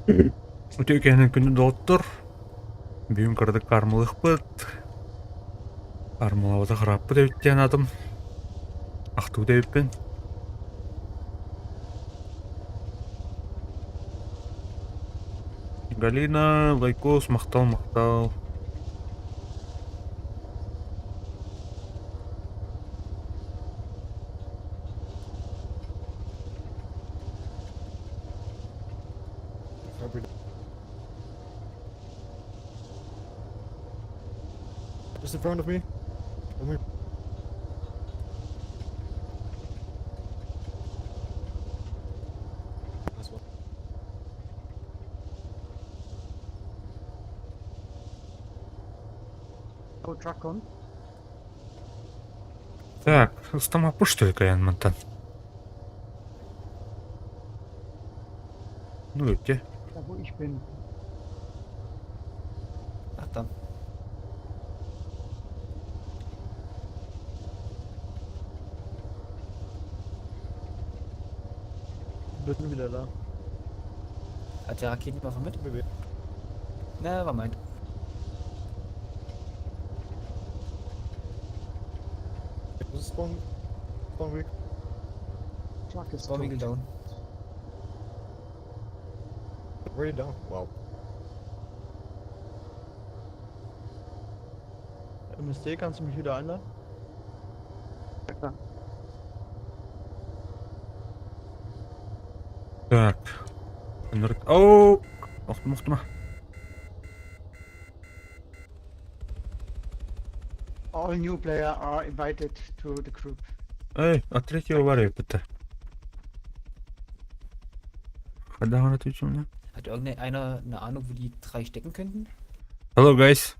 Үтүө киэһэнэн күндү доҕоттор! Бүгүн кыратык кармалыахпыт. Кармалаабата ырааппыт эбит диэн аатым. Ахтыбыт эбиппин. Галина, лайкос, махтал, махтал. Just in front of me. On me. Nice one. Oh, truck on. Так, ыстамаппыт что ли мантан? Ну где? Da wo ich bin. Ach da. Bin wieder da. Hat der Raketenwerfer mit? BB. Never mind. Das ist Spawn. Spawn Week. Truck is Spawn Eagle tot. down. Already down. Wow. MSD, kannst du mich wieder einladen? Ja, klar. Так. Оу! Охтум, охтума. All new player are invited to the group. Эй, от третьего варя это. Когда отвечу мне? Hat irgendeiner eine Ahnung, wo die drei stecken könnten? Hello guys.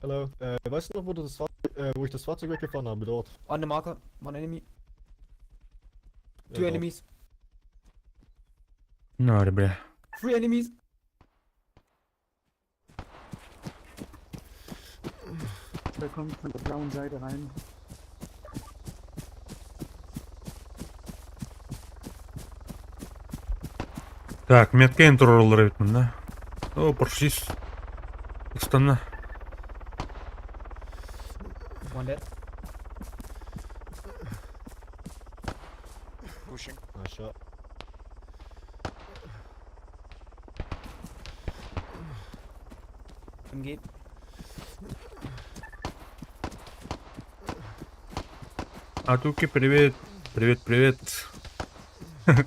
Hallo. Weißt du noch, wo, du das Fahrzeug, wo ich das Fahrzeug weggefahren habe? Dort. On the marker, one enemy. Ja, Two dort. enemies. Ну, бля. Three enemies. Der kommt von der blauen Seite rein. Так, метка контроллер эбит да? О, паршис. Ыстанна. One dead. Pushing. Nice shot. MG. Атуки, привет. Привет, привет. One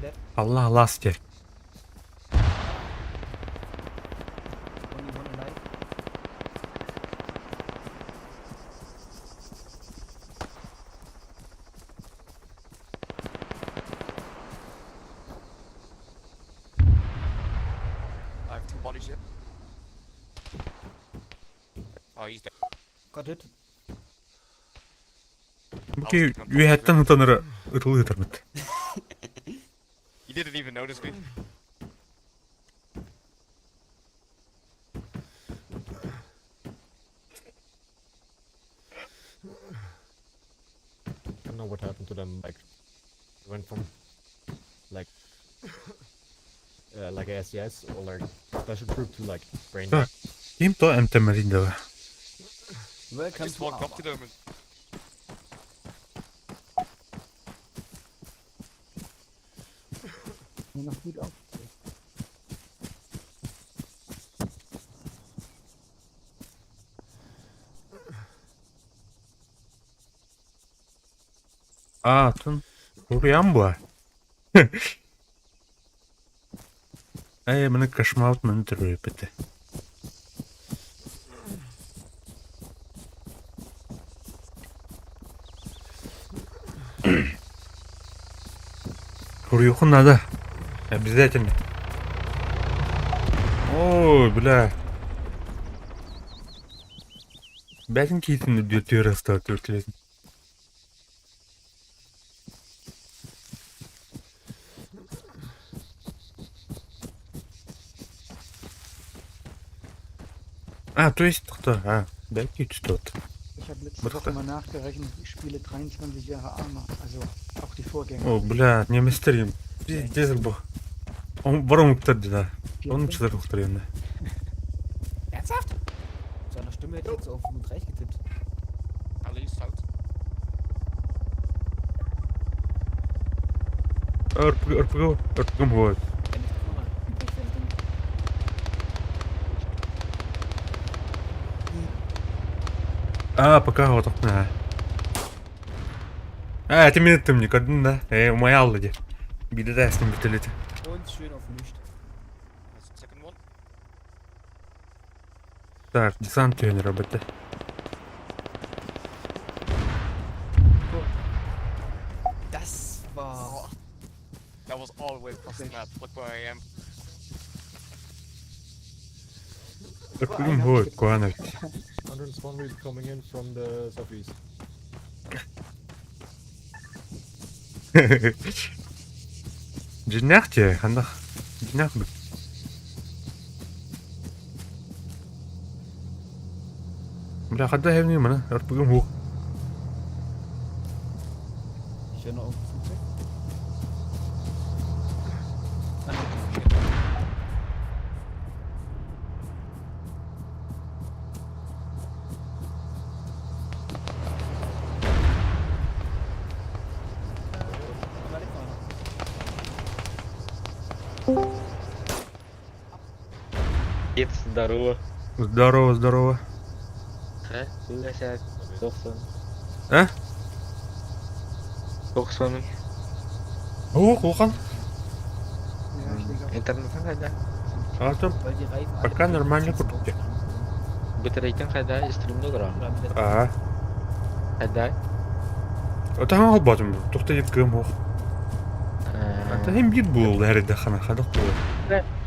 dead. Аллах ласти. Only one alive. I have two bodies here. Oh, he's dead. Got hit. Бүки үөһэттэн ытанара ытылыы ытарбыт. He didn't even notice me. I don't know what happened to them. Like, went from like like a SES or like special troop to like brain. Так. Ким то эмтэммэтин да. I Welcome just to walked up our to them and Nur noch gut auf. А, тун. Уруйан буо. Эй, маны кошмаут маны төрөппүтэ. Суруйуоххун надо. Обязательно. Ой, бля. Бэйэтин киһитин үрдүгэр түһэр астаах түөртүлэтин. А, то есть кто? А, бэйки что-то. Ich hab habe letzte Woche mal nachgerechnet, ich spiele 23 Jahre Arma, also auch die Vorgänger. О, бля, не мистерим. Пиздец бу. Он барон уктар да. Он 54? чыдар уктар енді. Ernsthaft? Zu einer Stimme hätte ich jetzt so auf 35 getippt. Ali, south. РПГ, РПГ, РПГ бывает. Wenn ich das nochmal übrig finde. А, пока вот окна. А, это минут ты мне, да? Эй, моя алды. Биде с ним бітеледі. Und schön auf nicht. That's the second one. Так, десант тренера бітті. Das war. That was all the way across the map. Look where I am. РПГ бывает, куанов. 101 will be coming in from the southeast. Дьиҥнээх, ханна. Дьиҥнээх бу. Бля, хадда хевни мана, РПГ хук. Ich höre noch irgendein Flugzeug. Ah, nee, okay. Da lebt noch einer. Кепс, здорово. Здорово, здорово. А? Леся, 90. А? 90. О, Кухан. Ja, ich lege auf. Интернеттен қайда? Артем, Weil die Reifen alle Пока mit нормально Benzin купите. draufgegangen Битрейттен қайда? Стримді көрам. sind. Oder mit der Ага. Қайда? Отаң албатым. Тоқта еткім ох. Ата хем бит был, дәрі хана хадық был.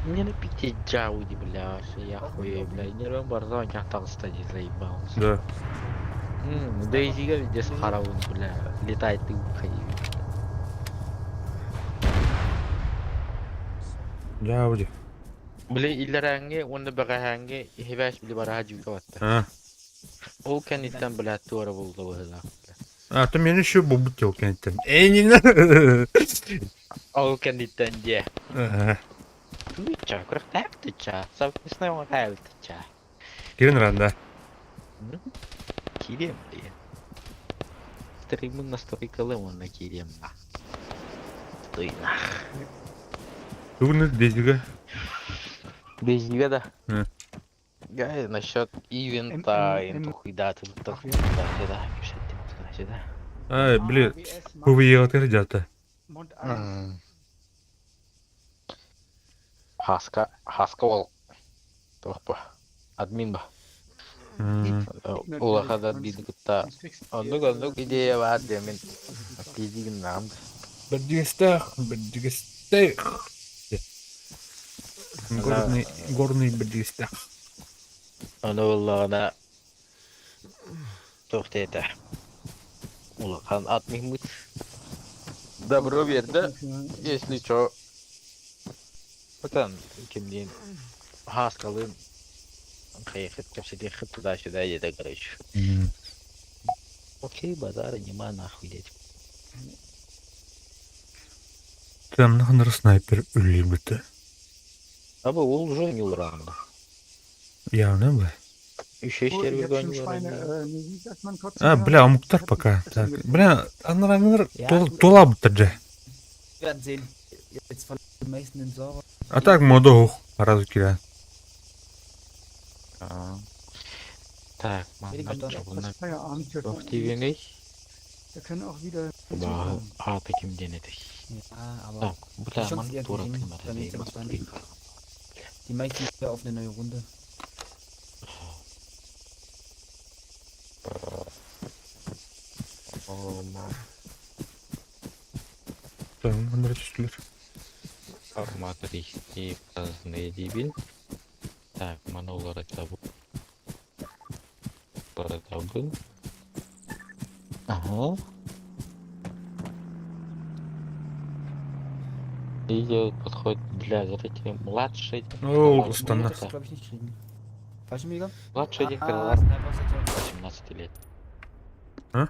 Мне на пите джауди, бля, вообще я хуй, бля. Не барзан, я там стадии заебался. Да. Да иди везде с харавун, бля. Летает ты, уходи. Джауди. Бля, илләрәңге, оны бәгәһәңге, хибәш били бараһа жуга батты. А. Ол кәниттән, бля, туара булды бу. А, то мен еще бубут тел кенттен. Эй, не надо. Ол кәниттән де. Ага. Туча, күрәктәк туча. Совместная оңай туча. Кирин ранда. Кирем, блин. Стримы настройкалым он на кирем, на. Стой, на. Бүгін дезігі. Без да. М. Гай, насчет ивента, М, М, М. хуйда, тут Ах, туда, сюда, пишет, туда, сюда. Ай, блин. AWS Көбі еғатыр жата. Mod 1. Хаска, хаска ол. Тохпа. Админ ба. Улахада админ кытта. Sonst kriegst du Оннук, оннук идея бар демен. Кезигин нам. Бірдігістақ, бірдігістақ. Горный, горный бірдігістақ. Оны оллағына тоқтайды. Улахан админ мыт. Добро берді, если чё. Потом, кимдин, хаскалым. Хайхет, капсидехет туда-сюда, где-то, короче. Окей, базара нема нахуй, дядь. Тамнахныр снайпер үлі біті. Аба ол уже не уран. Явно бы. Еще Oh, ich hab schon еще Schweine, nee, wie sagt man kurz? А, бля, омуктар пока. Так, бля, анраңыр Ja. тола бұттыр же. Wir werden sehen. Jetzt verlassen die meisten den Server. А так мода ух, разу кире. Так, Велик ман Антон. Feierabend für Активный. Wir können auch wieder Ба, а таким день это. Ja, aber Так, бля, Die Chance ман liegt тура gering, тымара dann liegt aber dran. Die meisten wieder auf eine neue Runde. Тамнахныр түстілер. Формат рихти праздный дебил. Так, манулар это был. Это был. Ага. Видео подходит для зрителей младше. О, Nee, Астана. das glaube ich nicht kriegen. Fallschirmjäger? Младше Ah, директорлар Sniper aus der 18 лет. А?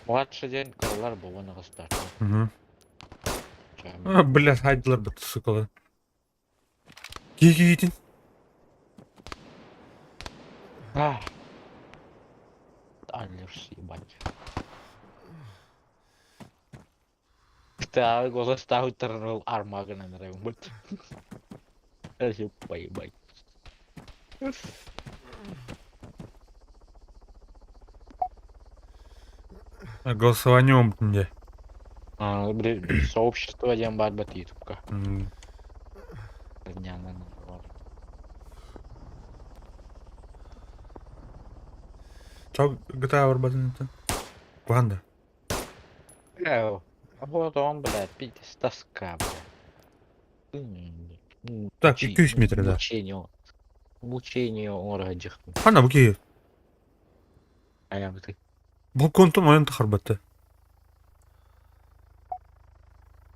Младший диэн кыралар буолан аҕыстаахтар. Угу. А, блядь, хайдылар бит, сукалар. Киһи киһитин. А. Аллерс, ебать. Та голос таутарнул армагана нравимут. Поебать. Голосованием мне. А, блин, сообщество диэн баар бат ютубка. Чо GTA барбатын это? Куанда. Э, вот он, блядь, пиздец, тоска, блядь. Так, 200 метр, да. Мучение. Мучение оҥоро Хана бу киһи. Айабыты. Балконтон ойон тахарбатты.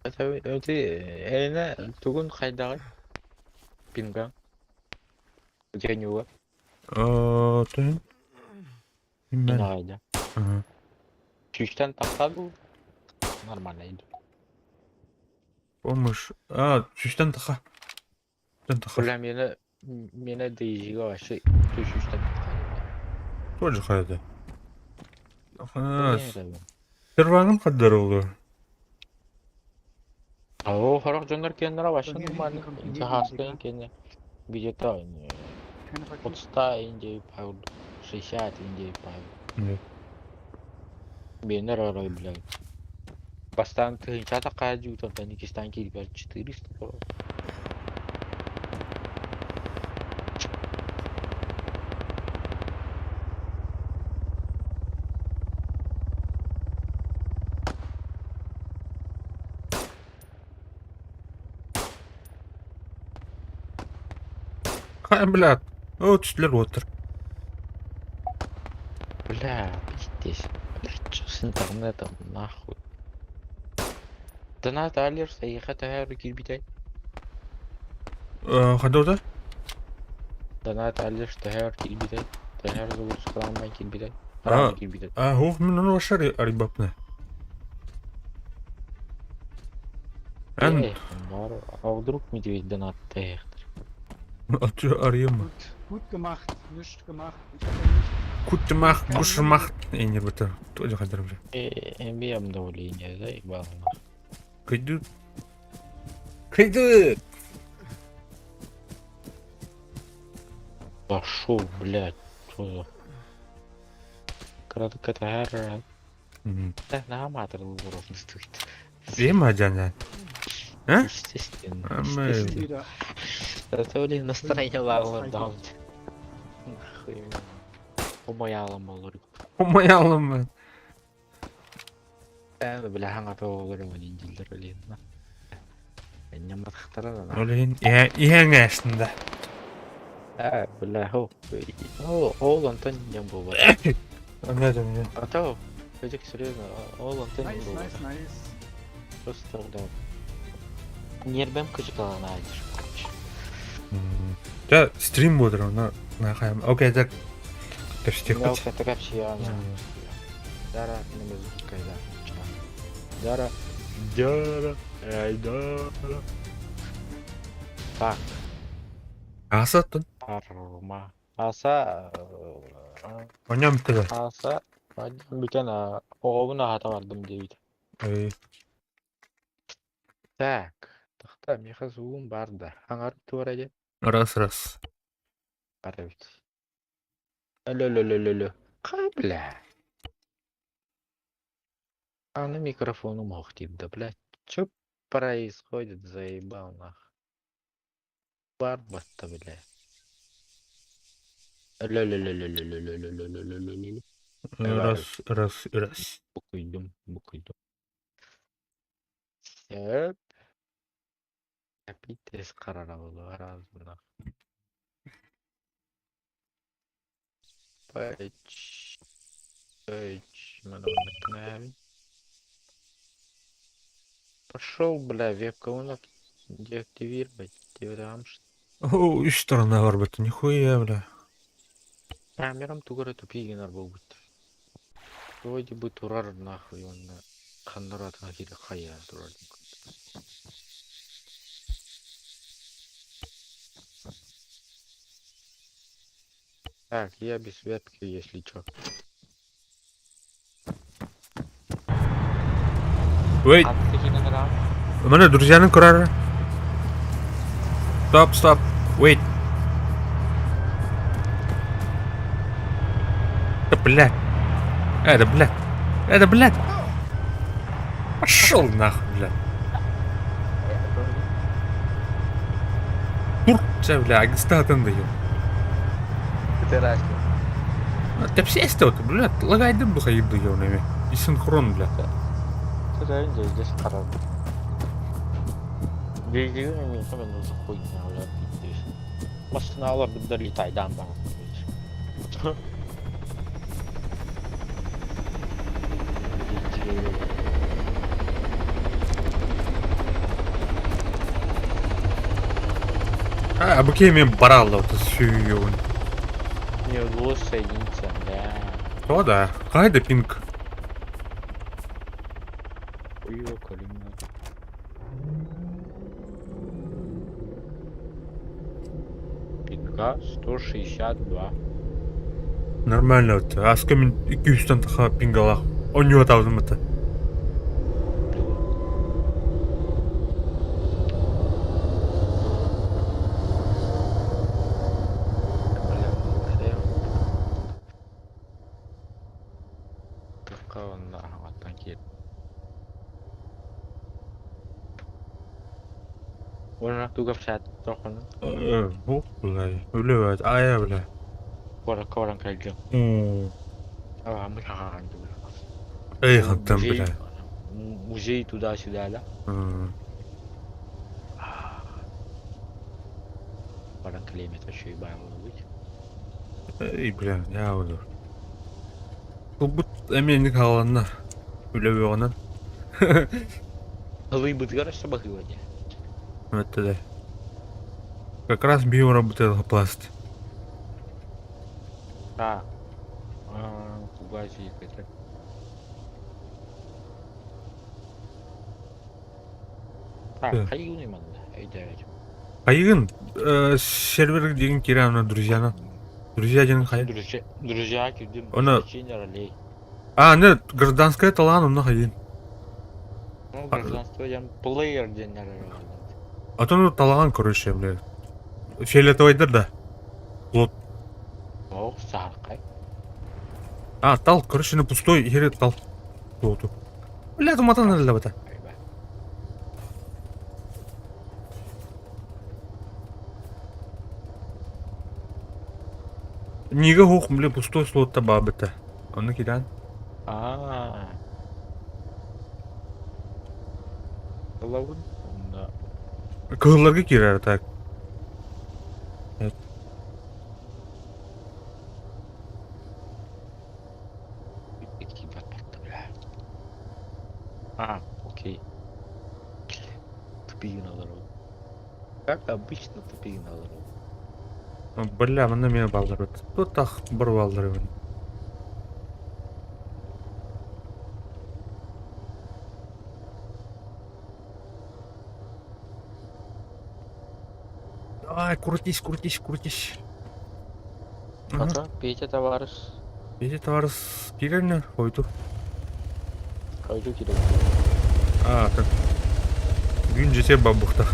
Это элене тугун хайдагы? Пинга. Генюга. Тын. Мен. Инагайда. Чүчтен тахса бу. Нормально иду. Помощь. А, чүстен таха. Чүстен таха. Бля, мени мени дейжиге вообще түшүштен таха. Тоже хайда. Перваным хаддар oldu. О, хорох дьоннор кеннера вообще Мне нормально. видно, как Хаска кенне где-то Keine Rakete. от 100 индей паунд, 60 индей паунд. Нет. Бенер арай, блядь. Бастан тыгынча такая дьютан, Таникистан килбер 400. Ха, блядь. О, түстүлэр уоттар. Бля, пиздец. Блядь, что с интернетом, нахуй? Донат алерс, эйиэхэ төһө киирбитэй? Хадода? Донат алерс төһө киирбитэй? Төһө загрузкаланмай киирбитэй? А. Киирбитэй. А, хух мин ону вашар арибапны. Эн, Эх, а вдруг медведь донат тэхтер? атчы арыйым. Gut, gut gemacht, nicht gemacht. Ich hab ja nicht. Куттымах, гушмах. Эни бата. Тоже хадар бля. Эми обновление, заебал нахуй. Кайду. Кайду. Пошел, блядь, что за... Кратко Да, на аматор стоит. Ема жана. А? Естественно, Ама- естественно. Wieder. Это, блин, настроение лавла Хайду. даун. Нахуй. Умаялым olur. Умаялым. Ben бля хаңа olur дилдер блин. Няматхтара. Олин иһэн эстинде. Э, бля, хо. О, ол Антон не был. Анладым я. А то, Федик, серьезно, ол Антон не Nice, был. nice, nice. Просто, бля. Нербем кычыкалана айтыш, короче. Да, стрим бодыр на на хаям. Окей, так. Кепсти Я хоть. это вообще я Дара, на музыка, да. Дара. Дара. Эй, дара. Так, Асаттын. арма. Аса, Оням тыга. аса, бүтэн оҕобун аһата бардым диэбит. Эй. Так, тахта миэхэ сугун бар да. Аҥар туора дьэ. Раз раз. Бар эбит. Өлө-лө-лө-лө-лө. Ха, бля. А на микрофону мог да, блядь. Чё происходит, заебал нах. Барбатта, бля. Өлө-лө-лө-лө-лө-лө-лө-лө-лө-лө-лө. Раз раз раз. Букуйдум, букуйдум. Сөп. Капитес карарабылы размына. Пэч. Пэч. Пошел, бля, вебка у нас деактивировать. Там О, үс сторона бар бит. Нихуя, бля. камерам тугара тупигинар болбут. Вроде бы турар нахуй уонна ханна ыраатан киирэ хайаан турар Так, я без вебки, если чё. Wait, Маны друзьяны көрөр. Стоп, стоп. Wait. Да блядь. Это, блядь. Это, блядь. Пошел нахуй, блядь. Тур, бля, агистатын да Тэпсиэстэ блядь, лагайдым бухайып дыйон эми. И синхрон, блядь. Массыыналар летайдаан баран А, бу киһи мен баралла сүйүөн. Не удалось соединиться, да. О, да. Кайда пинг? Хуёво, колено. Пинга 162. Нормально вот. Аска мин 200 таха пингалах. Онньуа табытым это. Уонна туга кэпсээтэ Бу бля, үлэ айа бля. Куоракка баран кэллим. Аҕам хаһаан Эй, хантан бля. Музей туда-сюда, да? Баран кэлиэм этэ үчүгэй баар буолбут. Эй, бля, я буду. Бу эмиэ хааланна. Үлэ бөҕөнөн. Ылыйбытыгар өссө баһыыба дии. Это да. Как раз био работает пласт. А, угази это. Так, хайыгын манна, өйдөөбөтүм. Хайыгын сервер деген кире друзьяна. Друзья деген хай. Друзья, друзья кирдим, Оны- ролей. А, не, гражданская талаан онно хайын. Ну, гражданство диэн плеер диэн эрэр. А то ну талаан короче, бля. Фиолетовайдар да. Лот. Ох, сааркай. А, тал, короче, на пустой хере тал. Лоту. Бля, туматан эле бата. Нига хух, бля, пустой слотта бабыта. Оны кидан. А. Лавын. Да. Кыһылларга киирэр так. Бля. А, окей. Тупигин алар. Как обычно тупигин алар. Бля, манна мен балдар. Тут тах бар балдар. Давай, крутись, крутись, крутись. Ага. Петя товарищ. Петя товарищ кирен хойду. Хойду кирен. А, так. Бүгүн жете бабухта.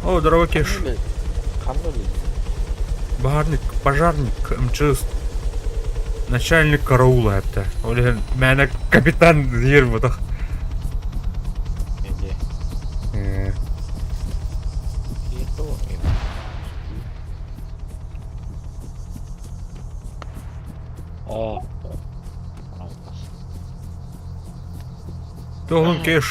О, здорово, Кеш. Барник, пожарник, МЧС. Начальник караула это. Оле, меня капитан дир бутах. О. Тоғын кеш.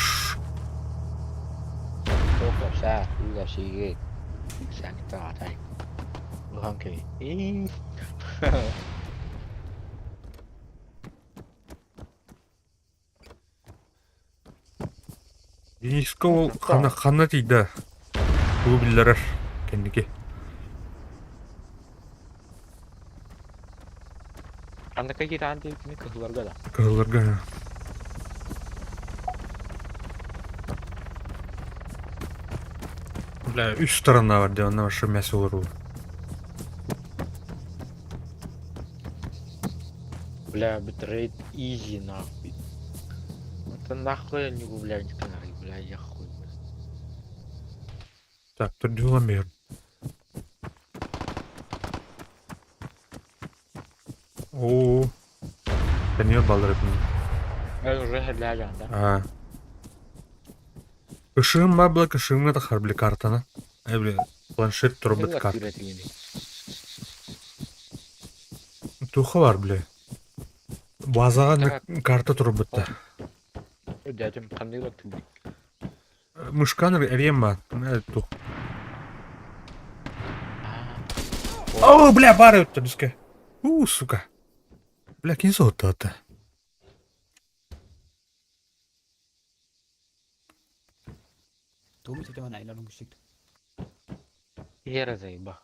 Дениска ол хана хана тиді. Бу биллерер кендики. Ханныка киирэн диэбиккини кыһылларга да? Кыһылларга. Бля, үс сторона бар дии, онно вообще мясо олоруу. Бля, битрейт изи нахуй. Это нахуй я не гуляю никогда, бля, я хуй. бля. Так, төрдү бер. Оо. Тэнийэр баллар эбит. Я уже глядя, да? Аа. Ышыгым бар была ышыгымга тахар били картаны. Э, били планшет турбут карта. Туха бар били. Базаға карта турбутта. Дядям қандай түбік. Мышкан эрем бар. Тух. О, бля, бары өттө бизге. У, сука. Бля, ким сотту? Dom, ich hab dir mal eine Einladung geschickt. Ера заеба.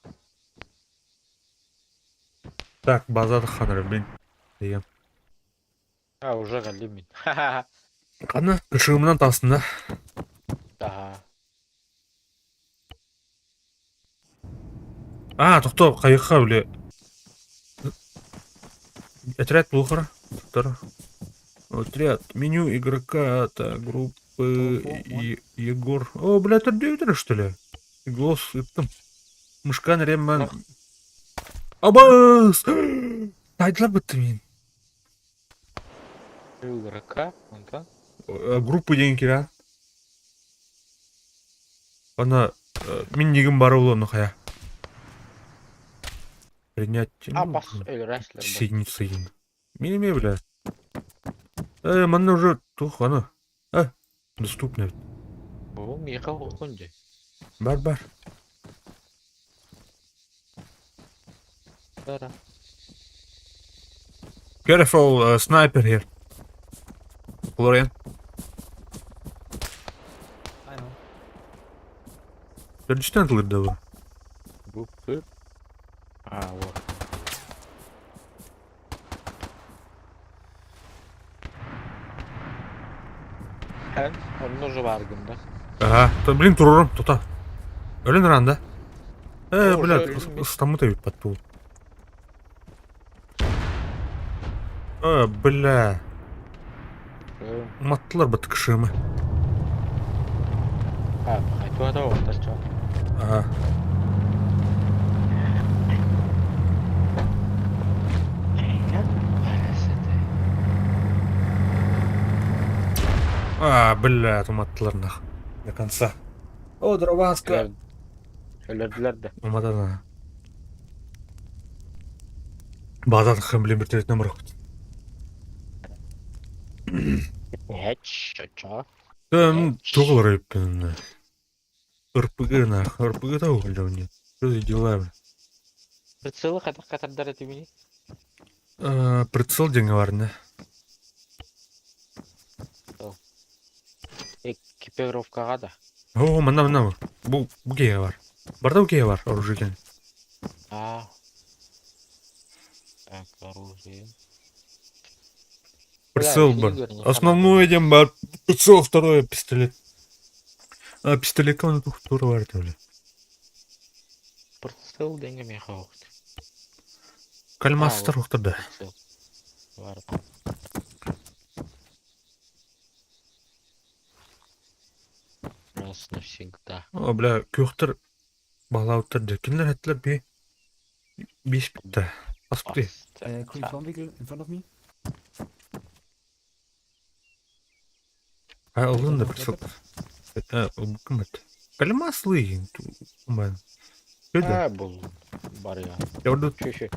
Так, базада ханыр, блин. Деген. А, уже галимин. Қаны, ышығымнан тасында. Да. А, тоқто, қайыққа, бля. Отряд плохо. Тұр. Отряд. Меню игрока, так, группы Егор. О, бля, это девятер, что ли? Голос, там. Мышкан ремман. Абас! Тайдылар бітті мен. Игрока, он там. Группа деген кира. Ана, мен негім бар ол оны қая. Принять. А, бас, эл, рестлер. Соединиться им. Мини бля. Манна уже тух, ана. Доступно. О, меха оқынды. Бар, бар. Дара. Careful, sniper here. Florian. I know. Төрдүстен тылырды bu. Группы. А, вот. Эн, onun уже бар гында. Ага, то, блин, турурум, тута. Өлін ранда. О, Бля, уже өлін. ыстамы да бит бу. Бля, уматтылар бит кышымы. А, айтуа да ортача. Ага. А, бля, уматтылар нах. До конца. О, дроваска. Өлөрдүлөр да. Уматана. Базат хым блин бір номер. Headshot. Да, ну, туғылар өйппін. РПГ нах, РПГ да уголь нет. Что за дела, бля? Прицелы катар катардар этимини. Прицел деньги бар, да? Экипировкага да. О, мына, мына. Бу, буге бар. Барда буге бар, оружие. А. Так, оружие. Прицел бар. Основной дем бар. Прицел, второе, пистолет. А, пистолет он тут тура бар, бля. Прицел деньги меха оқты. Кальмастер да. Прицел. Бар. Раз навсегда. О, бля, көхтер балауттар да. Кинлер әттілер бе. Беш бітті. Аспты. Green Swarm Vehicle in front of me. А, алын да прицел. Кім әтті? Кальмаслы. А, бұл бар я. Я orada Чү,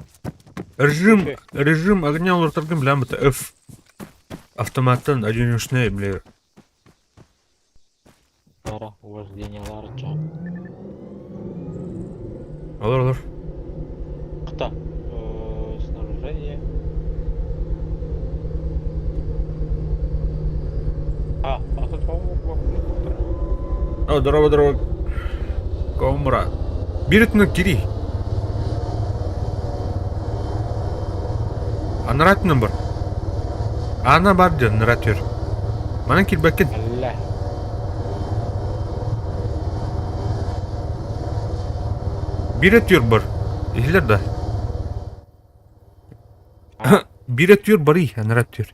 режим, режим огня олортаргын билем это F. Автоматтан одиночный, бля. Бара, вождениялар ча. Алар, алар. Қыта. Снаряжение. А, а тут О, здорово, здорово. Комрад. Бир өтүнө кири. Анараа өттүнэн бар. Аана бар диэн анараа өттүгэр. Манан киирбэккин. Алла. Биир өттүгэр бар. Иһиллэр да? Биир өттүгэр барый, анараа өттүгэр.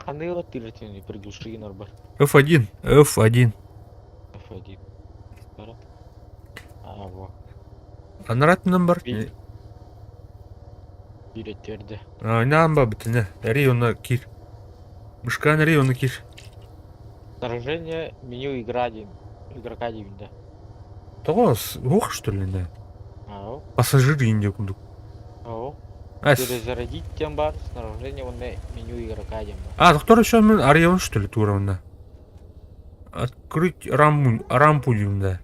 Ханныгы өттүгэр приглуши бар. F1, F1. F1. А, во. Анараа өттүнэн бар. Биир өттүгэр Наан ба бүтүнэ. Эрий онно киир. Мышкаан эрий онно киир. Сражение, меню игра один. Игрока один, да. Тоҕо уох что ли не? Ау. Пассажир инде курдук. Ау. Ас. Перезарядить тем бар, снаряжение вон меню игрока один бар. А, доктор еще мен арыйабын что ли тура Открыть раму, рампу деймін да.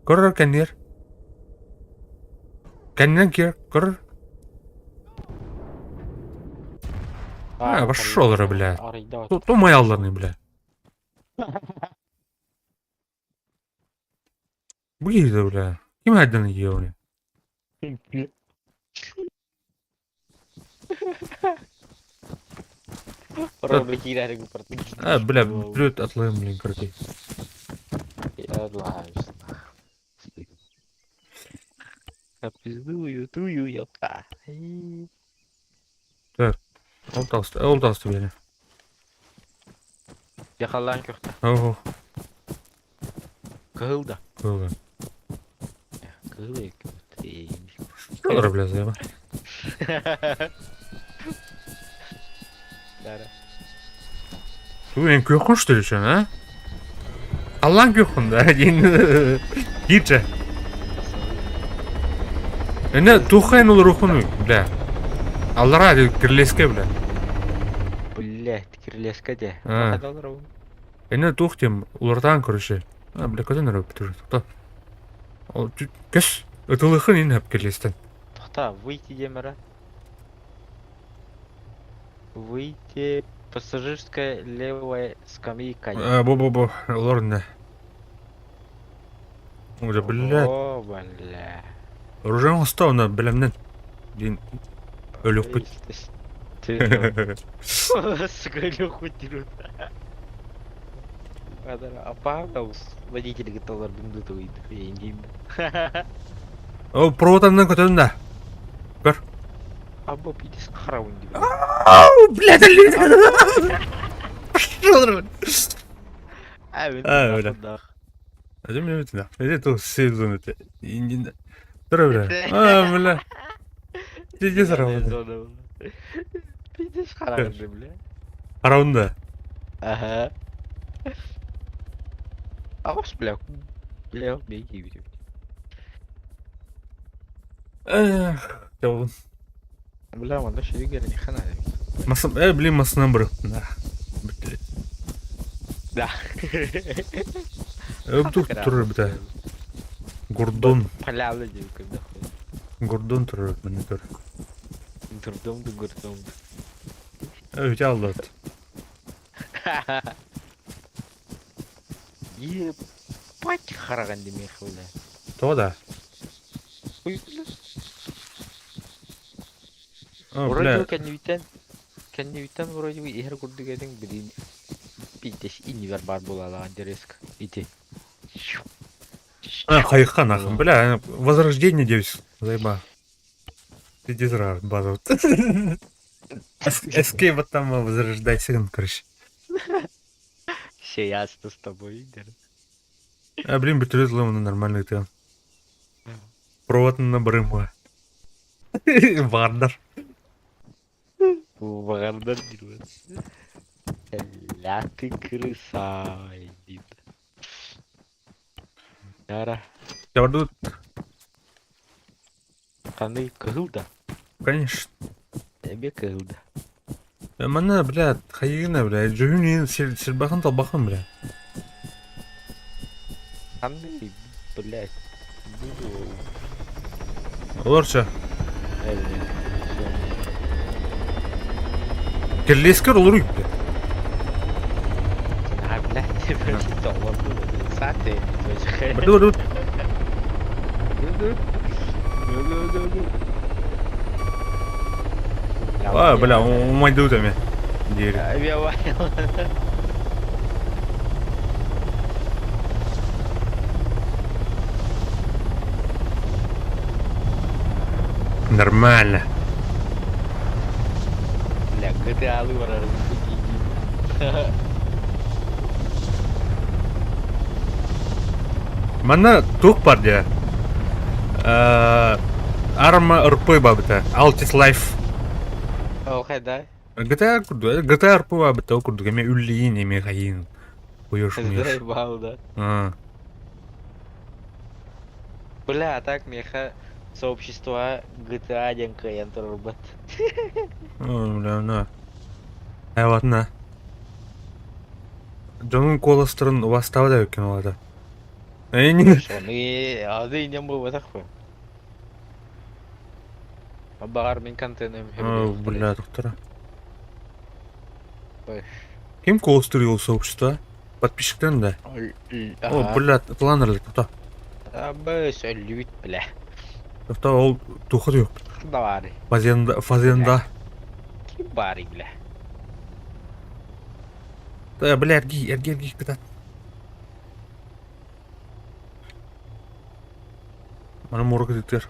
Көрөр кэннигэр. Кэннинэн киир, көрөр. А, пошел, бля. То моя бля. Бу бля. Ким хайдан ел, бля? А, бля, блюд отлым, блин, короче. Я отлаюсь. Пиздую, тую, ёпта. Так, ол талысты, ол талысты, бля. Яхалан көхтө. Ого. Кыһыл да. Кыһыл. Кыһыл Что, бля, заеба? Да. Ту эн күөххүн что ли, а? Аллаң күөххүн да, диэн. Киирчэ. Эне тухайн ол бля. Аллара кирлеске, бля. Блять, кирлеске де. Эне тух тем улартан, короче. А, бля, куда народ тоже? Кто? Ол кэс. Ытылыхын ин хап кирлестен. Тохта, выйти демера. Выйти пассажирская левая скамейка. А, бо-бо-бо, олор не. Уже, блядь. О, бля. Оружие на бэлэмнэн. Дин өлүкпүт. Сука, Леху дерут. Апа, водитель готовар бумду выйдет. Я не О, провод көтөдүн да. Көр. Або пидес харауын деп. Ау, блядь, Пошел, А, бля. А мне это Это сезон это. Тура, бля. А, бля. Пиздец харауын. Пиздец харауын, бля. Харауын да. Ага. Аус, бля. Бля, беги, беги. Эх, жолун. Бля, онда шүрүгер не хана. Масым, блин, масынан бір. Да. Да. Өптүк турur бит. Гордон. Полялы деп когда. Гордон турur міне тур. Гордон да гордон. Өте алды. Ебать хараган демей бля. То да. Ой, бля. О, Вроде бля. кэннибиттэн вроде бы иһэр курдук этиҥ билин пиздец иннибэр баар буолалаҕан дереск ити. А, хайха нахуй. Бля, возрождение девять. Заеба. Пиздец база. Эскейп там возрождайся, короче. Все ясно с тобой, Дер. А, блин, бітірет ломаны нормальный ты. Провод на барымға. Бардар. Вардар дерет. Ля ты крыса, иди. Яра. Я буду, Қандай кыһыл да? конечно. Эбе кыһыл да. Мана, бля, хайыгына, бля, жүгін сирбахан талбахан, бля. Қандай, блядь. Буду. Оларча. Керлескер олар уй, бля. А, блядь, блядь, саты. Бля, бля, А, бля, умайдыбыт эмиэ диэри. Нормально. Бля, GTA-лыы барарым Манна туох бар дии? Арма РП бабыта. Altis Life. Ол хайда? GTA курдук. GTA РП бабыта ол курдук. Эме үллиин, эме хайын. Хуёш муёш. Заебал, да. А. Бля, а так меха сообщество GTA диэн кыайан турарбат. О, бля, на. Э, ладно. Дьонун куоластарын убастаабат эбиккин ол аата. Соны ады инем буолбатах Баҕар мин контеным Бля, доктора. Ким куоластыыр сообщество? Подписчиктен да? О, бля, планерлик, тоқта. Абы сөллүбүт, бля. Тоқта, ол туха yok. Давай. Фазенда, фазенда. Ким баарый, бля? Да, бля, эргий, эргий, эргий, кытат. Маны морг ытыыр.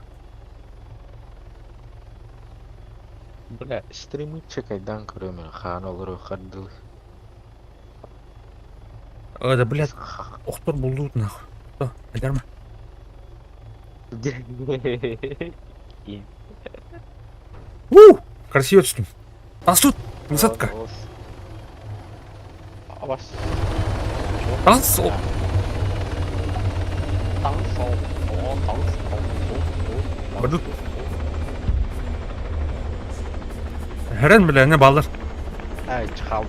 Бля, стримы чекайдан көрөмүн хаан олору хардыл. А, да, блядь, охтор булдуут нахуй. Что, айдарма? У! Красиво түстүм. Тас тут! Высадка! Бас. Тас! Бардут. Херен, бля, не баллар. Ай, чхал.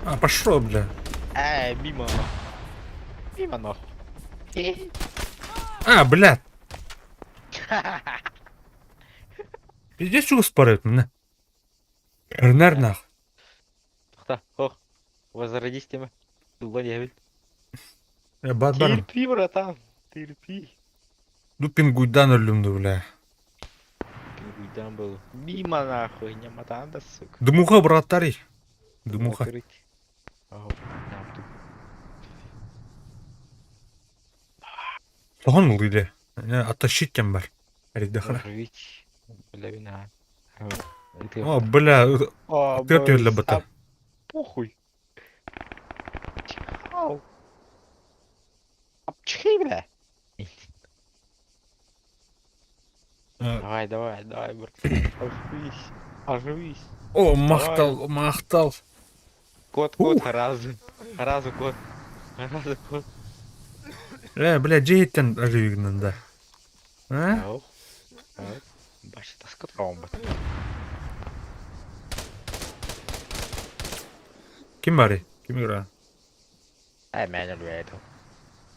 А, пошел, бля. Эй, мимо. Мимо нахуй. А, бля. Пиздец чугас спарают меня. Эрнер нах. Тохта, ох. Возродись тема. Дулла дьявил. Я бат барым. Терпи, братан. Терпи. Ду пингуйдан өлүмдү, бля. Пингуйдан был. Мимо нахуй, не матанда, сука. Дымуха, братари. Дымуха. Сохон ылдыйды. Оттащить тем бар. Эридехара. Бля, вина. О, бля, төр бата. Похуй. Чихау. Чихи, бля. Давай, давай, давай, брат. Оживись. Оживись. О, махтал, махтал. Кот, кот, разу. Разу, кот. Разу, кот. Э, бля, дьиэттэн оживигнан да. А? Баша таска тромбат. Ким барый? Ким игра? Э, мен өлбөтүм.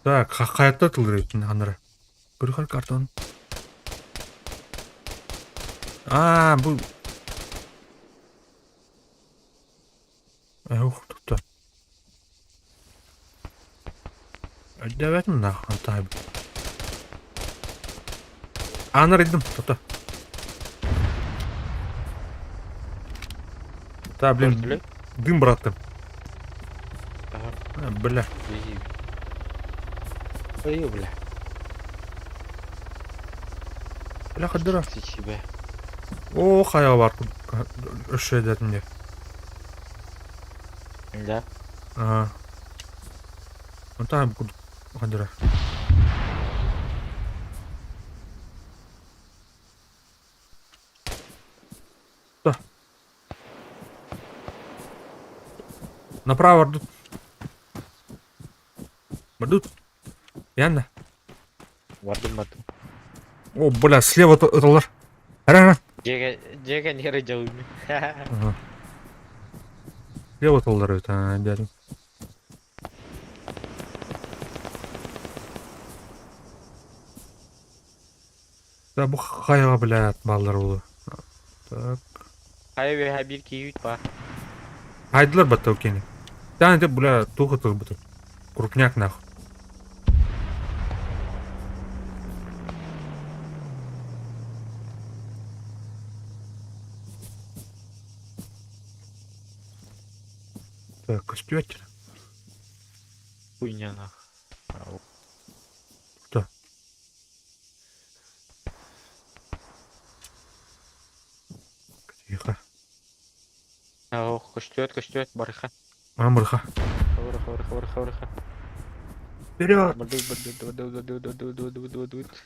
Так, хайатта тылдырыттын ханара. Көрүхөр картон. А, бу... Ух, тутта. Өйдөөбөтүм нахуй, антаайбыт. Аанар идым, тутта. Да, блин, дым, братым. А, бля. Ой, бля. Бля, хадыра. Себе. О, хайа бар. Өссө дэтим дии. Да. Ага. Онтон хадыра. Да. Направо бардут. Бардут. Янна. Бардым, бардым. О, бля, слева ыталар. Ара, Дьиэ дьиэ кэннигэр дьалыым. ара. Слева ыталлар эбит, аа, дядим. Да, бу хайаҕа, блядь, бааллар буолуо. Так. Хайа үөһэ биир киһи баар. Хайдылар батта кини. Тан это, бля, туох ытылбыт. Крупняк нахуй. Так, көстүбэт. Хуйня нах. Кто? Тихо. Ох, көстүөт, көстүөт, барыха. Мамырха. Барыха, барыха, барыха, барыха. Вперед! Бардут, бардут, бардут, бардут, бардут, бардут, бардут.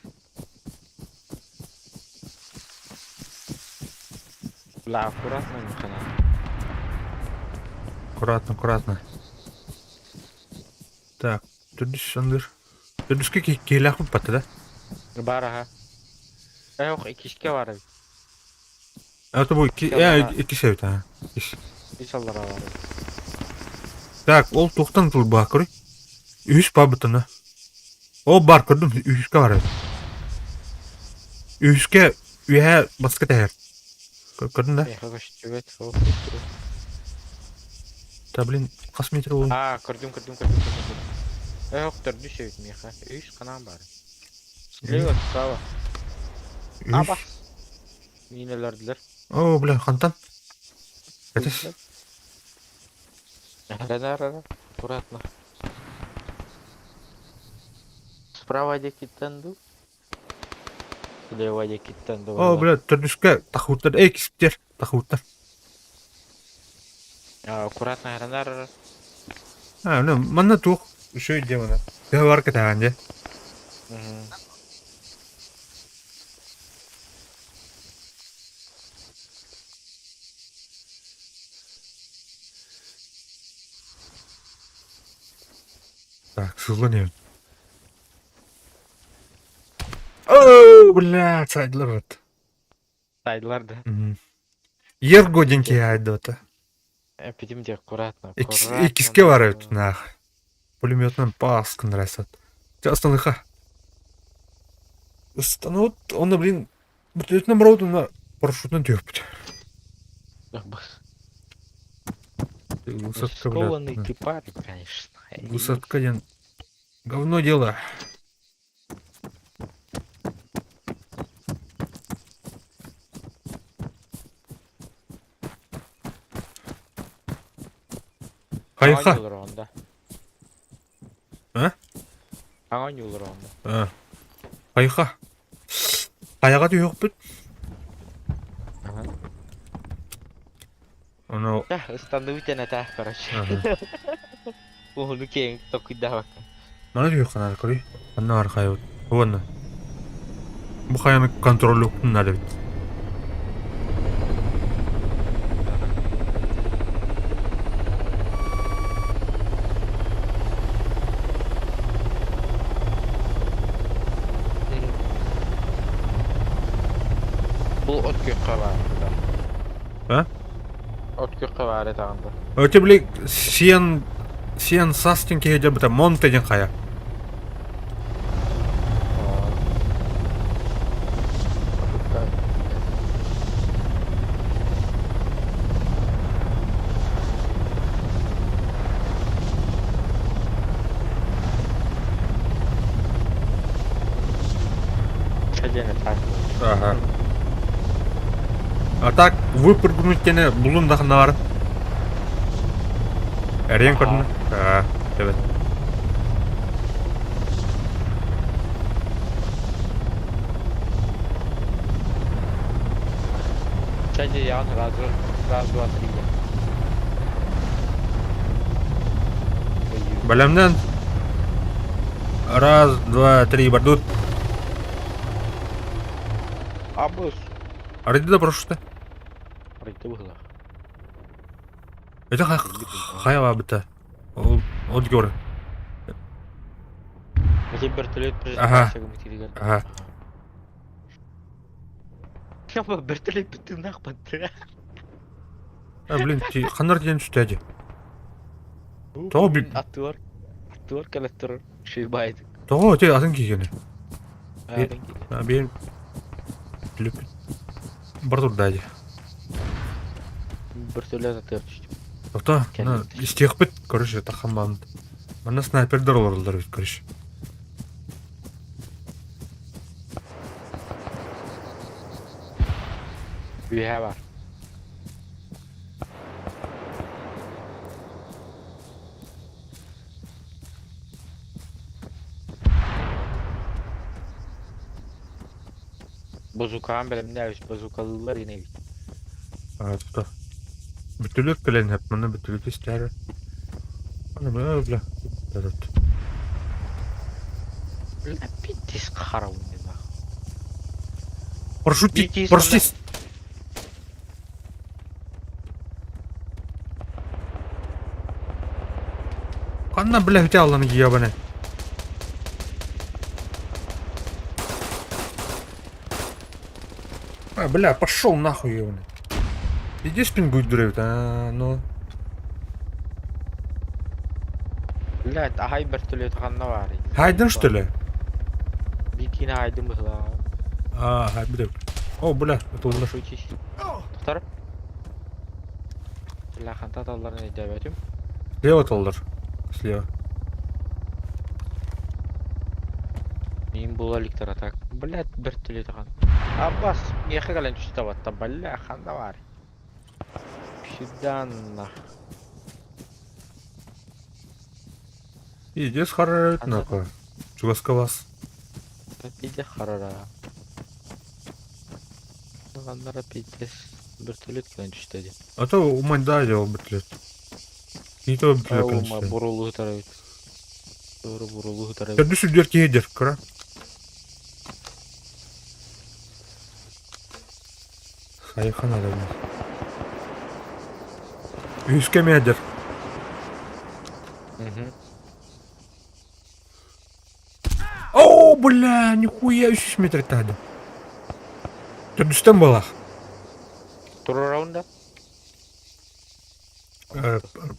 Бля, аккуратно, нихана. Аккуратно, аккуратно. Так, төрдүс андыр. Төрдүскэ киһилээх баппата да? Бар аха. Эх, иккискэ бар эбит. Это бу икки, э, иккис эбит, а. Иккис. Үс аллара бар эбит. Так, ол туохтан тылбаа көрүй? Үһүс баабытына. Ол бар көрдүм, үһүскэ бар эбит. Үһүскэ үөһэ баска тэһэр. Көрдүн да? Эхэ көстүбэт, ол көстүбэт. Та, блин, хас метр ол? Аа, көрдүм, көрдүм, көрдүм, көрдүм. көрдүм. Эх, төрдүс эбит миэхэ. Үс ханаан бар. Слева, справа. Үһүс. Аба. Миин өлөрдүлэр. О, бля, хантан? Кэтис. Да-да-да, аккуратно. Справа диэкиттэн дуу? Слева диэкиттэн дуу? О, бля, төрдүскэ тахуттар, эй, кистер, тахуттар. Аккуратно, ранар. А, ну, манна туох, үчүгэй дьиэ манна. Төһө бар кэтэҕин дьэ? Так, сыллан иһэбин. Оо, блядь, сайдылар вот. Сайдылар да. Ерго диэн киһи айдыбыта. Эппитим дии аккуратно, Иккис, аккуратно. иккискэ бар эбит наах. Пулеметынан паас гыннарасат. Дьэ, ыстаныха. Ыстаныбыт, онно, блин, бүтүннэн барабыт уонна парашютунан түһүппүт. Высадка, блядь. Скованный ты парень, конечно. Высадка диэн говно дело. Хайха. Оонньуулар А? Оонньуулар онно. А. Хайха. Хайаҕа түһүөхпүт. Ага. Ону Да, ыстанныбыт этэ, короче. Ага. Уһуну киэҥ токуйдаабакка. Маны түһүөххэ наада көрүй. Ханна бар хайабыт? Уонна. Бу хайаны контроллуохпун наада эбит. Бу от күөххэ баар да. А? От күөххэ баар этаҕын да. Өтө били сиэн сиэн сас диэн киһи дьарбыта Монте диэн хайа. Ага. А так выпрыгнуть диэни булун да ханна Эрийэн көрдүн Аа, evet. Чади ян раз, раз, два, три. Бэлэмнэн. Раз, два, три, бардут. Абыс. Арыйды да парашютта. Арыйды быһылаах. Это хайа быта. Ол ол гөр. Ити вертолет Ага. презентация гымытыгар. Ага. Яма вертолет бүтүннах баттыга. А, блин, ти ханар диэн түстээди. Тоҕо би Аттылар. Аттылар коллектор шибайт. тоҕо ти атын киһини. А, биир Лүп. Бар турдади. Вертолет атыр түстү. Тоқта, на истиэхпит, короче, тахан баан. Манна снайпердер олороллор эбит, короче. Үһэ бар. Базукаҕын бэлэмнээ, базукалыыллар ини эбит. А, Бүтүлүк кэлэн хэп, манна бүтүлүк истээр. Аны бля, этот. Бля, пиздец харавный нахуй. Парашютист, BTS парашютист! Ханна, бля, бүтэ алланы ебаный. А, бля, пошел нахуй, ебаный. Иди спингуй дрейвит, а, ну. Блядь, аһай вертолет ханна баарый? Хайден, что ли? Бикини хайдын быһылаа. А, хай, бля. О, бля, это уже. Парашютист. Тохтар. Бля, ханта талларын өйдөөбөтүм. Слева толлар. Слева. Мин була ликтар атак. Блядь, вертолет хан. Аббас, миэхэ кэлэн түстэ батта, бля, ханна баарый? Сюда нах. Иди схарарают Анда. нахуй. Чугаска вас. Пиздец харара. Ханнара пиздец. Вертолет кэлэн түстэ дии. А то у да делал бытлет. И то бытлет. Ума бурулу тарабит. Doğru бурулу тарабит. Төрдү сүддер киһидер, кыра. Хайхан адамы. Үскә медер. Мгм. О, бля, нихуя 300 метр тады. Төрдүстен балах. Туру раунда.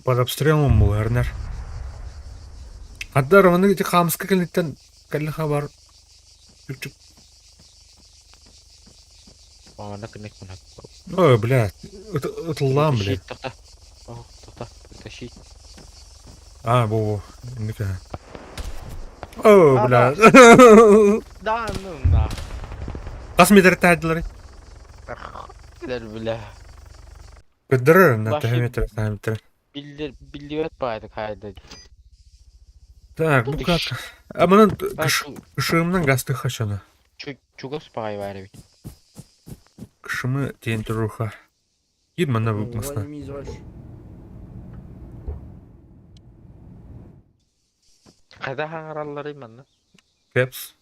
Под обстрелом был Эрнер. Аддар, оны эти хамска кэлиттен кэлли хабар. Чүк-чүк. Ана кынек мына. Ой, бля, это лам, бля. Тохта. О, тохта. Тащить. А, бу, бу. О, А, бля. Да, ну на. Хас метр тадылар. Бля. Көддөрөр, на Баши- метр, метр. Билдер билдибет баайды кайда. Так, бу как? А мынан кышымнан гасты хашана. Чугас бай бар бит. Кышымы тен туруха. Кир мана бу масна. Кайда хаңараллары манна? Кепс.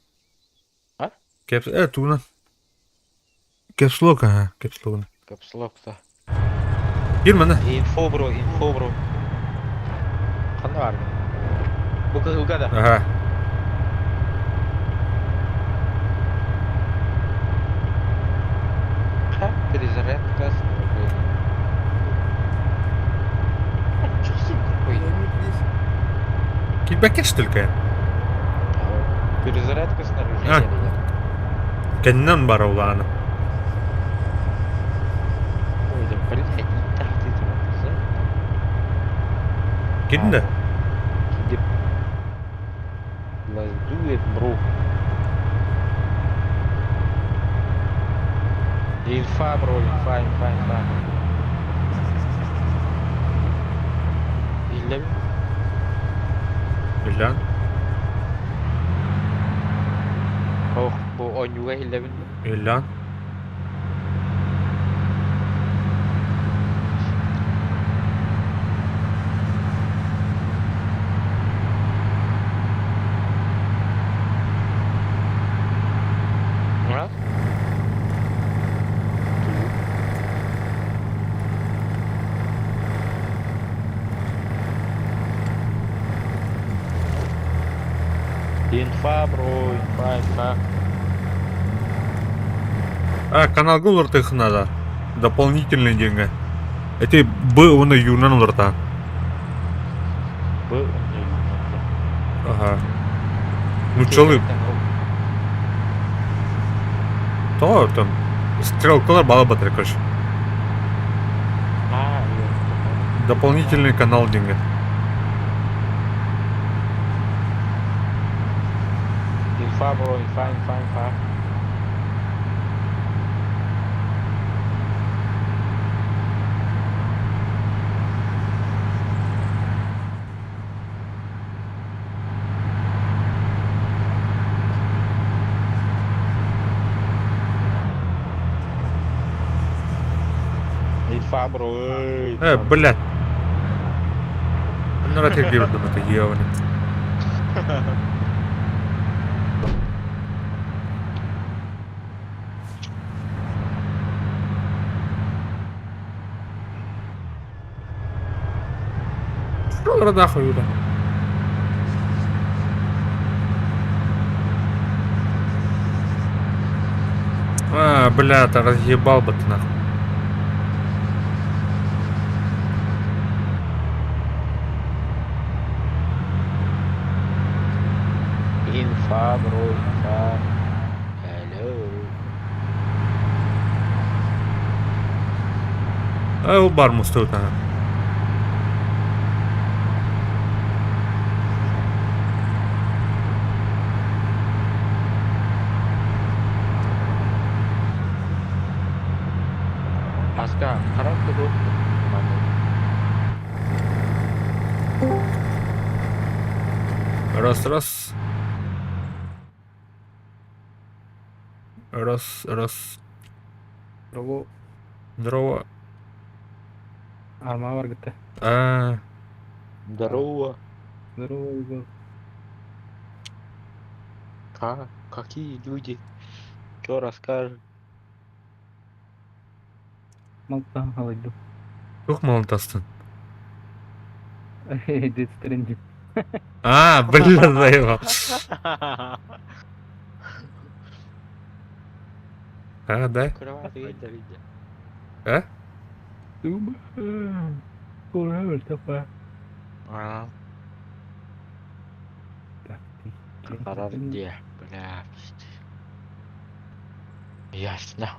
А? Кепс, туна. Кепс лок, ага, кепс лок. Капслокта. Кир мана. Инфо бро, инфо бро. Канда бар? Бу кызылга да. Ага. Ха, перезарядка. Чё с ним какой? Кирбәкеш только. Перезарядка снаряжения. Кеннен бар уланы. Ой, да блядь, не так ты там за. Кирдин Кидеп. Let's do it, bro. Инфа, бро, инфа, инфа, инфа. Илле Билан. Ох, бу ойнуга иллебин. Билан. А? Инфа, бро, инфа, инфа. А, канал Гуллар надо. Дополнительные деньги. Эти Б он юнан уларта. Б, Ага. Ну чалы. То там стрелкалар бала батыр, короче. А, Дополнительный канал деньги. Инфа, бро, инфа, инфа, инфа. Инфа, бро. Э, блядь. Аннара тирдиибит это ебаный. Что нахуй, бля? А, бля, ты разъебал бы ты нахуй. Инфа, бро, инфа. Hello. А, ол бар мусты вот ана. Аска, характер Раз, раз. Раз, раз. Здорово. Здорово. Арма бар гытта. А, Здорово. Здорово, Егор. Как? Какие люди? Чё расскажешь? Малтан халайду. Тух малантастын. Death Stranding. А, блин, заебал. А, да? Кровать, видя, видя. А? А, Карар где? Бля, пиздец. Ясно.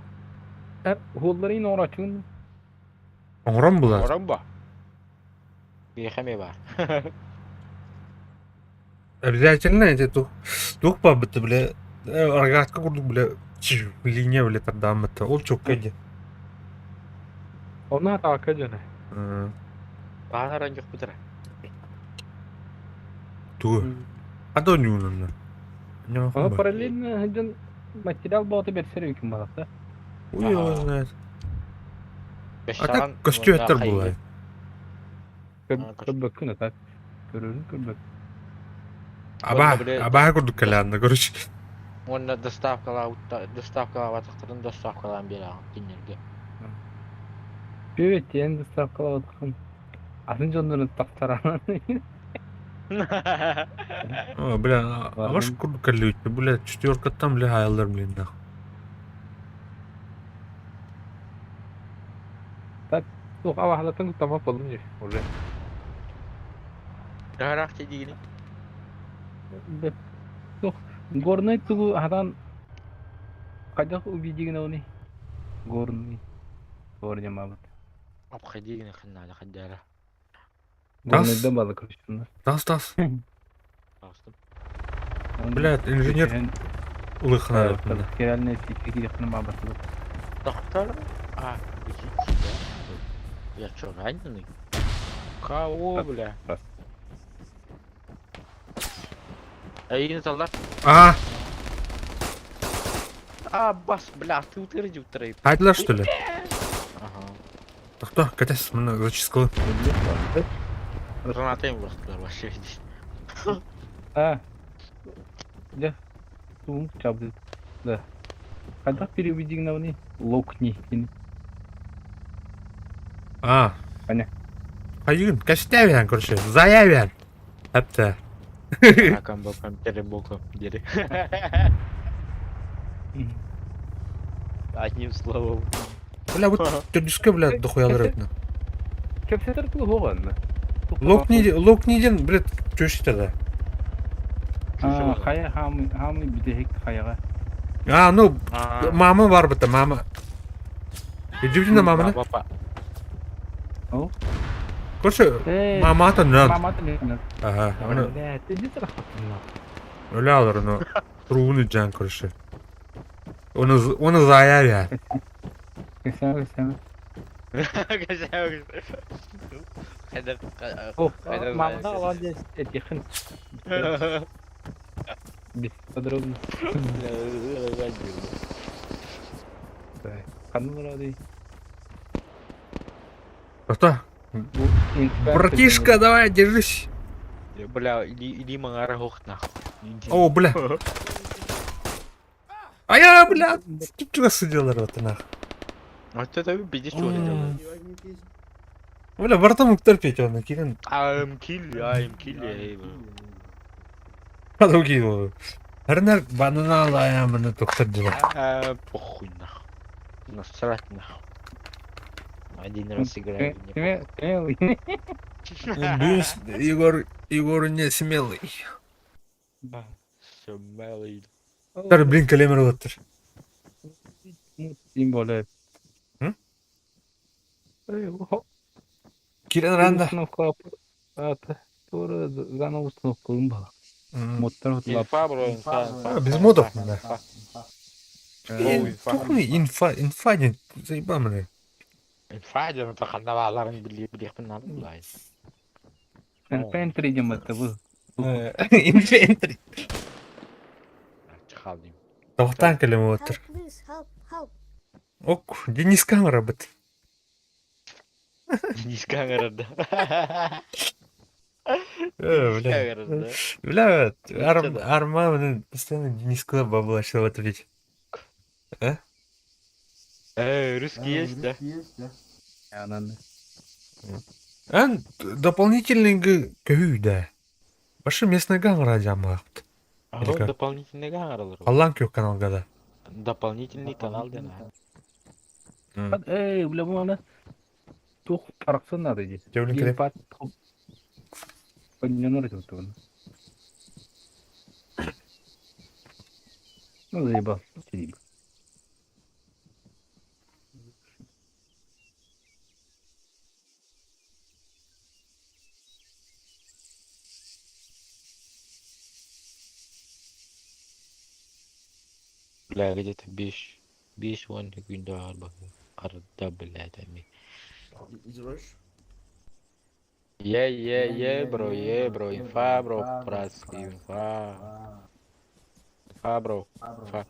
Холларын орачын. Оңрон була. Оромба. Бехаме бар. Обязательно эти тух. Тух бабыты, бля. Аргатка курдук, бля. Линия, бля, тогда это. Ол чокка иди. Она так жана. Баанаран жоқ бітір. Ту. А то не унанна. Она параллельно жан материал болты берсер үкім баласы. Хуй его знает. А так костюметтер була. Көбөккүн так. Көрөрүн көбөк. Аба, аба курдук калянна, короче. Онна доставкала доставкала батықтырын доставкалан бері ағып кинерге. Бөбет тен доставкалап аткан. Атын жондорун тактаран. О, бля, а ваш курдук калют, бля, четверка там, бля, айлар, блин, нахуй. Так, ну, а вахлатын тамак болдум же уже. Жарақ дегені. Тух, горный тугу хадан кайдах убийдигин оны. Горный. Горный мабыт. Обходигini ханнада хаддара. Горныйда балы короче. Тас, тас. Астым. Блядь, инженер улыхна. Реальная сеть мабыт. Доктор? А, Я чё, раненый? Кого, бля? Эй, солдат. А! А, бас, бля, ты утырдил трейд. Хайдла, что ли? Ага. Так кто? Катяс, мына зачистка. Граната им просто вообще здесь. А. Да. Тум чабды. Да. Когда переведи на оны? Локни. А. Понятно. Хайын, кәштәвен, короче, заявен. Әпті. Акам бокам, теребокам, дери. Одним словом. Бля, вот түрдүскө, бля, дохуялар өтүнө. Кепсетер тул хоганна. Локни, локниден, бля, чөшті да. А, хая хамы, хамы бидехик хаяга. А, ну, мама бар быта, мама. Иди на маманы. Папа. О? Короче, мама та нан. Мама та нан. Ага, аны. Бля, ты не Öyle alır onu. Ruhunu can короче. Onu onu zayar ya. Кесем, кесем. О, мама да ладно, этихин. Без подробностей. Канал рады. Что? Братишка, давай, держись. Бля, иди, иди мангара хох нахуй. Иди. О, бля. А я, бля, что сидел вот нах. Вот это пиздец, что делает. Бля, братан терпеть он, Кирин. I'm kill, I'm kill, эй, бро. Подруги. Ренер бананала, я мне доктор дела. А, похуй нахуй. Насрать нахуй. Один раз играю, мне Смелый. Бюст, Егор, Егор не смелый. Да. похуй. Смелый. Тар, блин, калемер оттыр. Тем более. М? Эй, о, Кирин ранда. Установка аппарата. Тура заново установка была. Моттар вот лап. Инфа, бро, инфа, инфа. А, без модов, инфа, да. инфа. О, инфа. Тухны инфа, инфа не заеба мне. Инфа, ден, это хандаваларын били, били, надо, блядь. Инфантри идем это вы. Инфентри. Чхалдим. Тоқтан калемер оттыр. Help, please, help, help. Ок, Денис камера бит. Денис камера, да. Э, бля. Камера, да. Бля, арм, да. арма, блин, постоянно Денис Клаба была, что ответить. А? Русский есть, да? Она. А, дополнительный көй, да. Башы местный гамра жамақ. А Или вот как? дополнительный канал. Аллан кök канал гада. Дополнительный канал, да. Эй, бля, мана. Тух тараксын надо здесь. Тевлин клеп. Поднянор это вот. Ну, заебал. Сиди. Бля, где-то биш. Биш вон күндө арба. Карда, блядь, ами. Is rush? Е, бро, инфа, бро, братский, инфа. Инфа, бро, инфа.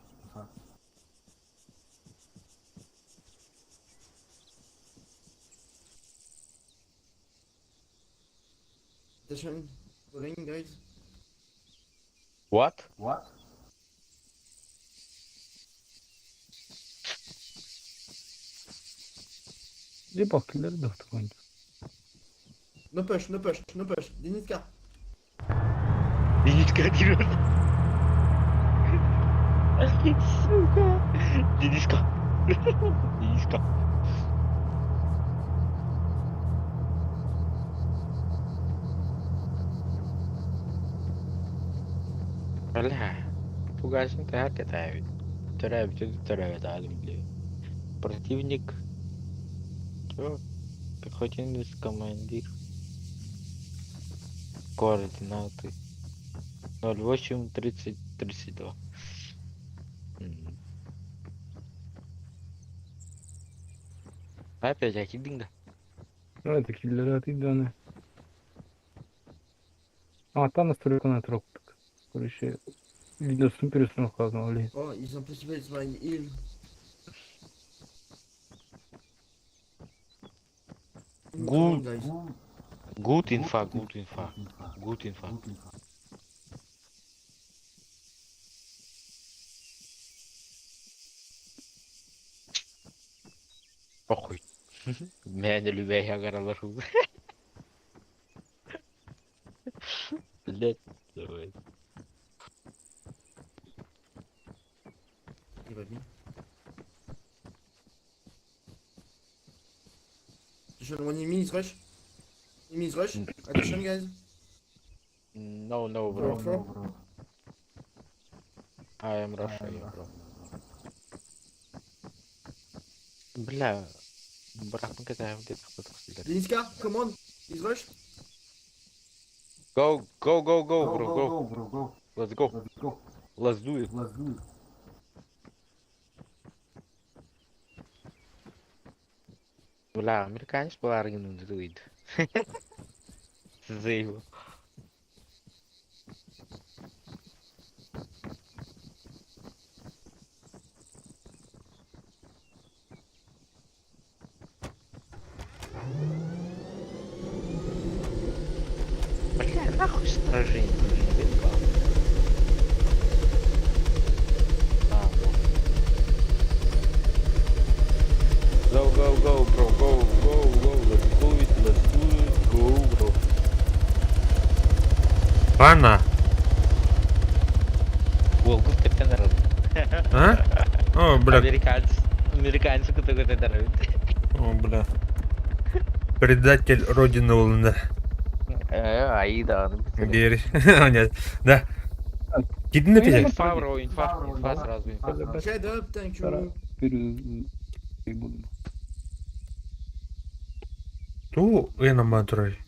Attention, ring, guys. What? Заебал, киллер да, такой. No push, no push, no push. Deniska. Дениска дерет. Сука. Дениска. Дениска. Бля. Пугасин ты катает. Теряет, теряет, блин. Противник. Чё? Пехотинец командир. Координаты. 08 30 32. М. Опять акидың да. Ну, это киллеры от Идана. А, там настройка на трок. Короче, видно, перестановка обновили. Oh, ils ont possible my heal. Good. Guys. Good инфа, good инфа. Good инфа. Похуй. Меня не любя, я горалар. Блять, давай. Il va bien. Attention, one enemy is rush. Enemy is rush. Attention, guys. No, no, bro. Four, four. I am Russia, yeah, bro. Бля, брат, мы катаем где-то кто-то. Deniska, come on. He's rush. Go, go, go, go, bro, go. Let's go. Let's do it. Бля, американец был друид. Заебал. Бля, нахуй сражение нужно, заебал. А, вот. Go, go, go, bro, go, go, go, let's do it, let's do it, go, bro. Пана. Волков тэптэн эрэр. А? О, бля. Американец. Американцы кытта көтөн эрэр. О, бля. Предатель родины Волында. Аида. Бери. Нет. Да. Кидин на Инфа, бро, инфа, инфа сразу, инфа. Shut up, thank you. Ту я на турай.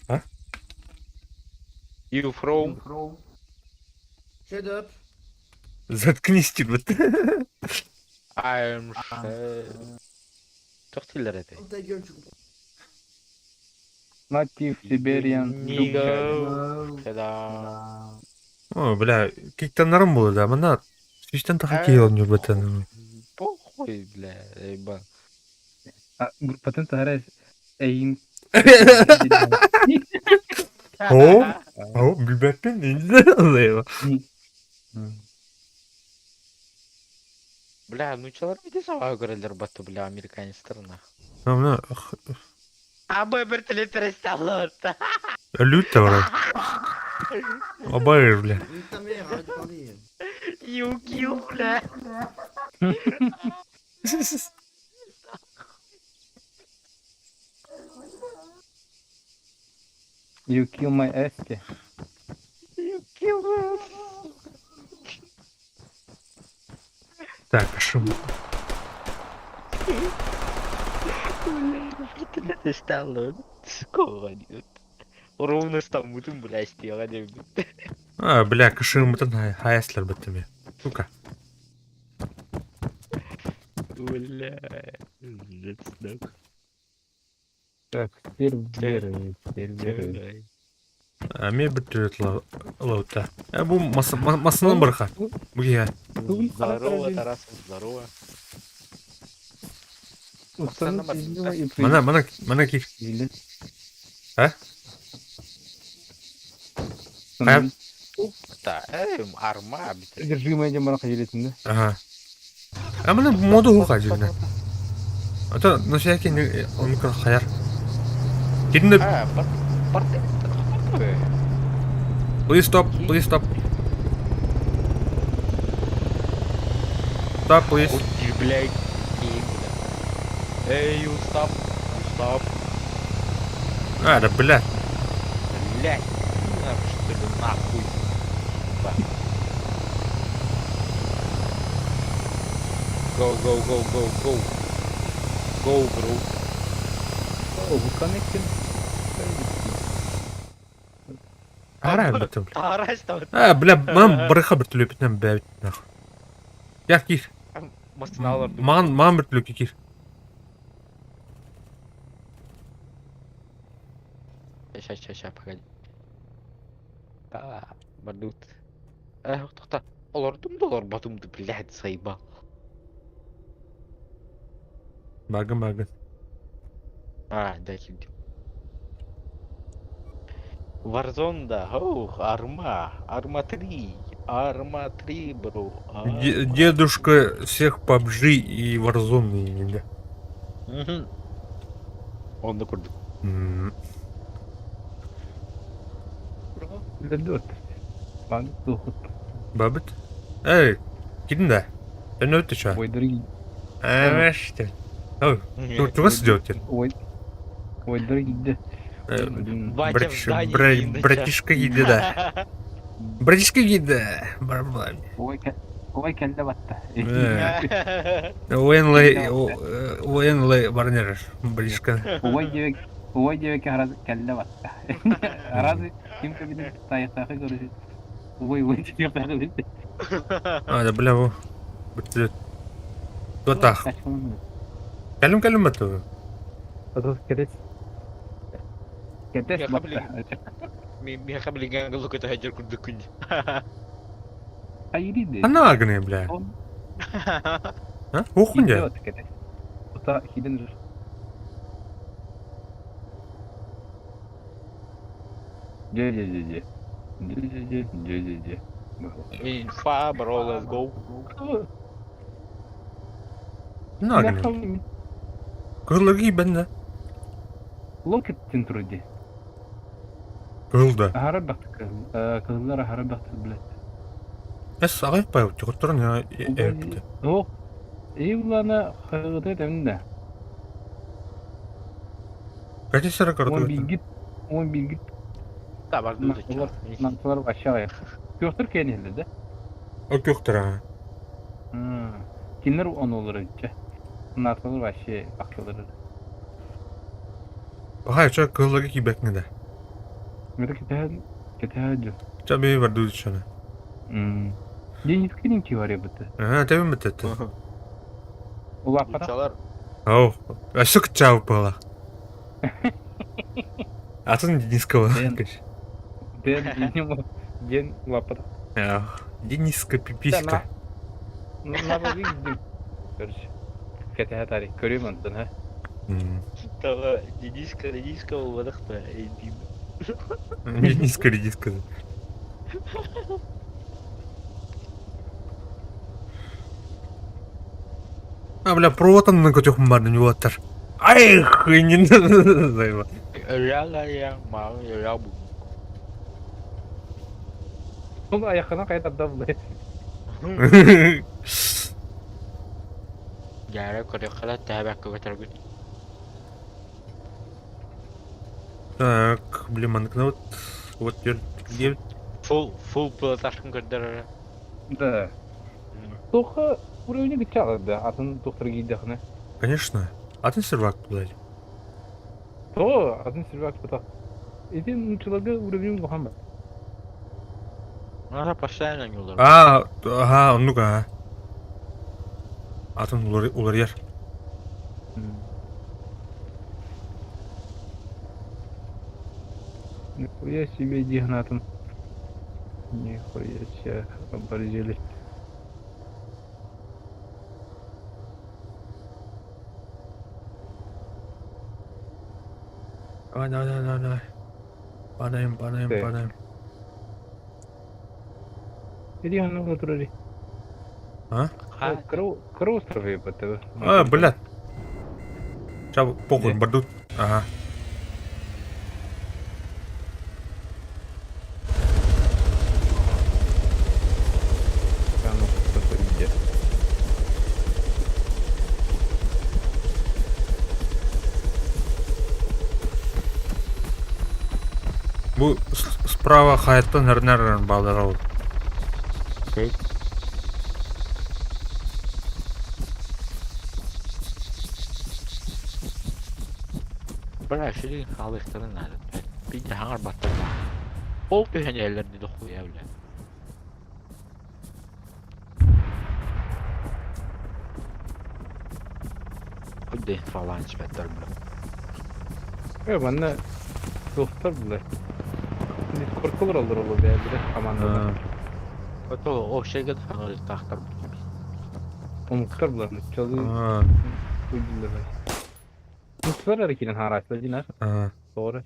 А? You from? Shut up. Заткнись, типа. I'm Туох дииллэр этэй? Ta gueule, tu comprends. Native Siberian. Nigga. Seda. О, бля, киктаннарым буолла да, манна сүүстэн таха киһи оонньуурбатан. Похуй, бля, ебан. Группатын таһара эйин. О, о, билбэппин, Бля, ну чалар бите сабаа көрөлөр батты, бля, американецтар нах. Мына А б вертолет перестал. Өлүүт бар. Абайыр, бля. Nique ta mère, arrête de parler. You kill, бля. You kill my ass. You kill me. Так, шум. Вертолет стал. Скоро. Ровно стаммутун, бля, стела диэбит. А, бля, кышымытын хаяслар беттеме. Сука. Бля, пиздец, нахуй. Так, серверы, серверы. Ами бит лаута. Э, бу масынан барха. Бу я. Здорово, Тарас, здорово. Мана, мана, мана кир. А? А? Да, арма бит. Содержимое диэн баран хайылытын да. Ага. А мана моду хуха жирне. Ата на всякий он хаяр. Кидин А, порт. Please stop, please stop. Stop, please. Ой, блядь. Эй, you stop. You stop. А, да, блядь. Блядь. Что ли, нахуй. Go, go, go, go, go. Go, bro. О, connected. Арай, блядь. Арай стал. А, бля, мам барыха бертөлөпүтүнэн бэбит нах. Я кир. Масыналар. Ман, ман бертөлөккө кир. Ща, ща, ща, погоди. А, бардут. Эх, тоқта. Олордум да олорбатым да, блядь, заебал. Багын, багын. А, да, килдим. Warzone да, ох, арма, арма 3, арма 3, бро. Арма. Дедушка всех PUBG и Warzone, бля. Мгм. Он на курдук. Ледот. Бан тухут. Бабыт. Эй, кидин да. Төнөт ча. Ой, дорогие. Эвеште. Ой, тугас идет. Ой. Ой, дорогие. Батя в здании видно, ча. Братишка гиде да. Братишка гиде. Барбла. Ой, ой, кэллэ батта. Уэнлей, Уэнлей Варнер, братишка. Ой, девек, ой, девек раз кэллэ батта. Разве ким кабинет таятахы көрүсү. Ой, ой, девек А, да бля, во. Бит. Дотах. Калым калым бату. Кетес. Кетес Я батта. Миэхэ билигэн луката хаджар курдук күн. Айриде. Ана агны, бля. А? Ухунде. Кетес. Ота хиден. Дьэ дьэ дьэ дьэ. Дьэ дьэ дьэ дьэ дьэ дьэ. Инфа, bro, let's go. На гына. Кыһылларга киирбэтин да. Локеттин турди. Кыһыл да. Аһара бахты кыһыллар аһара бахты блядь. Эс аҕай пай чокотторун эрпите. О, Ивлана хагыта тэмнэ. Катисара Он карту. билгит, он билгит Да, бар Нахтылар, нахтылар вообще Петр кенелdi да. О көктөр. Кинер он olur önce. Нахтылар вообще акылары. Бахай ча кыһылларга киирбэтин да. Мета кетен кетен Ча бей бар дуу чана. Денис кинин var ya быты. Аа, тэбин битет. Улаппата. Нучалар. Ау, а что чау была? Атын Дениского. Ден. Ден ден улаппата. Дениска пиписька. На видим. Короче. Кетен тарих көрөм онтон ha. Того, Дениска, Дениска болбадық та, эй, деймін. Дениска, редиска. А, бля, провод на котёх марды не вот Ай, хуйни. Зайба. Ля-ля-ля, мал, ля бу. Ол аяқына қайта дабылы. Жара көрі қала тәбәк көтергүт. Так, блин, маныкна вот. Вот, девять. Фул, фул пилотажын көрдір. Да. Тоха уровень гычалы да, атын доктор гидахны. Конечно. Атын сервак, блядь. То, атын сервак бата. Эти человек уровень бухан ба. Ана постоянно не олар. А, ага, ну-ка. а. Атын улар яр. Нихуя себе дигнатом. Нихуя себе оборзели. Давай, давай, давай, давай, давай. Падаем, падаем, Так. падаем. Иди она натурали. А? Кростров ебать. А, блядь. Сейчас, похуй, Где? бардут. Ага. Бу справа хаяттан нэрнэр балдар ол. Бля, шили халыктарын надо. Бинде хаңар баттыр. Ол түһен эллерди дохуя, бля. Худды фаланч баттыр, бля. Э, манна доктор бля. Дискорд колор алыр олу бе, бile командада. Ото о шегет хаңар тахтар. Омуктар булар, чалы А, уйдилер. Муктар аракилен харатлар динар. а. Doğru.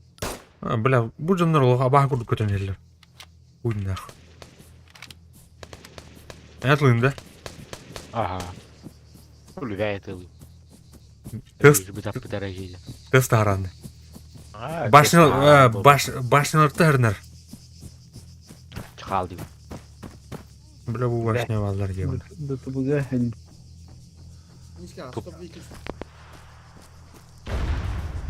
А, бля, бу дьоннор олох абаһа курдук көтөн иһэллэр. Уй нах. Эн да? Ага. Үлгә тыл. Тест, Битап дәрәҗәдә. тест таһаранды. Башня, баш, башняларты хәрнәр. Чыгал дип. Бля, бу башня балдар гебен. ДТБГ Низко, стоп, вики.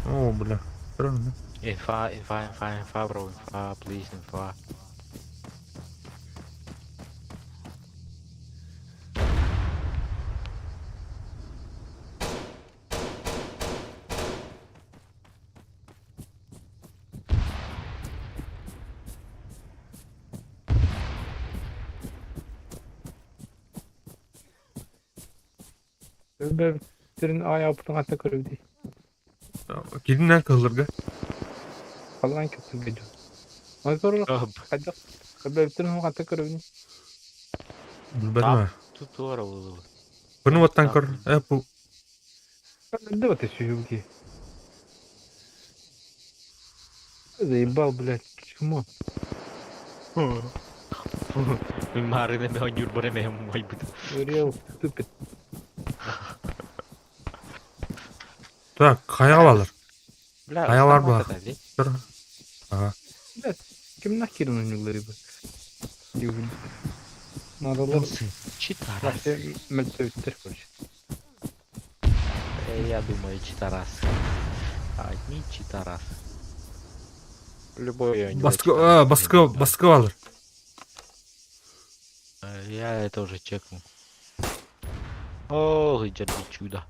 О, бля. Правильно. Инфа, инфа, инфа, инфа, бро, инфа, please, инфа. Бөбтерин ай аптың ата көрүдү. Кидиннен кылырга. Калган кетсин беди. Ой зору кайда бөбтерин ата көрүдү. Билбедим. Тут тура булды. Буну ваттан көр. Э, бу Да вот еще юги. Заебал, блядь, чмо. Мин маарыны эмэ оонньуурбар эмэ умайбытым. Реал stupid. Так, хайаҕа бааллар? Бля, Хайалар ыстаммат баар. этэ дии. Көр. Ага. Блядь, ким нахер на него рыба? Надо Читарас. мөлтөүттэр, короче. Я думаю, читарас. Одни читарас. Любой у него Баскы, читарас. а, баскы, баскы бааллар. Я это уже чекнул. Ох, дерби чудо.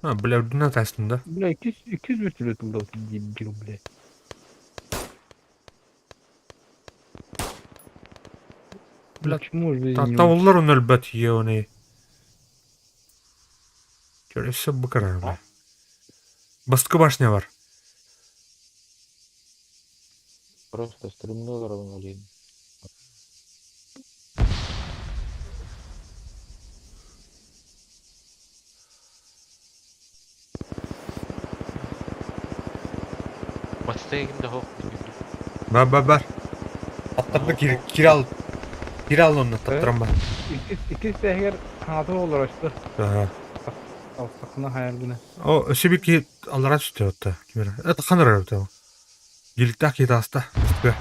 А, бля, үрдүнэн таастым да. Бля, 200 вертолет был, дебил, блядь. Бля, Почему жизнь не Таптабыллар оны өлбөт ионы. Көрөсө букарар, бля. Баскы башня бар. Просто стремно равно. Бастайгым да хоқ. Бар, бар, бар. Аттарды кир, кир ал. Кир ал онны таптырам бар. Икки сәһигэр хаҥата олорочтор. Ага. Алсақына хайаргына. О, өссө бир киһи аллараа түстэ отта. Ким эрэ. Это ханар эрэ Гиликтээх киһи таҕыста. Бастакы.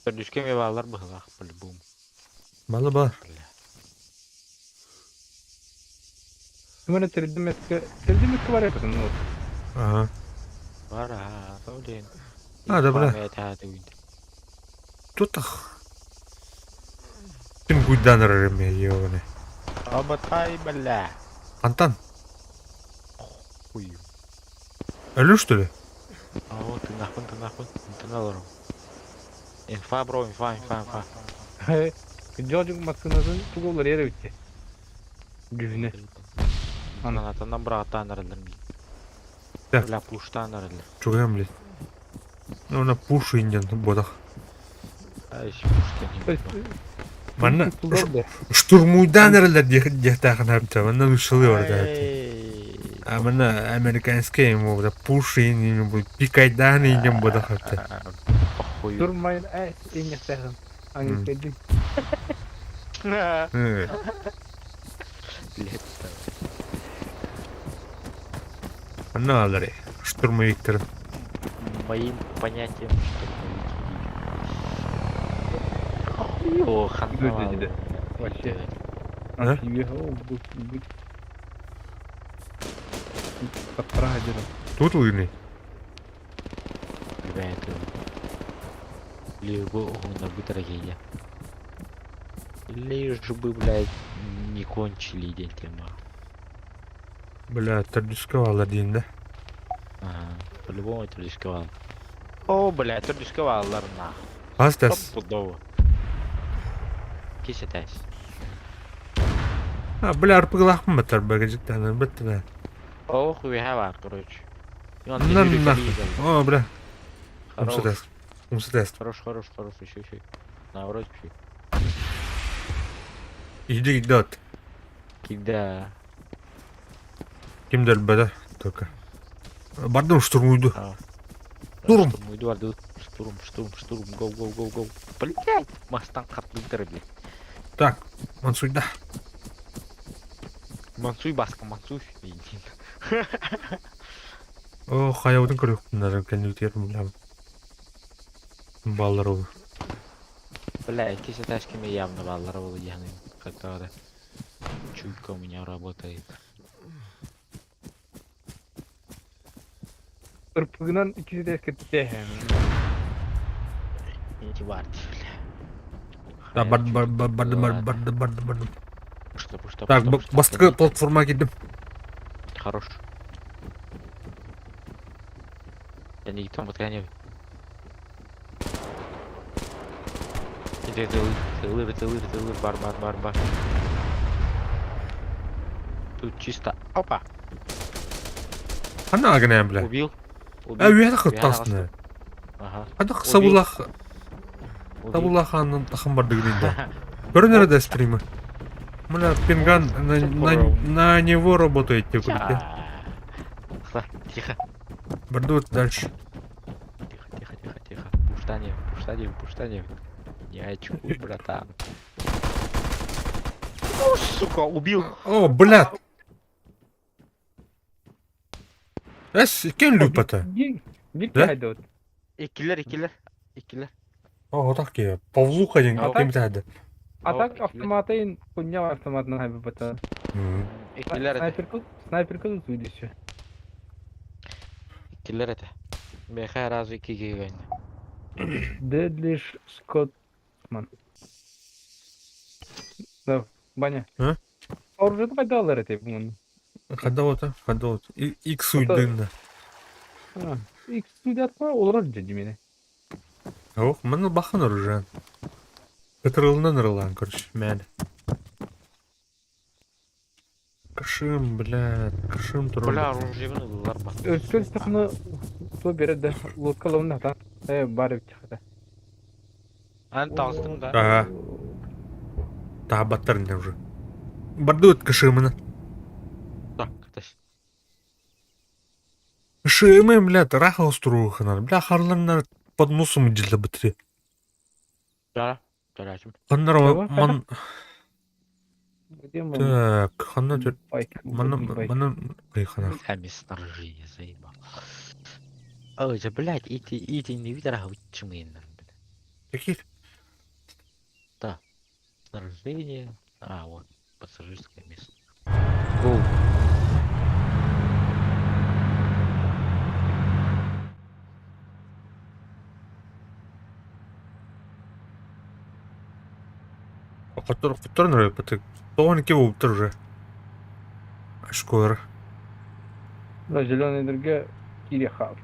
Төрдүскэ эмиэ бааллар быһылаах по-любому. Бала бар. Бля. Ким эрэ төрдүмэккэ төрдүмэккэ бар эбит ну. Ага. Бар аа, то блин. А, да, бля. Тутах. Ким гуйдан эрэр эмиэ ебаный. Абатай, бля. Антан, Хуй. өлөр что ли? А вот ты нахуй, ты нахуй, ты на Инфа, бро, инфа, инфа, инфа. Жожук массынасын тугу олар эре битти. Жүзүнө. Ана атанан бырааттаан аралар. Так. Бля, пуштаан аралар. Чугам, блядь. Ну, на пушу индиан бодах. Ай, пуштан. Манна штурмуйдан эрэлэр диэхтээхин харта. Манна ушылы бар да. А манна американский ему да пуши ему пикайдан индиан бодах харта. Похуй. Турмайын әс иннехтээхин. Аңы Блядь. Манна алары штурмовиктер. Моим понятием штурмовики. Хуё, хана. Вообще. А? Тут лыны. Ребята, лишь бы он бы трагедия. Лишь бы, блядь, не кончили день тема. Бля, төрдүскэ один, да? Ага, по-любому это рисковал. О, блядь, это рисковал, нахуй. Астас. Стопудово. Кисетась. А, бля, арпыглахмын батар багажиктан, баттана. Ох, хуя короче. И он На дежурит, нахуй. лизал. О, бля. Хорош, Умсутес. Умсутес. хорош, хорош, хорош, еще, еще. Наоборот, еще. Иди идет. Когда... Ким бада только. Бардым штурмуйду. А. Штурм. Штурм, Эдуард, штурм, штурм, штурм, гоу, гоу, гоу, гоу. Блять, мастан хаттыктыр, блядь. Так, мансуйда. Мансуй, баска, мансуй. О, хаябытын көрөкпүн кәнүтер бля. Баллар ол. Бля, эти тачками явно баллар был который чуйка у меня работает. Ырпыгынан иккиси да кетте. Эти варти, бля. Да, бар бар бар бар бар бар бар бар. Что, что, Так, бастыкы платформа кидим. Хорош. Я не там вот Тылы, тылы, тылы, бар, бар, бар, бар. Тут чисто. Опа! Ана агына бля. Убил. Убил. Ә үәді қыттасыны. Ага. Ады Сабуллах Убил. Сабуллах ханның тахым бар дегенде. Көрінер де стримы. Мына пинган на, на, на него работает деп Тихо. Тихо. Бардыбыт дальше. Тихо, тихо, тихо, тихо. Пуштание, пуштание, пуштание. Не очкуй, братан. О, сука, убил. О, блядь! Эс, кем люпата? Бир Да? кайдот. Иккилэр, иккилэр, иккилэр. О, вот так я. Павлуха один, А кем тады. А так Иккилэр. автоматын кунья автоматынан хайбы бата. Иккилэр этэ. Снайперка, снайперка тут выйдешь. Иккилэр этэ. Миэхэ разу икки киһи Дедлиш Скоттман. Да, Баня. А? Оружие пайдалар эти, по-моему. Хадаута, хадаута. Икс уйдын. Икс уйдатма олар деді мені. Ох, маны бахан оружие. Кытырылынан ырылан, короче, мән. Кышым, блядь, кышым туру. Бля, оружиебын ыллар ба. Өрткөл тақыны то береді, лодка лауын ата. Э, бар чықта. Ан таҕыстым да. Ага. Таабаттар не уже. Бардует кышымына. Так, кыташ. Кышымы, блядь, рахал струхана. Бля, харланнар под носом идет бытри. Да, да, Ханнар Чего? ман... Где мы? Так, ханна төр... Байк. Маны... байк. Маны... Кайхана. Сами снаружи, заебал. Ой, да, блядь, ити не видел, а чмын. Какие? Снаряжение. А, вот, пассажирское место. Гоу. Котор, котор нөрө бытык. Тоғын ки болуп тұр уже. Ашколар. Да, зеленый дырга кире хап.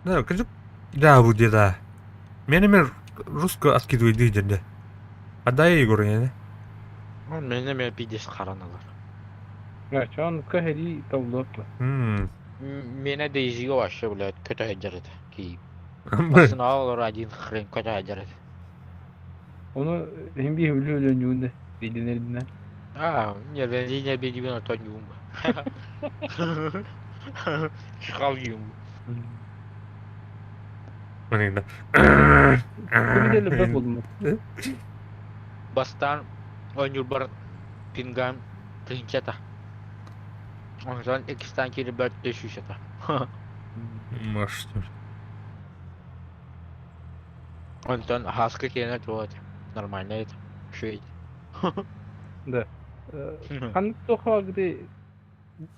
Да, кажи... Да, будет, да. Меня, например, русскую откидывает дидерде. А да, Егор, я не? Меня меня пиздец хараналар. Чон кахери тавлокла. Ммм. Меня DayZ вообще, блядь, көтө держит. Киев. Арсенал один хрен көтө держит. Оны хемби хүлү өлөнүүнde билинердине. А, не, не бедибин то не ум. Чихал юм. Міне, Күнделі бір болдым. Бастан ойнур бар пингам тынчата. Онтон икстан кири бер төшүшата. Маш, Онтон хаска кенет вот. Нормально это. Шөйт. Да. Хан тоха где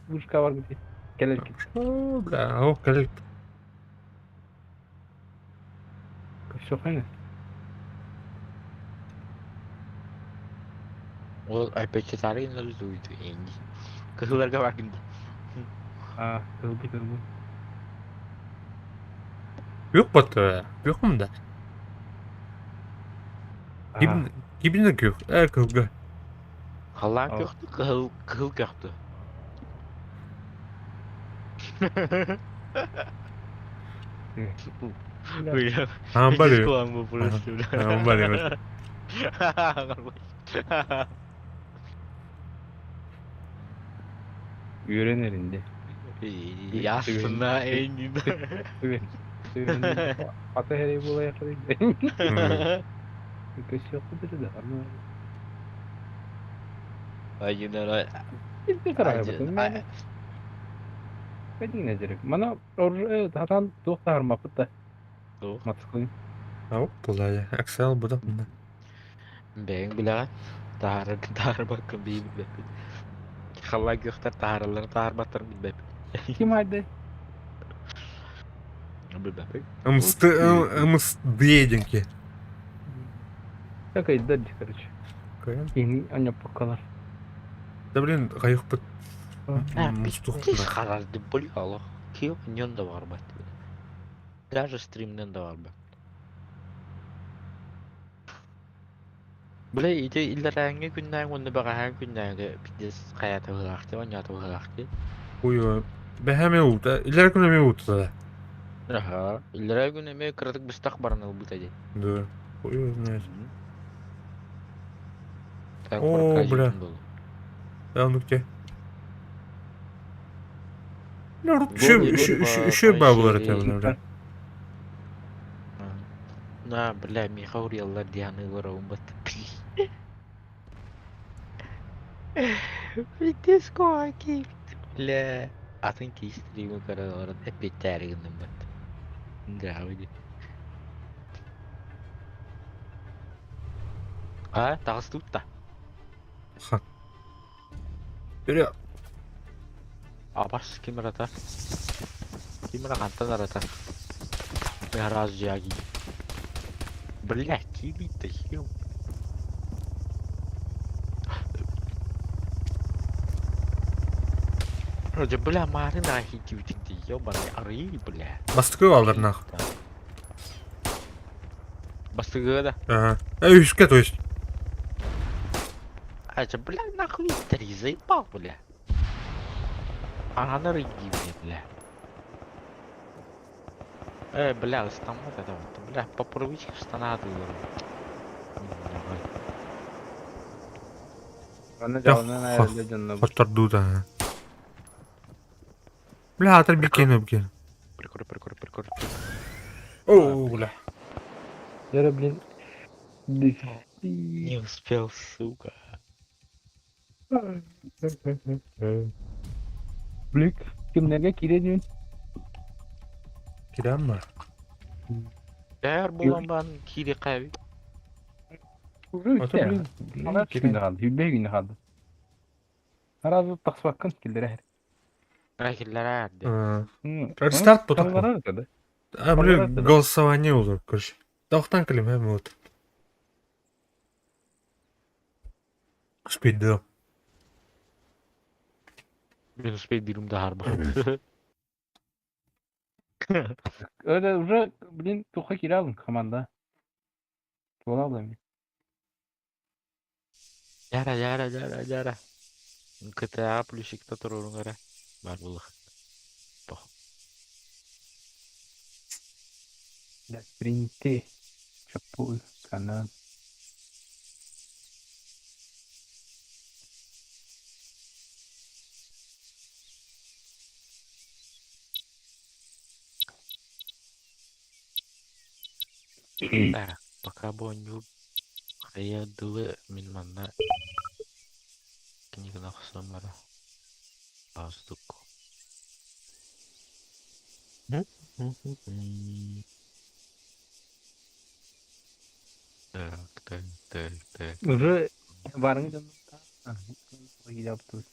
вышка бар где. Келер кит. О, бля, о, келер. Все хайна. Ол опять читары нализует энди. Кызыларга бакынды. А, кызылды кызылды. Yok баты, yok mu da? Кибин, кибин yok. Э, кызга. Халан Ал. көктү, кызыл кызыл көктү. Бля, Амбари. Кулан просто, бля. Амбари. Үйренеринде. Ясына энди. Ата херей була якын. Көс yok dedi de ama Айына Bildi karar bakın. Бәдин нәзерек. Мана оружие татан доктор мапыт да. Матыклы. Ау, булай. Excel бу да. Бәң билә. Тары тары бакын би билбәп. Халла göktер тарылар тар батыр билбәп. Ким айды? Билбәп. Мст, мст еденки. Так айды, короче. Yeni аня покалар. Да блин, кайык бит. Мустух. Харарды бля, Кио нен да бар бат. Даже стримнен да бар бат. Бля, ити илләрәңге күннән онны багаһан күннәнге пиздец хаята булакты, онята булакты. Ой, бәһәме ут. Илләр күнәме ут да. Ага, илләрә күнәме кырдык бистак барны бу тәди. Да. Ой, знает. ГТА О, куоракка бля. жийтин болу. Да, ну где? Ну, Гол еще, Егор еще, по еще, еще бабла серии. бля. На, бля, миха урьяллар дианы лора умбат. Пиздец, куаки. Бля. Атын кийстриме караларын эппеттәригиннен бат. Гравди. А, тағыс тут-та. Ха. Вперед. Абас ким арата? Ким аракантан арата? Гараж жаги. Бля, киби-то хил. Вроде, бля, мары нахи кибитинти, ёбаный ары, бля. Бастыкы алдар нахуй. Бастыгы да. Ага. Эй, үске, то есть. А это, бля, нахуй три заебал, бля. А она рыги, бля, бля. Бля, там вот это вот, бля, попробуйте штана Аны Я жалынан айрылды дьонно. Хотторду да. Бля, атар бикен бикен. Прикур, прикур, прикур. О, бля. Дөрө, блин. Не успел, сука. Блик. Кимнерге кире дүйүн? Кирам ма? Бәр булан бан кири каби. Уже Ата, үтте. блин, блин, Ана кирем. күндө калды. Хүлбей күндө калды. Аразы таксыбаккын килдер. Рахиллер әрді. А, Рестарт потом. Таллар да. А, блин, голосование уже, короче. Тохтан калим, вот. Успеть, да. Мен успей дирим да харба. Öyle уже, блин, туха кире алдым команда. Тула алдым. Яра, яра, яра, яра. ГТА плюсик та турурун гара. Бар булых. Да, принте. Чапул, канал. Так, пока боню. Хая дылы мин манна. Книга нахсамара. Аздук. Так, так, так, так. Уже барың жонда. Yaptı.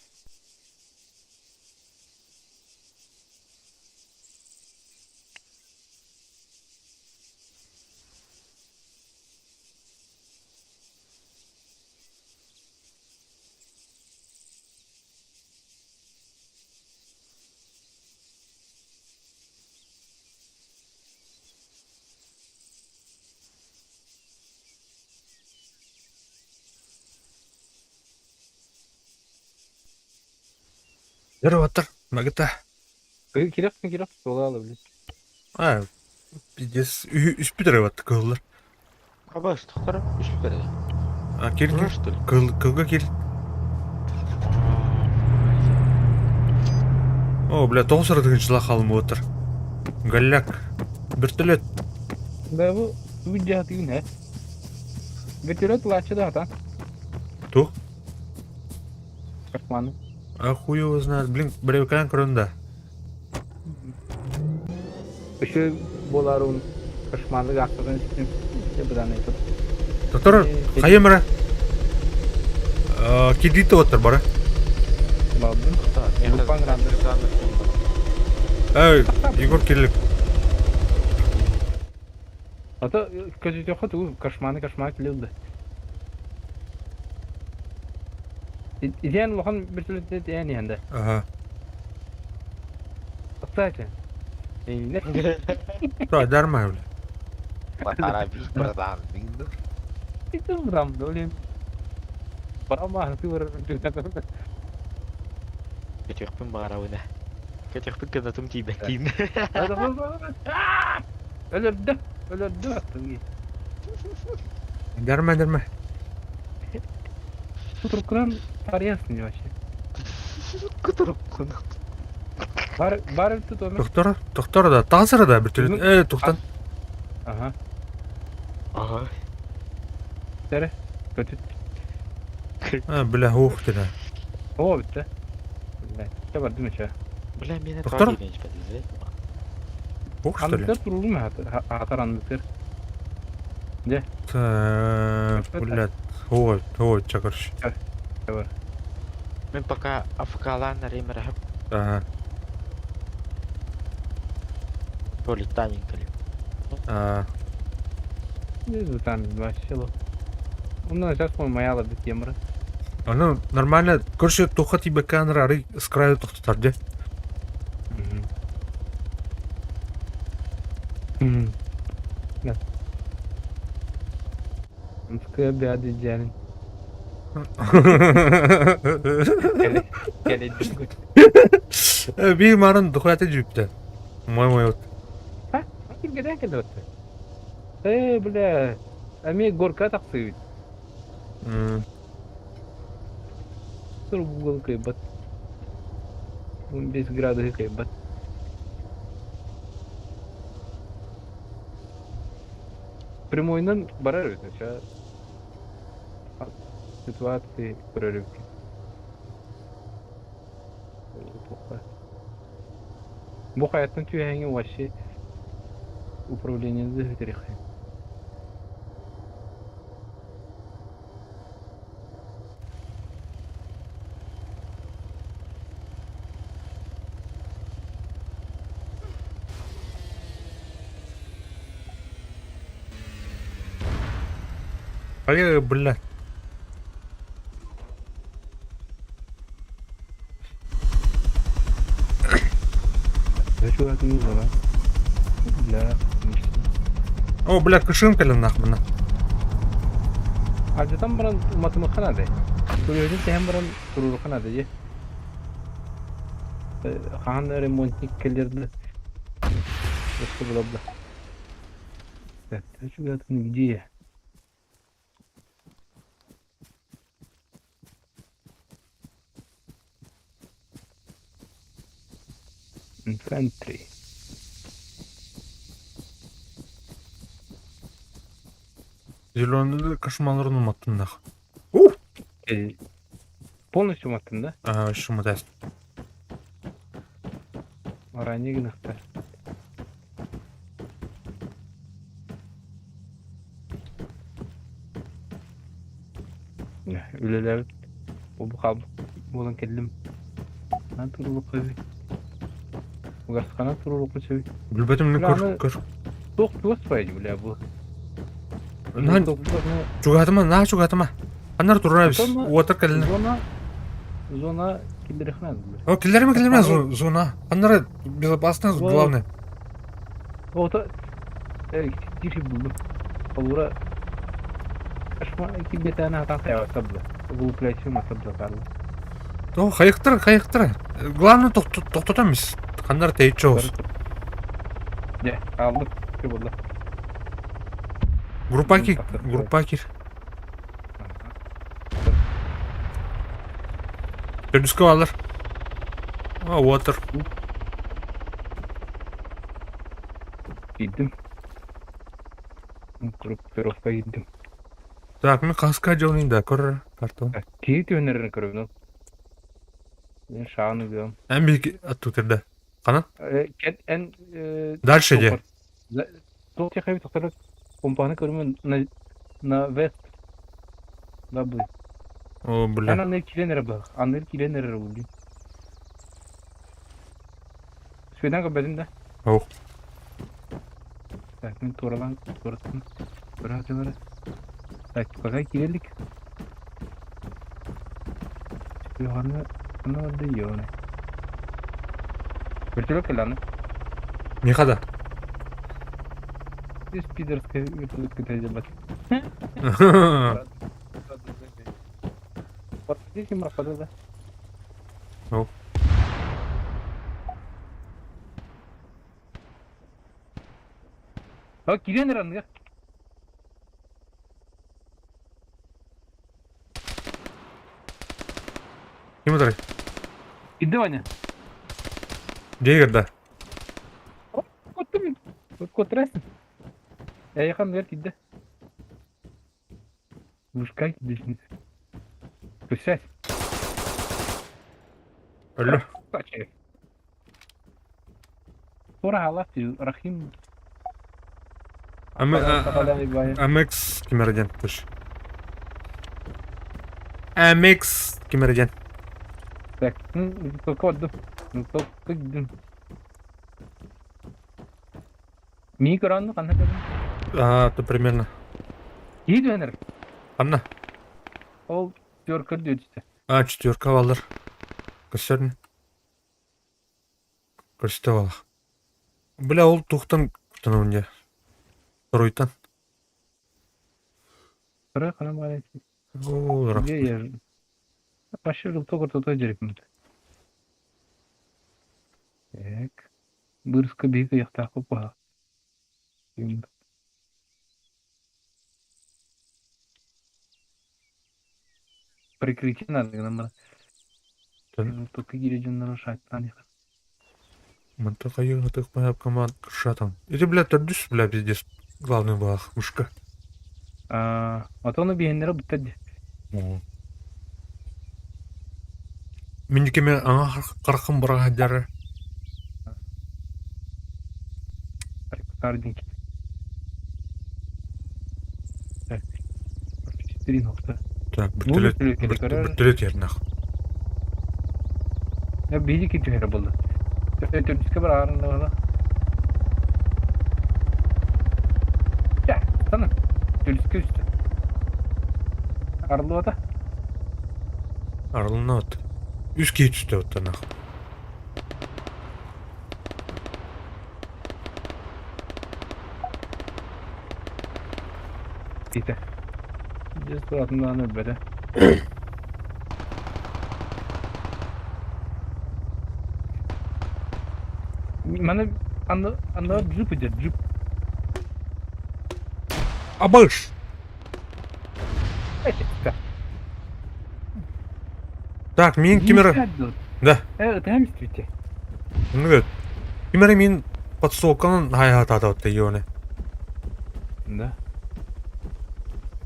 Здорово, Тар. Магата. Кирек, кирек, тула алды, блин. А, пиздец. Үспүтер вот кыллар. Абас, тохтара, үш береді. А, кир, Ура, кир. что ли? Кыл, кылга кир. О, бля, тоғыз жыла қалым отыр. Галляк. Вертолет. Да bu bu jahati ne? Вертолет лачы да та. Ту? Кашманы. А хуй его знает. Блин, бля, экран көрінді. Еще боларун кашманы гактыгын үстүн. Будан айтып. Доктор, хайымра. Кидите отыр бара. Бабын. Эй, Егор Кириллик. Ата көзүтө хоту кашманы кашманы килди. Иден лохан вертолет яни ханда. Ага. Кстати. Не. Да, дарма, бля. Поторопись, братан. Это брам, блин. Барама, ты вор. Кетехпин барауына. Кетехпин кынатым тибетин. Өлөрдө, өлөрдө. Дарма, дарма. Кутуруккунан арыйасың вообще. Кутуруккунан. Бар бар эбит туоме. Тохтор, тохтор да, таҕысара да бүтүрүт. Э, тухтан. Ага. Ага. Тере. Көтүт. А, бля, ух ты да. О, бүттэ. Бля, чэ бардым еще. Бля, меня Доктор? тоже не Ух, что ли? Андытыр турулум атар андытыр. Де. Так, блядь. Ой, ой, ча, короче. Бар. Мен пока АФК-лаан ремер Ага. Полетанин кали. А, Не там вообще. Ну, сейчас мой моя ладит темра. Аны нормально, короче, туха тебе камера ары с краю тохтотар, де? Да. Мская бяды дьярин. Кэлэ Би марын духуяты жүпті. Мой мой вот. А? Ким кэлэн кэлэ Э, бля. Ами горка тахсыбыт. Тур бугул кайбат. 15 градус кайбат. Прямойынан барар өтө. Сейчас ситуации прорывки. Бу хаяттан түйәңе вообще управление өтөрөхе. Ай, бля. Бля. О, бля, кышын кэлэн нахмана. Ардытан баран матымыкханады. Көрөдүн тэһэн баран туруруханады же. Хаан ремонтник келерди. Что было бы. Так, где я? Infantry. Зеленый кошмаларын уматтым нах. Ух! Полностью уматтым, да? Ага, шуматас. Ранее гнахта. Үлелер бу хаб болан келдим. Ан турулук көбү. Угасхана турулук көбү. Билбетим не көр, көр. Тох туос бай бля бу. На чугатыма, на чугатыма. Анар турабыз. Уотар кэллин. Зона зона киллерхна. О, киллерме, киллерме зона. Анар безопасность главное. Ото тиши булду. Полура Ашма кибетана атан хаява табла. Глуплячы ма табла карлы. То хайыктыр, хайыктыр. Главное токтотамыз. Хандар тейчоос. Не, алдык. Кө болду. Группа ки, группа кир. Төрдүскө алар. А, water. Кийдим. Группировка кийдим. Так, мен каска жолын да көр картон. Кийит өнерин көрөм. Мен шааны көрөм. Эм би атту терде. Канан? Кен эн Дальше де. Тол техаби токтор компаны көрөм на на вест. Да бу. О, бля. Ан аны киленер бу. Аны киленер бу. Свидан көбөдүм да. Ох. Так, мен туралан тураттым. Бираз Так, пока кирелик. Йоғаны, аны да йоны. Вертолет келаны. Михада. Здесь пидорская вертолет катает бат. Вот здесь им да. О. А, кирен ранга. Ким ытарый? Иди, Ваня. Дьиэгэр да. Коттум. Котрасың. Эйхан бер кидде. Вышка киддесин. Присядь. Өллө. Качай. Тура алат Рахим. Амекс кимэрден тыш. Амекс кимэрден. Так, только только Микроны ханна көрдүм? А, то примерно. Киһи түһэнэр. Ханна? Ол четверка дүөтүтэ. А, четверка баллар. Көстөрүн. Көстө балах. Бля, ол тухтан кутанабын дьэ. Торуйтан. Второй ханам баар. О, Где я? Вообще желток ортото дьэрикмит. Так. Бырска биһиги ыйахтаахпыт баһа. Прикрытие надо гынан баран. Только киирэ дьоннору шайтан Мантан хайыы ытык команд шатан. Ити, бля, төрдүс, бля, пиздец. Главный баах, мушка. А, отону биһиннэрэ бүттэ дии. Мин кеме аңа карахым бара сылдьар. Кардинки. Так. 4 нокта. Так, бөртөлөт бөртөлөт ернах. Я биһиги ки түһэрэ буолла. Төрдүскэ бар аарында Чэ, тана. Төрдүскэ үстэ. Арыллыбата. Арылынабыт. Үс киһи түстэ оттанах. Итэ. Дьэ туратын даҕаны өлбөтө. Маны анны анныгар джип идет, джип. Абыш! Так, мин кимер... Да. Ытаһам истибите. Ну, кимер мин подсолканын хайхатаатабытта йоне. Да.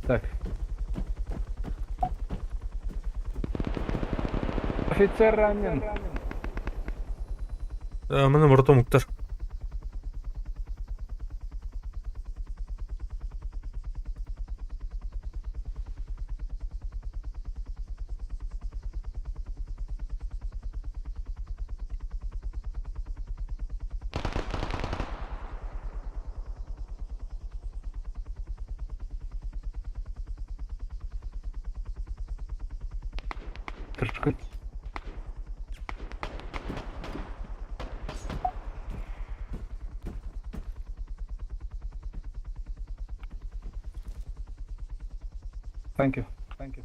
Так. Офицер ранен. Маны морото муктар. Трошки. Thank you. Thank you.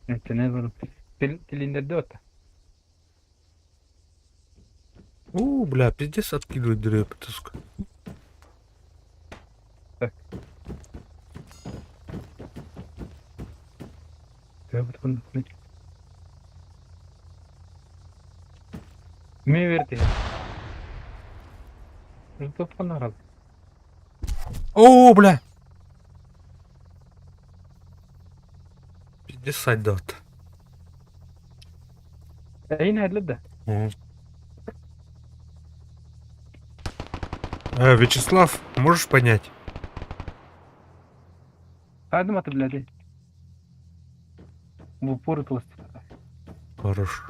Это не было. Тилиндерде ота. У, бля, пиздец откидывает дыры, сука. Так. Ми верти. Что фонарал? О, бля! Пиздец сайдат. Эйин хайдлада. Вячеслав, можешь понять? Хайдам аты, блядь. В упор просто. Хорош.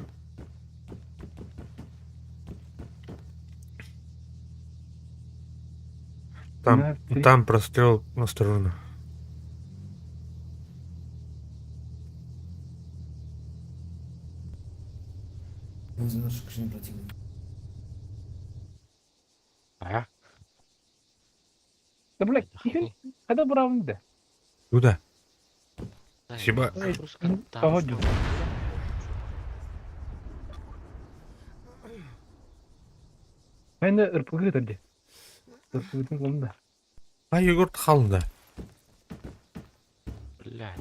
Там, там прострел осторожно. А? Да, блядь, когда бравым да? Куда? Спасибо. Погоди. Мен РПГ тогда. А Егор халда. Блядь.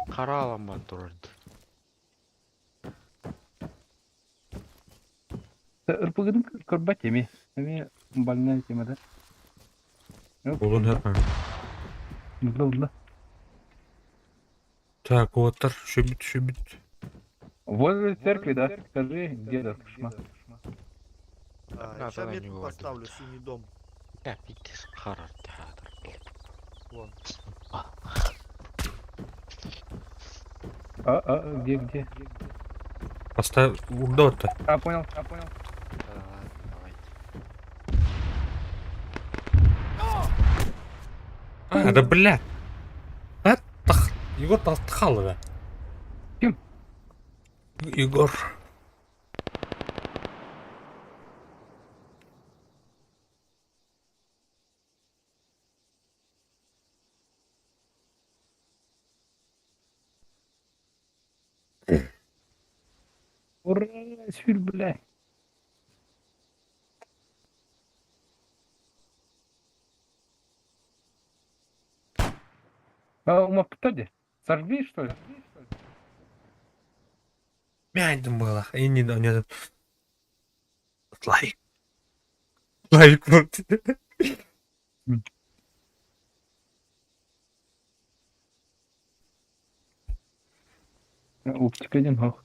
Хараламан турар дии. Ырпыгын көрбөт эми. Эми больная тема да. Булун хэ. Булла булла. Так, уоттар, шөбүт, шөбүт. Возле церкви, да? Скажи, где да, кошма. А, Надо Сейчас на метку него поставлю, синий дом. Бля, пиздец, харар театр, блядь. Вон. А, где, где? Поставь урда-то. А, понял, а, понял. Да, давайте. А, да бля. А, тах. Егор тахал, да. Ким? Егор. Ура, сүр, бля. А, ума птади? Сожгли, что ли? Мядым было. И не да, нет. Славик. Славик, вот. Оптика один, ох.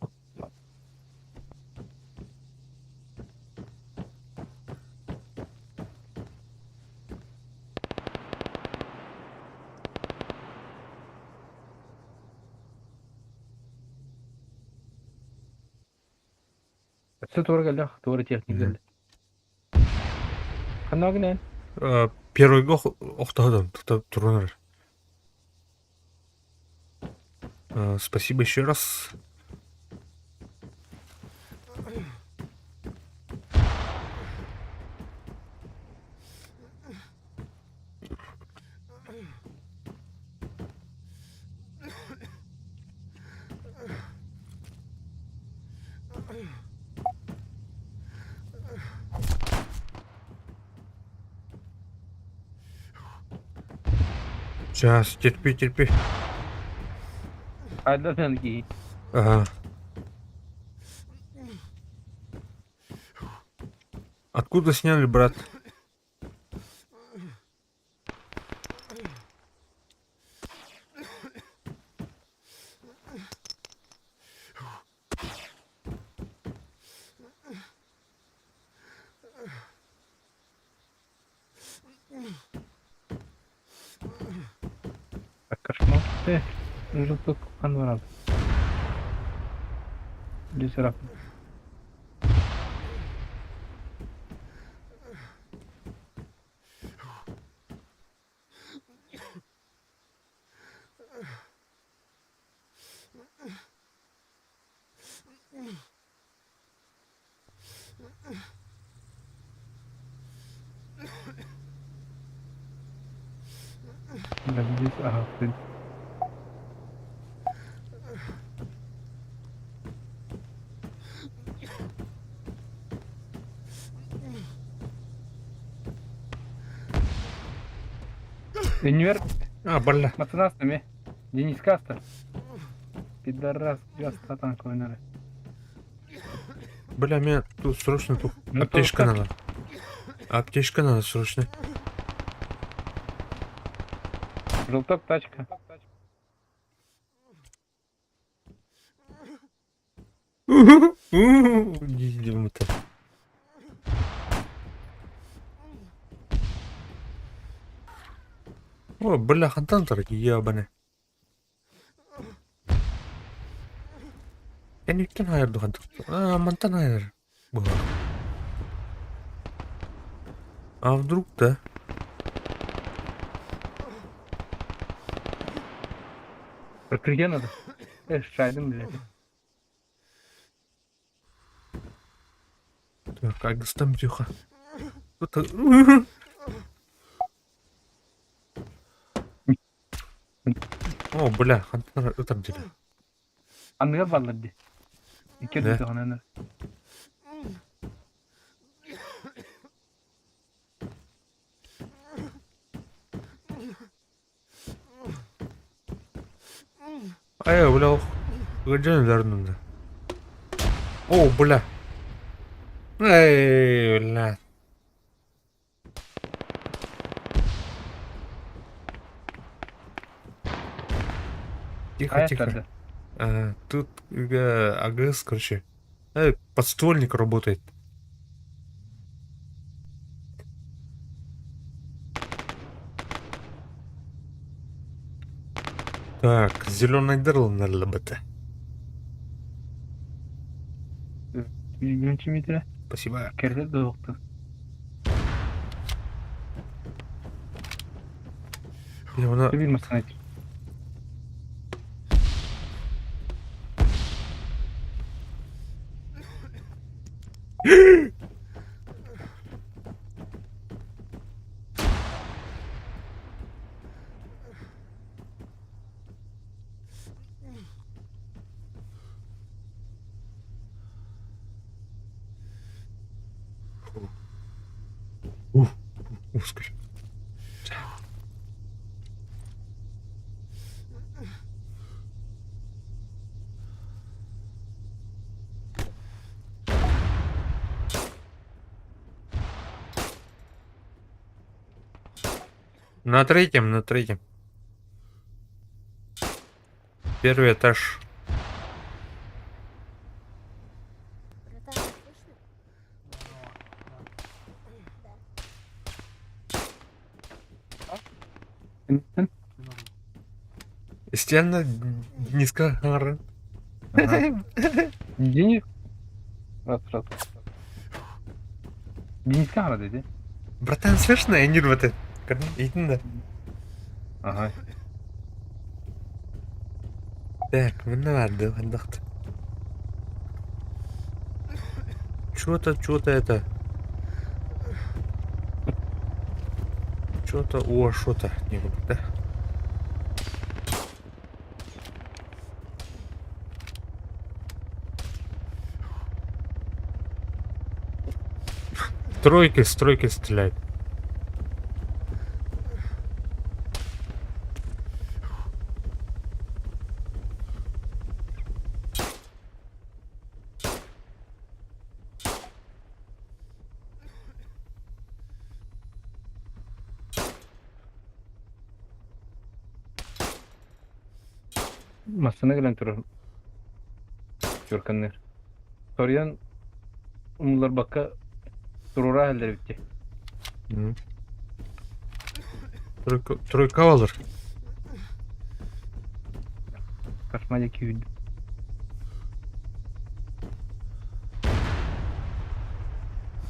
Все тура тура техника. Ханагнен. Первый гох охтадым, турнир. Спасибо еще раз. Сейчас, терпи, терпи. Айдадан ки. Ага. Откуда сняли, брат? Так, кошмар. Ты, желток анварат. Лизерап. Да, здесь, ага, ты. Универ А, бля. Мацанастами. Денис Кастер. Пидорас, газ танковый надо. Бля, мне тут срочно тут Ну, аптечка то надо. Аптечка надо срочно. Желток, тачка. Видимо-то. О, бля, хантантер, ебаный. Кэнниттэн хайар духан. А, мантан хайар. Была. А вдруг, да? Прикрытие надо. Эх, шайдым, блядь. Так, а там тихо. Тут... О, бля, хантан там деле. Анныга баллар ди. Икки Да. духананы. Айа, бля, ох. Ыалдьан өлөрүн да. О, бля. Эй, бля. Тихо, тихо. А, тут АГС, короче. Подствольник работает. Так, зеленый дырл на ЛБТ. Сантиметра. Спасибо. Кэрдэ дуохту. Я вона... Ты видимо санать. Ух, узкий. На третьем, на третьем. Первый этаж. Братан, слышно? Стена низко. Денис. Раз, раз. Денис камера dedi. Братан, слышно? Я не рваты. Иди Ага. Так, ну ладно, отдохнуть. Чё-то, это. Чё-то, о, что-то не было, да? Тройки, с тройки стреляет. Массыына кэлэн турар чуорканныыр. Соруйан умулларбакка туруора иһэллэр эбит дии. Тройка, тройка алыр. Кошма диэки күүрдүм.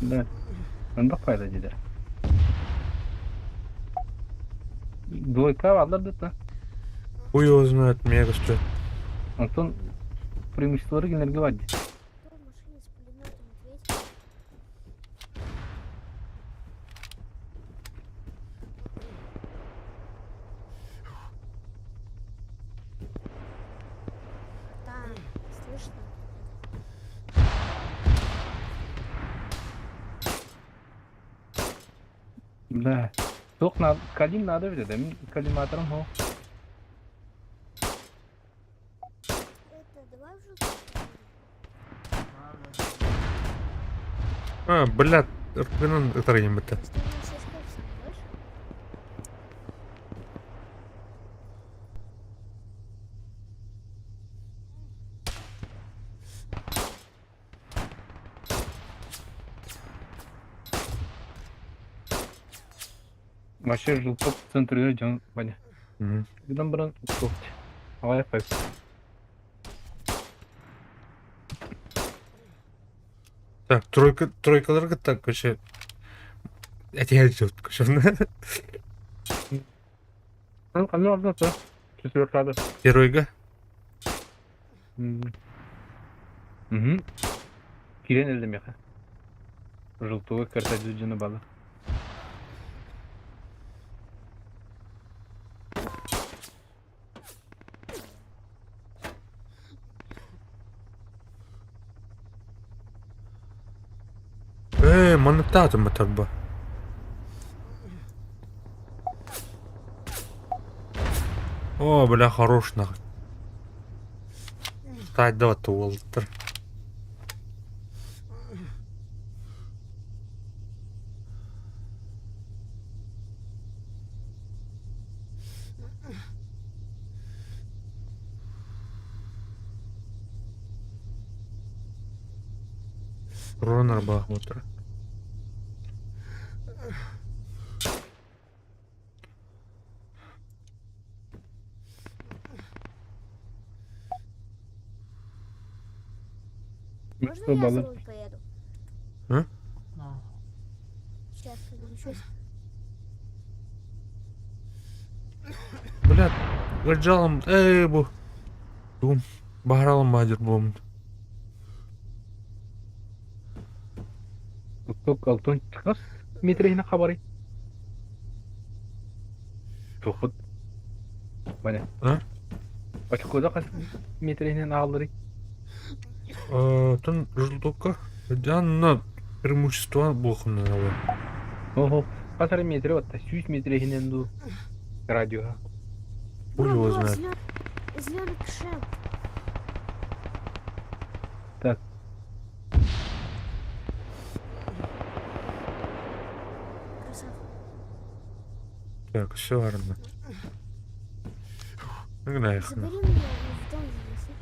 Да, элбэх файда диилэр. Двойка бааллар да Хуй его знает, мне кажется. Онтон преимуществолары кинилэргэ баар дии. Кто в машине с пулеметом ответь? Братан, слышно? Да. Туох на калим надо эбит этэ. Мин коллиматорым суох. Это, давай уже А, бля, ырпынан ытарайын бітті. Что у нас есть пепси, больше? Вообще Желток в центре дьон Ваня. Гынан баран суох. Аҕыйах файв. Так, тройка, тройкаларга так, короче, этиһэр дьон, короче, Ханна барда то? Четвертада. Первыйга. Угу. Киирэн эллэ миэхэ. Желтуга карта дьоно бааллар. Ээ, манныктаатым батарба. О, бля, хорош нахуй. Таайдабат уолаттар. Ронар баахмутра. Можно я за руль поеду? А? Сейчас подключусь. Бля, гаджалым, эй, бу. Бум. Баһаралым баадыр буомун. Алтын хас метрехine хабарый. Тухут. Бане. А? Очкода хас метрехine аалырый. Тон желтокка. Жанна преимущество буохунна Ого. Хас эрэ метре отта 100 метрехинен ду радиоха. Хуй Бро, его бро, знает. зеленый кшем. Так. Красава. Так, все верно. Погнали. Забери меня и в дом занеси.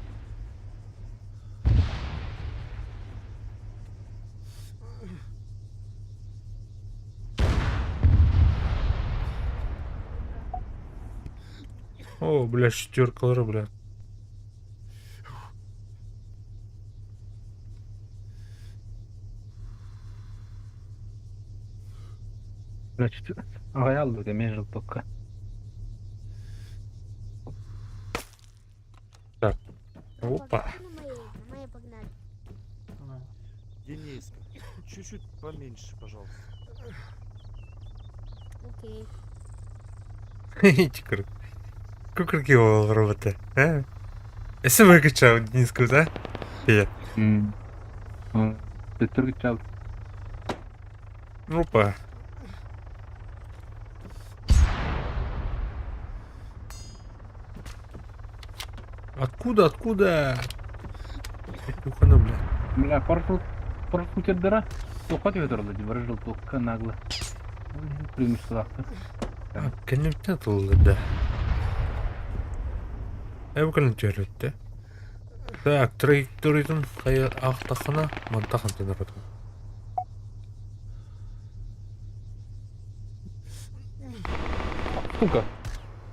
О, бля, шестерка, бля. Значит, аҕай аллы мен желтокка. Так. Опа. Погнали на моей погнали. Денис, чуть-чуть поменьше, пожалуйста. Окей. Чикыр. Кукурки роботы. А? Если выкачал Дениску, да? Привет. Төттөр Опа. Откуда, откуда? Ухана, бля. Бля, парашютердара тоқат өтөрлө бар желтокка нагло. Преимущество. А, кэнниттэн тыллы да. Эбукалын түөрөттө. Так, траекториятын хайа ахтахына мантахан тенеротун. Сука.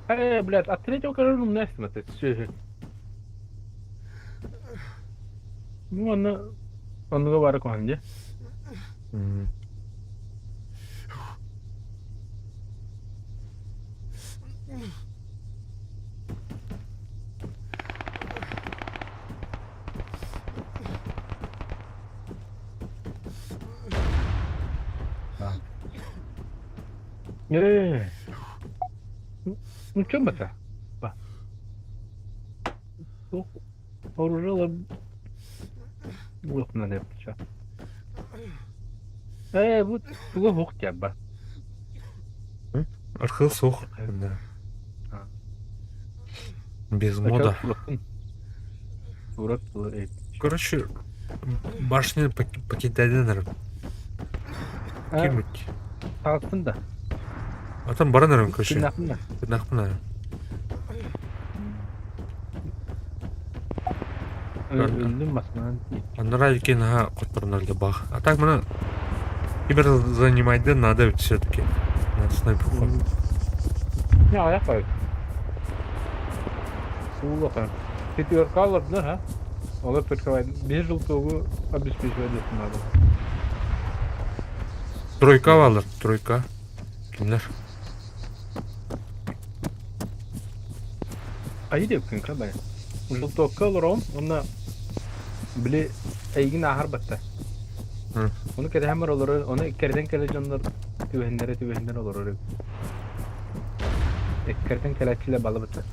Э, блядь, от третьего королю настимо ты. Ну, она... Онуга бары куһан Э. Ну, чем это? Ба. Вооружила... Ух, надо чё. Э, вот туга хук ба. Архыл сух. Да. Без мода. Короче, башню покидали, наверное. Кимуть. Тағысын да. А там бара, наверное, короче. Тынақын да. Тынақпын, Өлдüm басынан. Аннара екен ага котторнарды бах. А так мына кибер занимайды надо все-таки. На снайперку. Не, аяқ қой. Сулақа. Четверка аларды, ха? Олар прикрывает. Бес жыл обеспечивать надо. Тройка алыр, тройка. Кимдер? А иде күн кабай. Желтокка олорон, онна били эйгин ахар батта. Оны кэдэхэмэр олорор, оны керден келе дьоннор түбэһиннэрэ түбэһиннэр олорор. Эккертен келечиле балы бытта.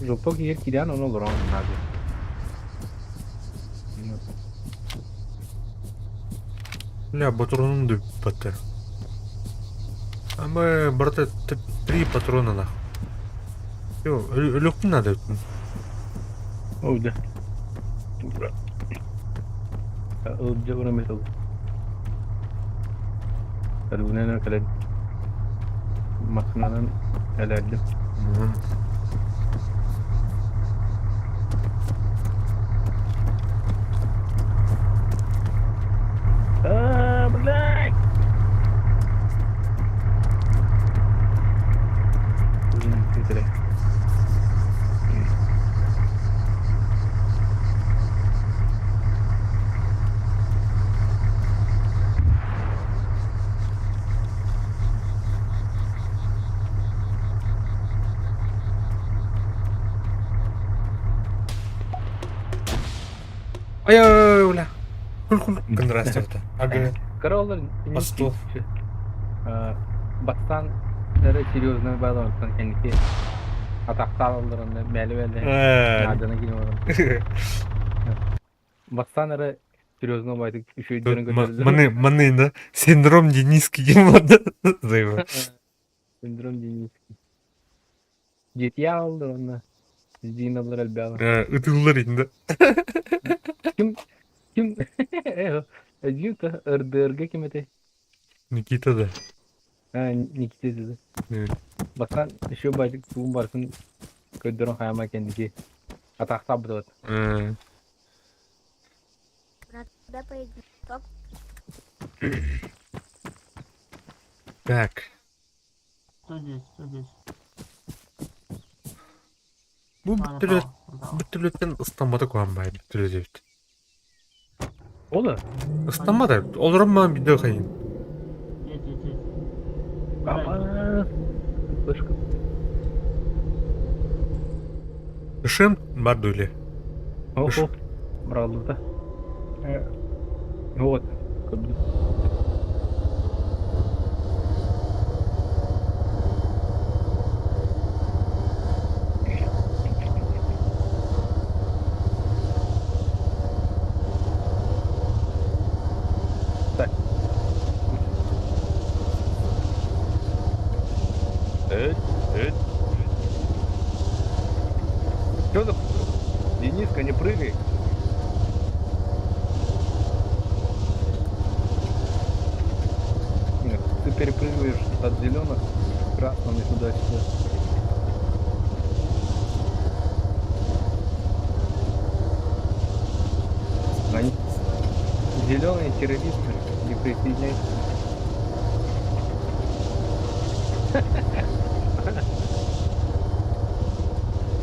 Желток егер кириан оны олорон нады. Бля, патроном да батыр. А мы, брата, три патрона нах. Йо, өлөктүн надо. Ол да. Ылдьа барам этил. Кэлбинэн кэлэн массыынанан элээрдим. Аа, блядь! Ай, бля. Кул-кул гыннарастырда. Ага. Кыра олар Постол. Бастан эрэ серьезный байларыттан кэнники атахтаалалларына мээлэ-мээлэ нааданы кини олорон. Бастан эрэ серьезно байтык үчүгэйдэрин көтөллөр. Маны, маны, да? Синдром Дениски диэн буолда. Синдром Дениски. Дьиэтийэ ааллар уонна Зиналар элбэҕэ. Ытыллар инде. Ким ким Зинка РДРга ким этэй? Никита да. А, Никита да. Бастаан еще байтык тугун барытын көрдөрөн хаама кэнники атаахтаабыт. Брат, куда поедем? Топ? Так. 110, 110. Бу А, бүттүлөт направо, направо. бүттүлөттен ыстаммата куһаан баай бүттүлөт эбит. Ол Ыстаммата олорон маан видео хайын. Едь, едь, едь. Апа. Вспышка. Ышым бар дуйле. Оп, оп. Браллыта. Вот. Так. Эй, эй. Чё за... Дениска, не прыгай. Нет, ты перепрыгиваешь от зеленых к красным и туда-сюда. Они зеленые террористы, не присоединяйтесь.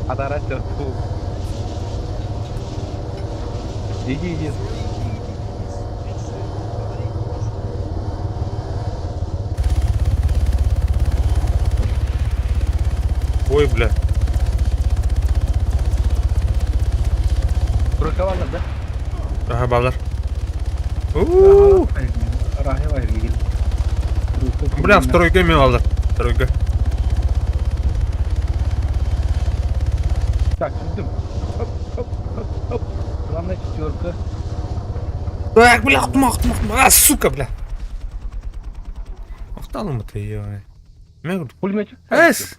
Атарать Иди, иди. Ой, бля. Прокавалар, да? Ага, балар. У-у-у. Бля, второйга мен алды. Второйга. Так, түстүм. Хоп, хоп, хоп, хоп. Главное четверка. Так, бля, охтум, охтум, охтум. А, сука, бля. Охталым ты, ё. Мен Пулеметчик. Эс!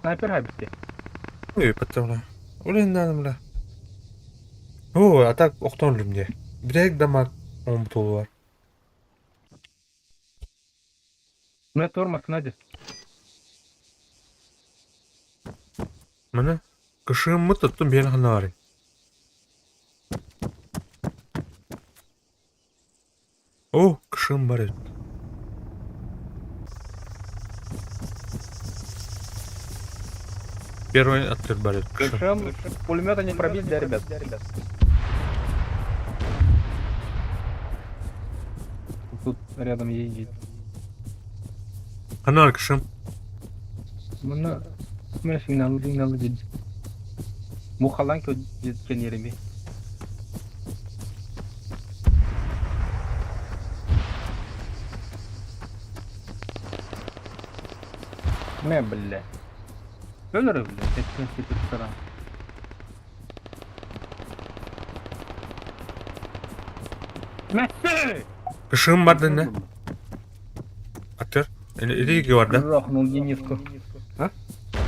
Снайпер хабитте. Ой, потом, Улин надо, бля. О, а так охтон люмде. Бирек дамаг он бутулу бар. Мына тормоз, Надя. Мына кышыгым туттум биэн ханна О, кышыгым бар эбит. Первый отряд бар эбит. Кышым, пулемета не пробить для ребят. Тут рядом ездит. Ханна кышым. Мына мына сигналы сигналы деди. Мухалан кеткен ереме. Мә, бля. Өлөр, бля, кеткен кетіп сырам. Мәсі! Кышыгым бар да не? Актер. Эдиги бар да. Грохнул Дениску.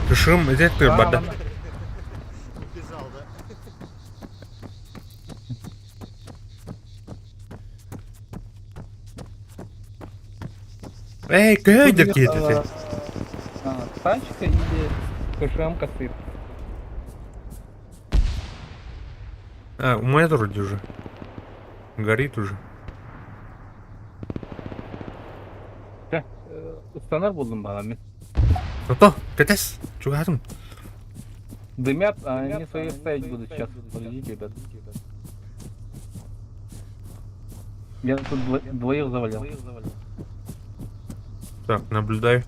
Кышыгым эдиги бар да. Убежал, да? Эй, Тут көһө у них киһи тачка или КШМ косыр. А, у меня вроде уже. Горит уже. Ыстанар булдум балам. Зато, катес, чугатым. Дымят, а они свои ставить будут сейчас. Подождите, ребят. Я тут двоих завалил. Так, наблюдаю.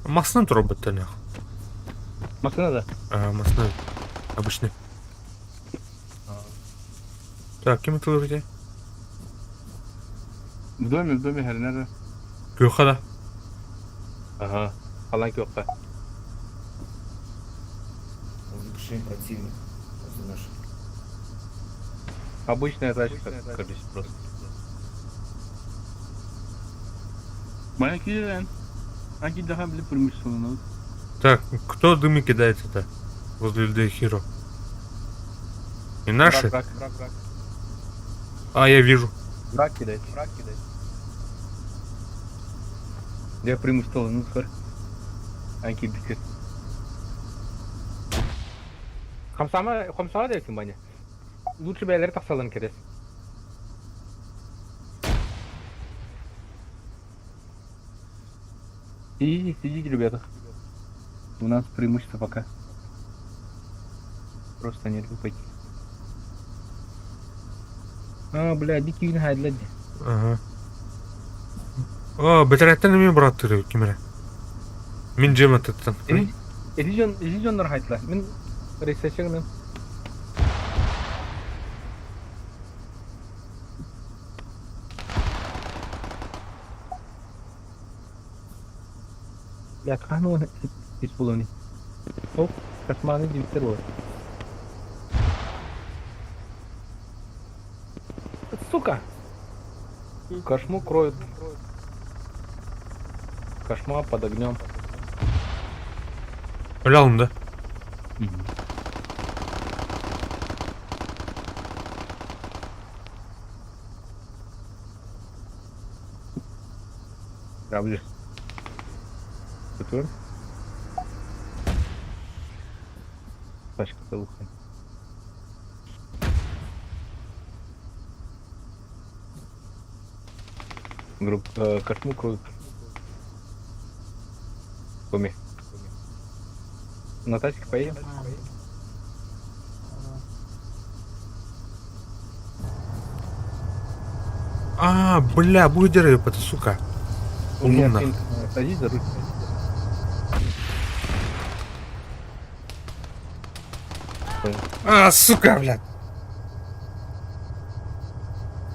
Масны робот нах. Машина, да? А, масны. Обычный. Так, кем это вроде? В доме, Харинара. Кюхада. Ага. Халан кёкка. Лучший противник. Возле наших. Обычная тачка, короче, просто. Бая киирэн. Аки даха биле промышленный. Так, кто дымы кидает это? Возле людей Хиро. И наши? Враг, враг, враг. А, я вижу. Враг кидает. Враг кидает. Я приму стол, ну скоро. Анки бикер. Хамсама, хамсама дерсин бана. Лучше бәйләр тақсалын керес. Сидите, сидите, ребята. У нас преимущество пока. Просто нельзя пойти. А, бля, дикий хайдлады. Ага. О, бетерәттен мен брат түрі кемере. Мен жем аттан. Эти жоннор хайтла. Мен ресечегмен. Бля, кахну из булуни. Оп, кошмарный дивитер вот. Сука! Кошму кроют. Кошма под огнем. Өлі да. Правда. Который? Тачка целуха. Групп, кошму кроют. Коми. На тачке поедем? А, бля, будет это, сука. У меня Умно. пинг. Садись за руль. А, сука, блядь.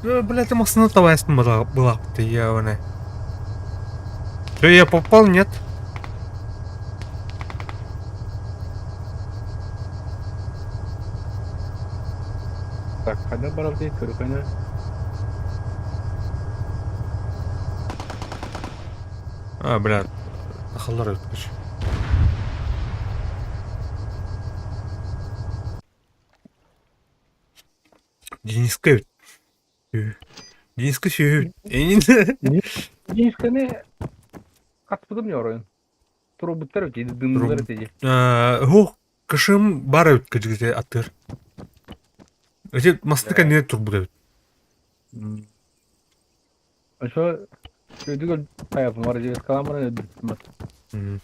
Бля, это машина была, была, ты я, Что, я попал, нет? Так, хайда барабды, көрүкөнө. А, бля, нахаллар өткөч. Дениска Дениска сүйү. Энин. Денисканы катпыдым не оройун. Туруп буттар өтө, дымдыр өтө. Хо, кышым бар өткөч гите аттыр. Эти мастыка не турбут. Ошо өдүгөл каяпым бар жебес каламын өдү.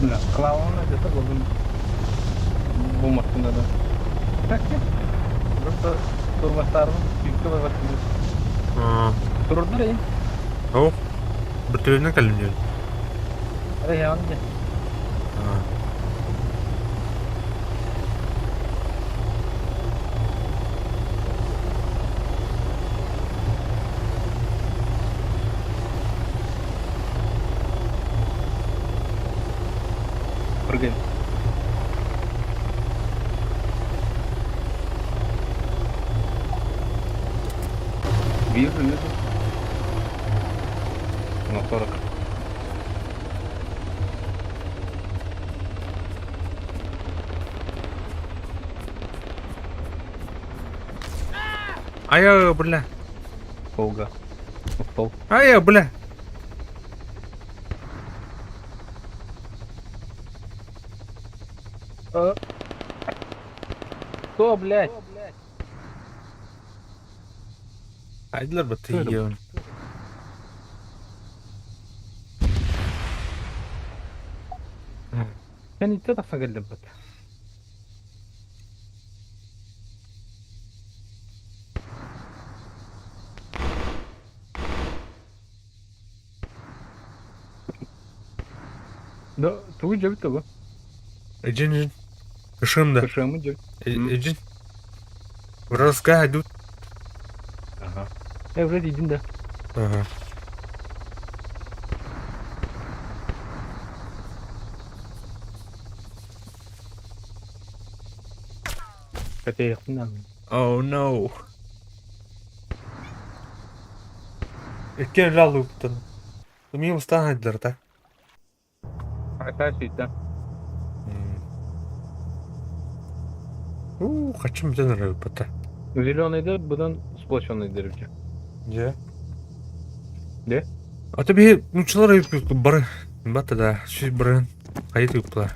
Бля, клаваны где-то болдум. Бу машинада. Просто турмастарым күүскэ барбат. Турурдар ey. О, бөртөлүнэн кэллим диэн. Эй, яғын де. Прыгаем. Вижу, вижу. На 40. Айа, бля. Полга. Устал. Айа, бля. Кто, блядь? Айдылар баты. Sen itti тахса келдим бит. Да, тугу жебит бу. Эжин, эжин. Кышым да. Кышымы жебит. Эжин. Вражеская идут. Ага. Я вроде един да. Ага. Хотя я хуй Oh no. Иккен лалыптын. Мим станайдылар да. Айта сөйтті. У, хочу бүтэн рыбата. Зеленый бұдан сплоченный деревче. Де? Де? А тебе нучалар бары. Бата да, сүз барын. Кайт ыпла.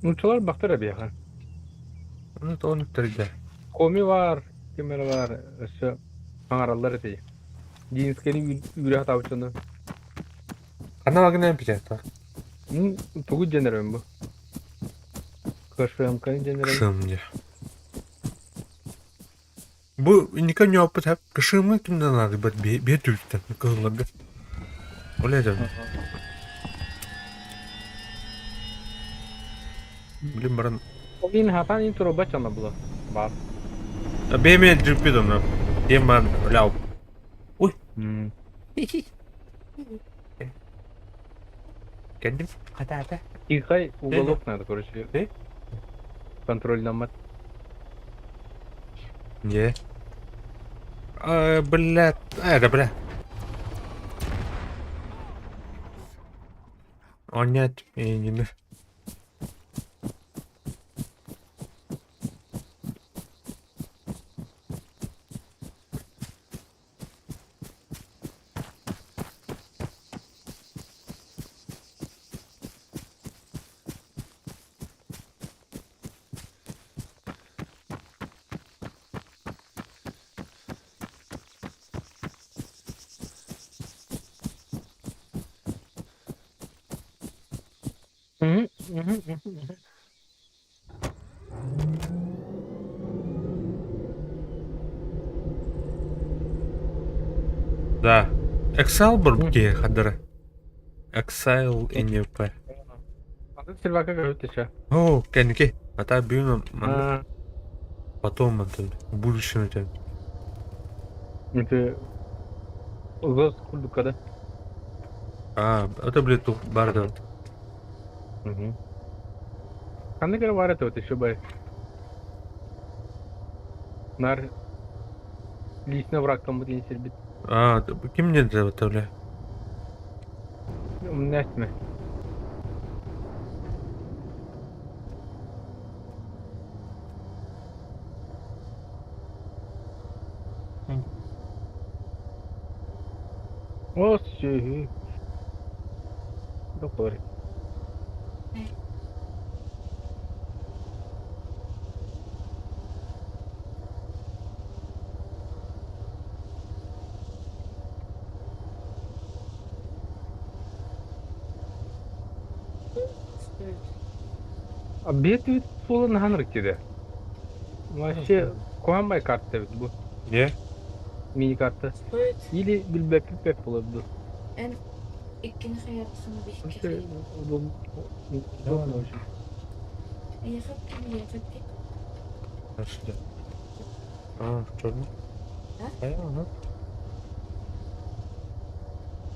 Нучалар бақтыр әбияға. Оны тоны терде. Коми бар, кемер бар, өсі аңаралар әтей. Динскені үрі атабычыны. Ана агына пичата. Тугу женерем бу. Кышымканы женерем. Кышым де. Бу никак не опыт хап. Кышымы кимден надо бат бе түттен. Кызларга. Оле да. Блин, баран. Мин хатан ин тура бачана була. Бар. Беме жүрпедім. Ем ляу. Ой. Кендим. Ката ата. Тихай уголок надо, короче. Э? Контроль намат. Не. А, бля. А, да, бля. О, нет, я не. Да. Exile бар хадары. Exile NP. Аны Сильвака көрөт. О, кәнеке. Ата бүгүн потом в будущем это. Это Зос кулдука да? А, это блядь тут бар да. Угу. Кандай керек бар это еще бай. Нар лично враг там будет сербит. А, ким не это бля? У меня с О, сүй. Доктор. А бэт суола наһаа ырык Вообще куһаҕан карта эбит бу. Не? Мини-карта. Стоит Или билбэппит бэт буолар дуу. Эн иккини хайаатыххына биһикки Вообще хайыыбыт. удобно удобно очень. Эйиэхэ ким диэхэ Дальше. А, черный. А? А, ага.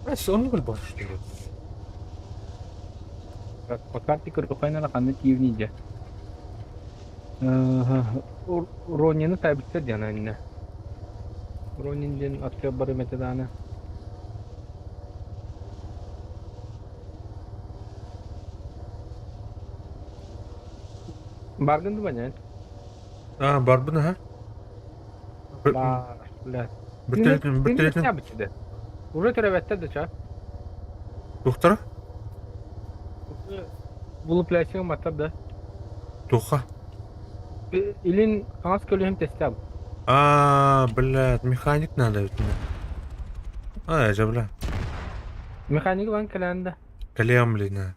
А, сон был что ли? По карте көрдөххө ханна тиийбин дьэ. Ронины таайбыттар диэн иннэ. Ронин диэн аттыгар барыам этэ даҕаны. Баргын дуо баня? А, барбын, ага. Баар, бля. Бертолетин, бертолетин. Бертолетин. Уже төрөбөттөр да ча. Доктора? Булу плясиң матар да. Туха. Илин хаҥас көлүһүм тестэ А, блядь, механик надо ведь мне. А, я же, бля. Механик ылан кэлээн да. Калем, блин, а.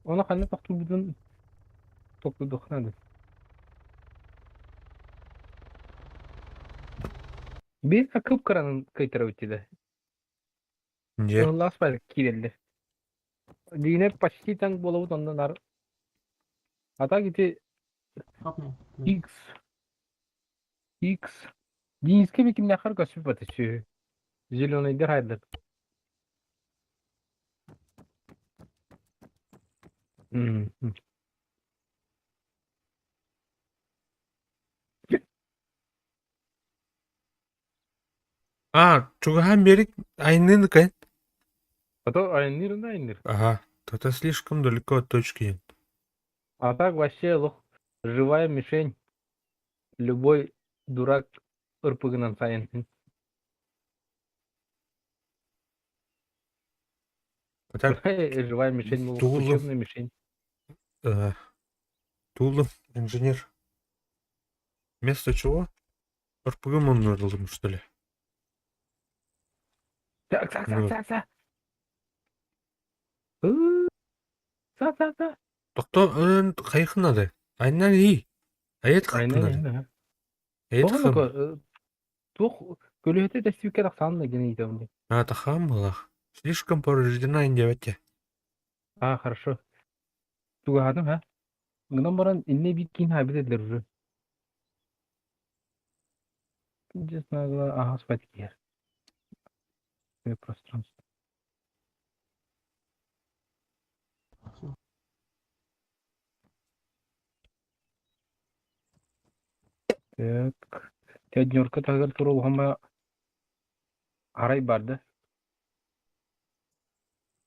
Оны ханна тохтуурбутун толкуйдуох наада. Биир кып-кыранан кыйтарабыт да. Не? Кыһыллаах спайдер киирэллэр. Дьиҥинэ почти таҥ буолабыт онно наар. А так ити X X Денискэ кимнээхэр көспүт сүөһү. Зеленыйдар хайдар. Мм. А, чугаһаан берик айнын кэн. А то айанныыр да айанныыр. Ага, то слишком далеко от точки. А так вообще лох живая мишень. Любой дурак ырпыгынан сайын. А так, Живая мишень была, Тулов. учебная мишень. Тулов, инженер. Вместо чего? РПГ он что ли? Так, так, так, Ну. так, так. Са, са, са. Токтоо хайхнады. Айнан и. Айет Айнан, хапнады. айнан. Айет Тоҕо хам. туох көлүһэтэ тэстибиккэ тахсаанна гин ыйытабын. А, тахам была. Слишком повреждена индиавате. А, хорошо. Тугаһатым, ха? Гынан баран инне биир киин хаайбыт этилэр уже. Честно говоря, ага, спать киэр. Пространство. Так. Тяднерка тагар туру улахама арай барды.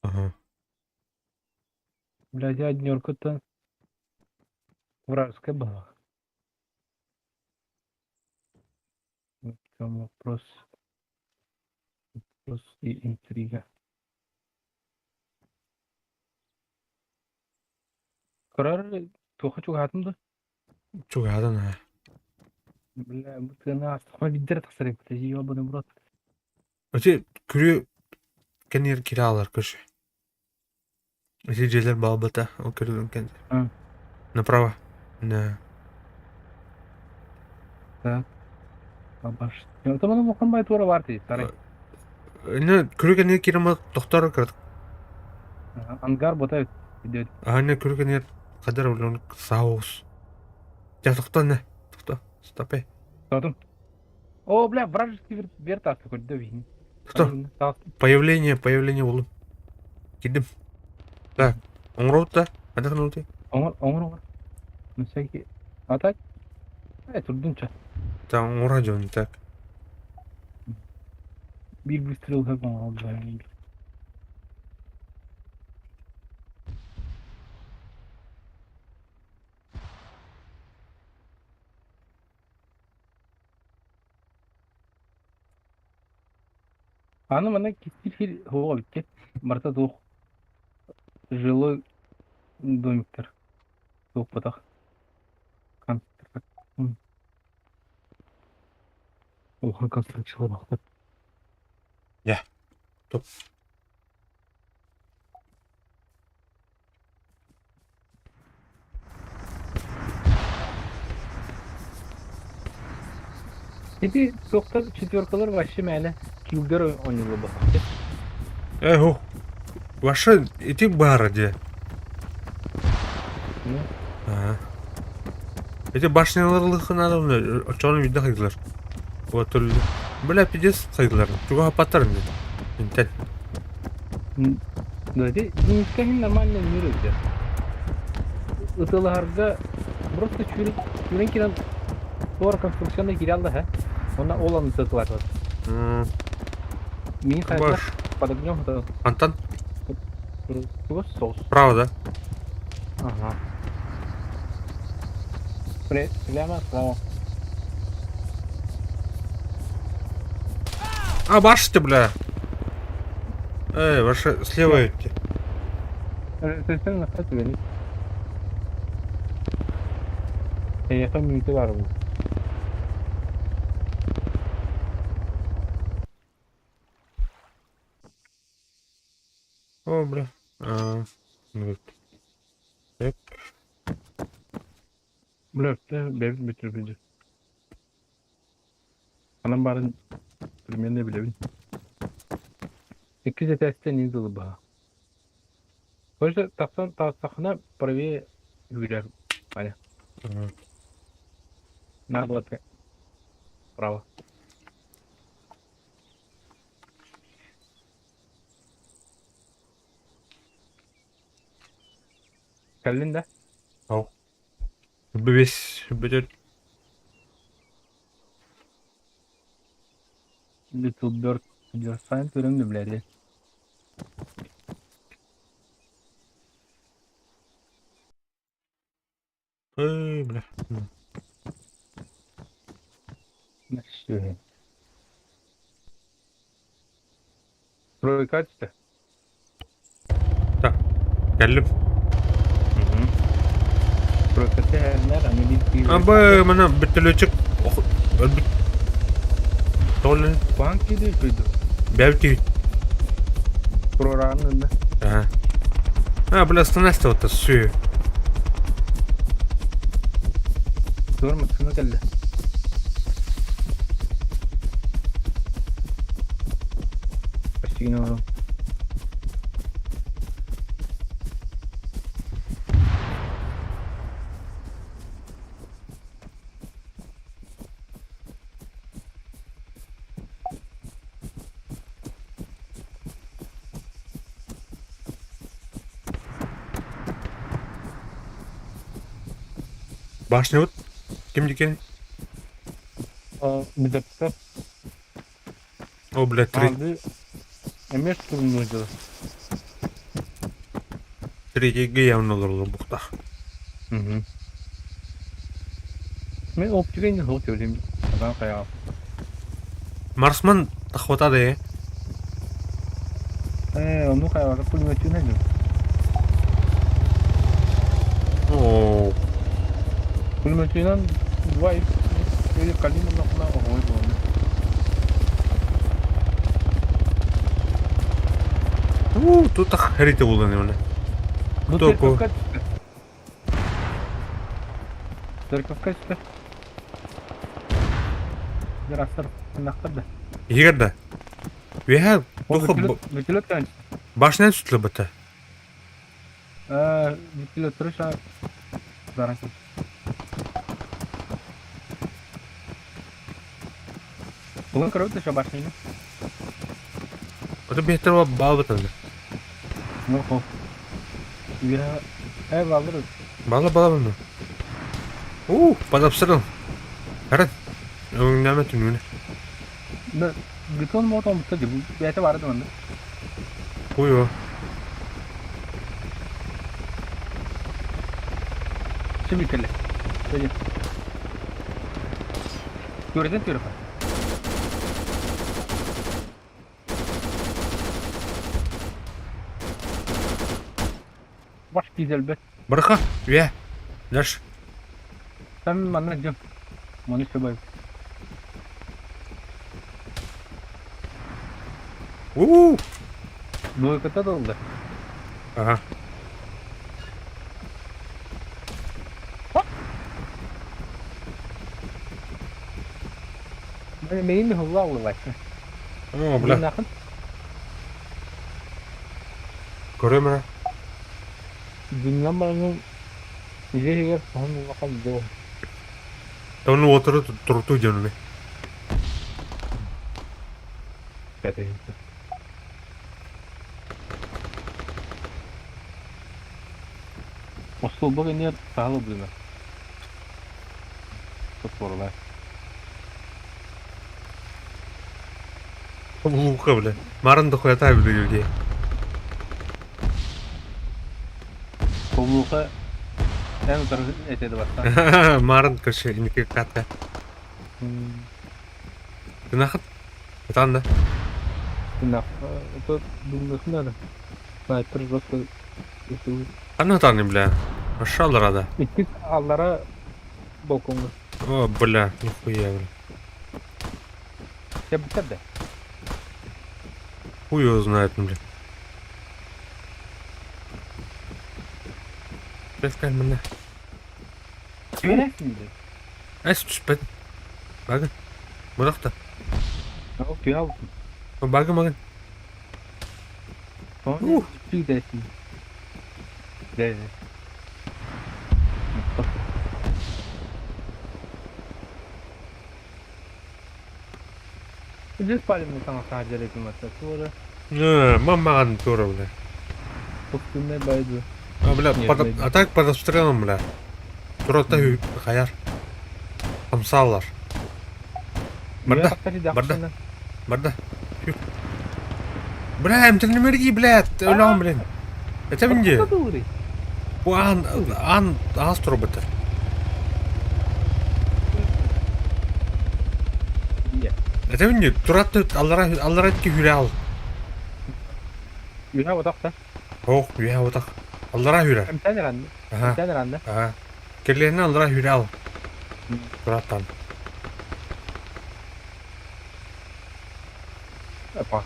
Ага. Блядь, однерка-то вражеская была. В чем вопрос? Вопрос и интрига. Карар туха чугатым да. Чугадан а. Бля, бутына астыхма биддер тахсарып, ебаный в рот. Өте күрү кенер киралар көшө. Эти жерлер балбата, ол көрүгөн кен. А. Направо. Да. Так. Бабаш. Там оно бай тура бар ти, старый. Не, күрү кенер кирама токтор кырдык. Ангар бота идет. А не күрү кенер кадар улун саус. Я тохто не. Тохто. Стопе. Потом. О, бля, вражеский вертас такой, да вин. Тохто. Появление, появление улум. Кидим. Так. Оңроутта. Анда каналты. Оңор, оңор, оңор. Ну всякие. А так? Э, турдунча. Так, оңра жон, так. Бир выстрел как он алды. Аны мана кистил хуга битке. Барта тух жилой домиктер. Тух потах. Конструкция. Улахан конструкциялар бахтар. Я. Топ. Ити туохтар четверкалар вообще мээнэ килгэр оонньууллар Эх, Ваша ити баара дии. Ага. Эти башняларлыхы надо, очону видно хайдылар. Вот только. Бля, пиздец хайдылар. Чуга хапаттар мне. Интен. Да, ити низкаһин нормально мир өтө. Ытылаһарга просто чүрен чүрен кирен туор конструкцияны кире алла һэ. Онна ол аны тытылар. Мин хайдах под огнем это Антон? Соус. Право, да? Ага. Прямо справа. А, башня, бля. Эй, ваша слева идти. Эйиэхэ мүнүүтэ баар буолуо. О, бля. А, ну, так. Бля, бэйбит бүтүрбүт. Анан баарын примерно билэбин. Иккис этээстэн ин дылы баһа. Короче, тахсан таҕыстаххына правее үүрэр Ваня. Надо было право. Кэллин да? Ау. Весь будет. Little Bird Sign көрөҥ да билээри. Эй, бля. Тройка түстэ. Так, кэллим. Тройка түһэрнэр, аны биир киһи Абы, мана бөтөлөчүк өлбүт. Толы. Куһаҕан киһи үчүгэй дуо? Бэйэбит киһи. Туруораҕын ынна. Ага. А, бля, остановись вот сүй. Тур массыына кэллэ. Почти оҥорон. Башня вот. Ким дикен? Бүтэппэ. О, бля, три. Аады эмиэ штурмнуур дьылы. Третьего явно олороллор бухтах. Мин оптика иннин суох диэбитим сатаан хайаҕа. Марсман тахвата да э. Ээ, ону хайаҕа пулеметчик дьон. Оо. Пулеметчигинэн два или Калинин нахуна оһуой буолла. У, тут харите булан именно. Ну, Кто ко? церковка түстэ. Церковка түстэ. Дьарахсар нахтар да. Егер да. Веха, туху Вертолет кэлэн башня сүтлі быта. Вертолет турыша баран Булан көрөбүт да башняны. Это бехтер бал бытанды. Ну, хо. Я э балыр. Бала бала bunu. У, подобсырыл. Харан. Өңнәмә түнүнә. Да, бетон мотон бутта ди. Бәйте барды манда. Куйо. Şimdi кэллэ. Пойдем. Көрөтөн көрө. Баш кизелбет. Барха. Ве. Даш. Там манна ждем. Маны все У. Двойката долда. Ага. Мейин хула улыбайся. О, бля. Нахын. Көрөм эрэ. Дуннан баран илиһигэр соһон улахан дьон. Оны отыры турту диэн Остуолба кэннигэр саһыл ыллына. Сотворулар. Лука, бля. Марын да хуята людей. Тобулука эн утары этеди баттан. Марын, короче, иники катка. Ты нахат? Это да? Это думаешь надо. Снайпер жестко. Ана таны, бля. Ашалар да. Иккис аллара балконга. О, бля, нихуя, бля. Теб да. Хуй его знает, ну, бля. Бля, мене. Түөрэ синде. Эс түспэт. Багын. Мырахта. Ол түйал. Багын, багын. Ух, түйдесин. Дэ. Здесь палим там саджали кумата. Тура. Не, маман тура, бля. Пустынная байду. А, бля, под, а так под обстрелом, бля. Тура-та хаяр. Хамсалар. Барда. Барда. Барда. Бля, ты не мерги, бля, өлөм, блин. Это мне. Ан, ан, астробыта. Это мне турат аллара аллара ки хүрал. Үһэ отақта. Ох, үһэ отақ. Аллара хүрэ. Эмтэн ранды. Эмтэн ранды. Ага. Келлерин аллара хүрал. Тураттан. Опа.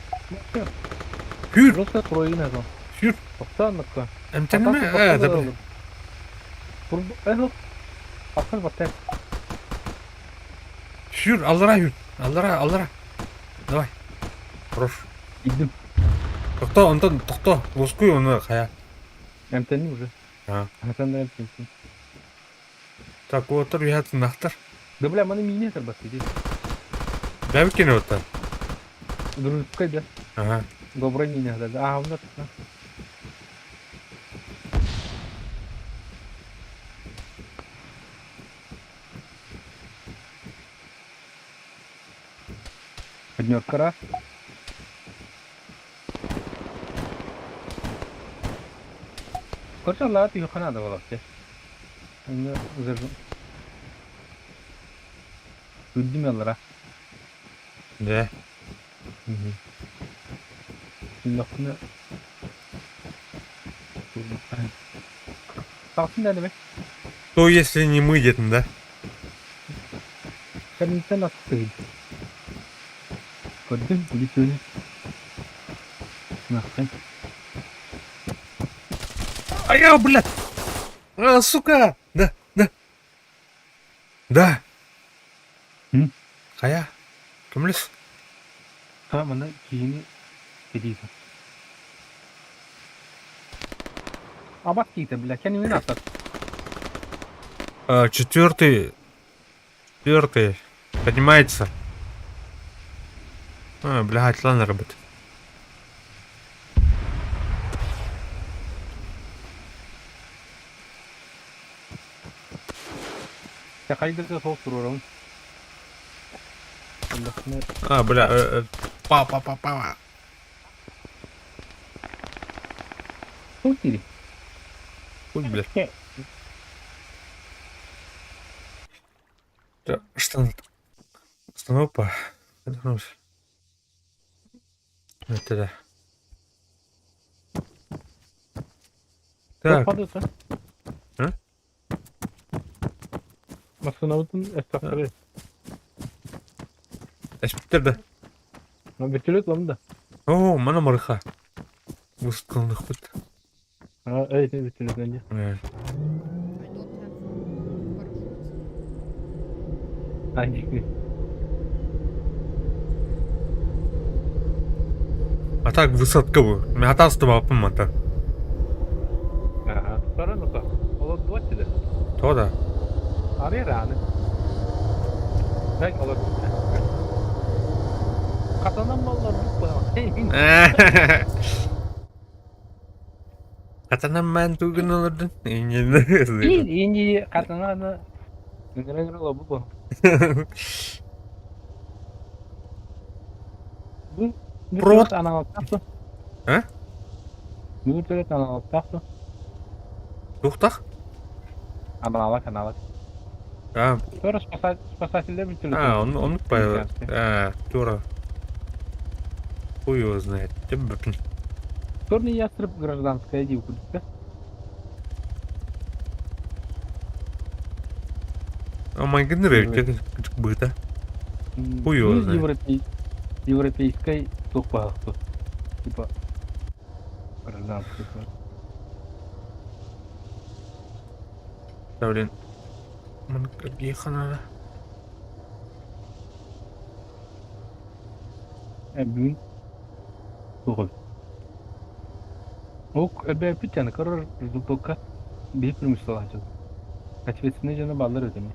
Хүр. Просто тройын азон. Хүр. Тоқтан ныкка. Эмтэн ме? Э, да. Эхо. Акыл баттан. Хүр, аллара хүр. Аллара, аллара. Давай. Хорош. Идем. Тохто, Антон, тохто. Лоскуй оны хая. Эмтэн уже. А. Хасан да эмтэн. Так, отыр үһэ нахтар. Да бля, маны мине тарбат иди. Бәбиккене отта. Дружескай да. Ага. Добрый мине да. А, он да. Однерка раз. Короче, Аллах, ты хана да вообще. Зажу. Үддүм аллара. Да. Лохны. Тахсын да деме. То если не мы где-то, да? Кәдімгіден атты. Көрдүм, бүйтүнү. Нахрен. А я, блядь! А, сука! Да, да. Да. М? Хая. Кімлес? Та мына кийини кедейсің. Абат кейті, бля, кәнемен атат. А, четвертый. Четвертый. Поднимается. А, блядь, ладно, работает. Қайдырда сол тұрырым. А, бля, па па па па. Сол тири. Хуй, бля. Так, что надо? Остановка. Это да. Так. А? Масынабытын эстақтары. Эспиттер да. Вертолет ламда. О, мана марыха. Высадкалных хоть. А, эй, вертолет не. Э. А, не. А так высадка бу. Мен атастыбаппын мата. Ага. Сорон ото. Олордубат деді. То да. Арый раны. Бәк олордубут. Катанан баллар Катанан мен тугун олордун. Инди катанан ыҥыра-ыҥыра олорбут бу. Бу Провод. аналыктаах А? Бу төрөт аналыктаах дуо? Туохтах? Аналак, аналак. А, Туора спасателлэр бүтүлү. а, он, он по... А, тура. Хуй его знает. Теб- Черный ястреб гражданская дивка. Да? А майгыныр эбит быта. Хуй его знает. Европей... Европейской тухпахту. Типа гражданской. Да, блин. Манкабиха надо. Бүгүн тугул. Ок, эбэ бүтән корор ждутокка бир промыслалачы. Ответственный жана баллар өтөмө.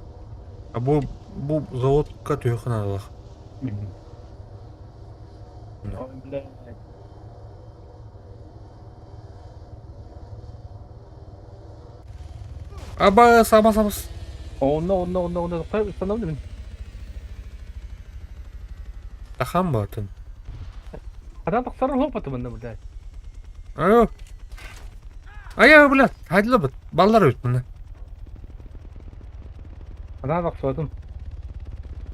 А бу бу заводка түйөхөн алах. Ой, блядь. Абас, абас, абас. Онно, онно, онно, онно, кай установлен. Тахан батын. Адам тахсар хопаты мында, блядь. Алло. Ая, блядь, хайдла бат. Баллар өт мына. Адам тахсадым.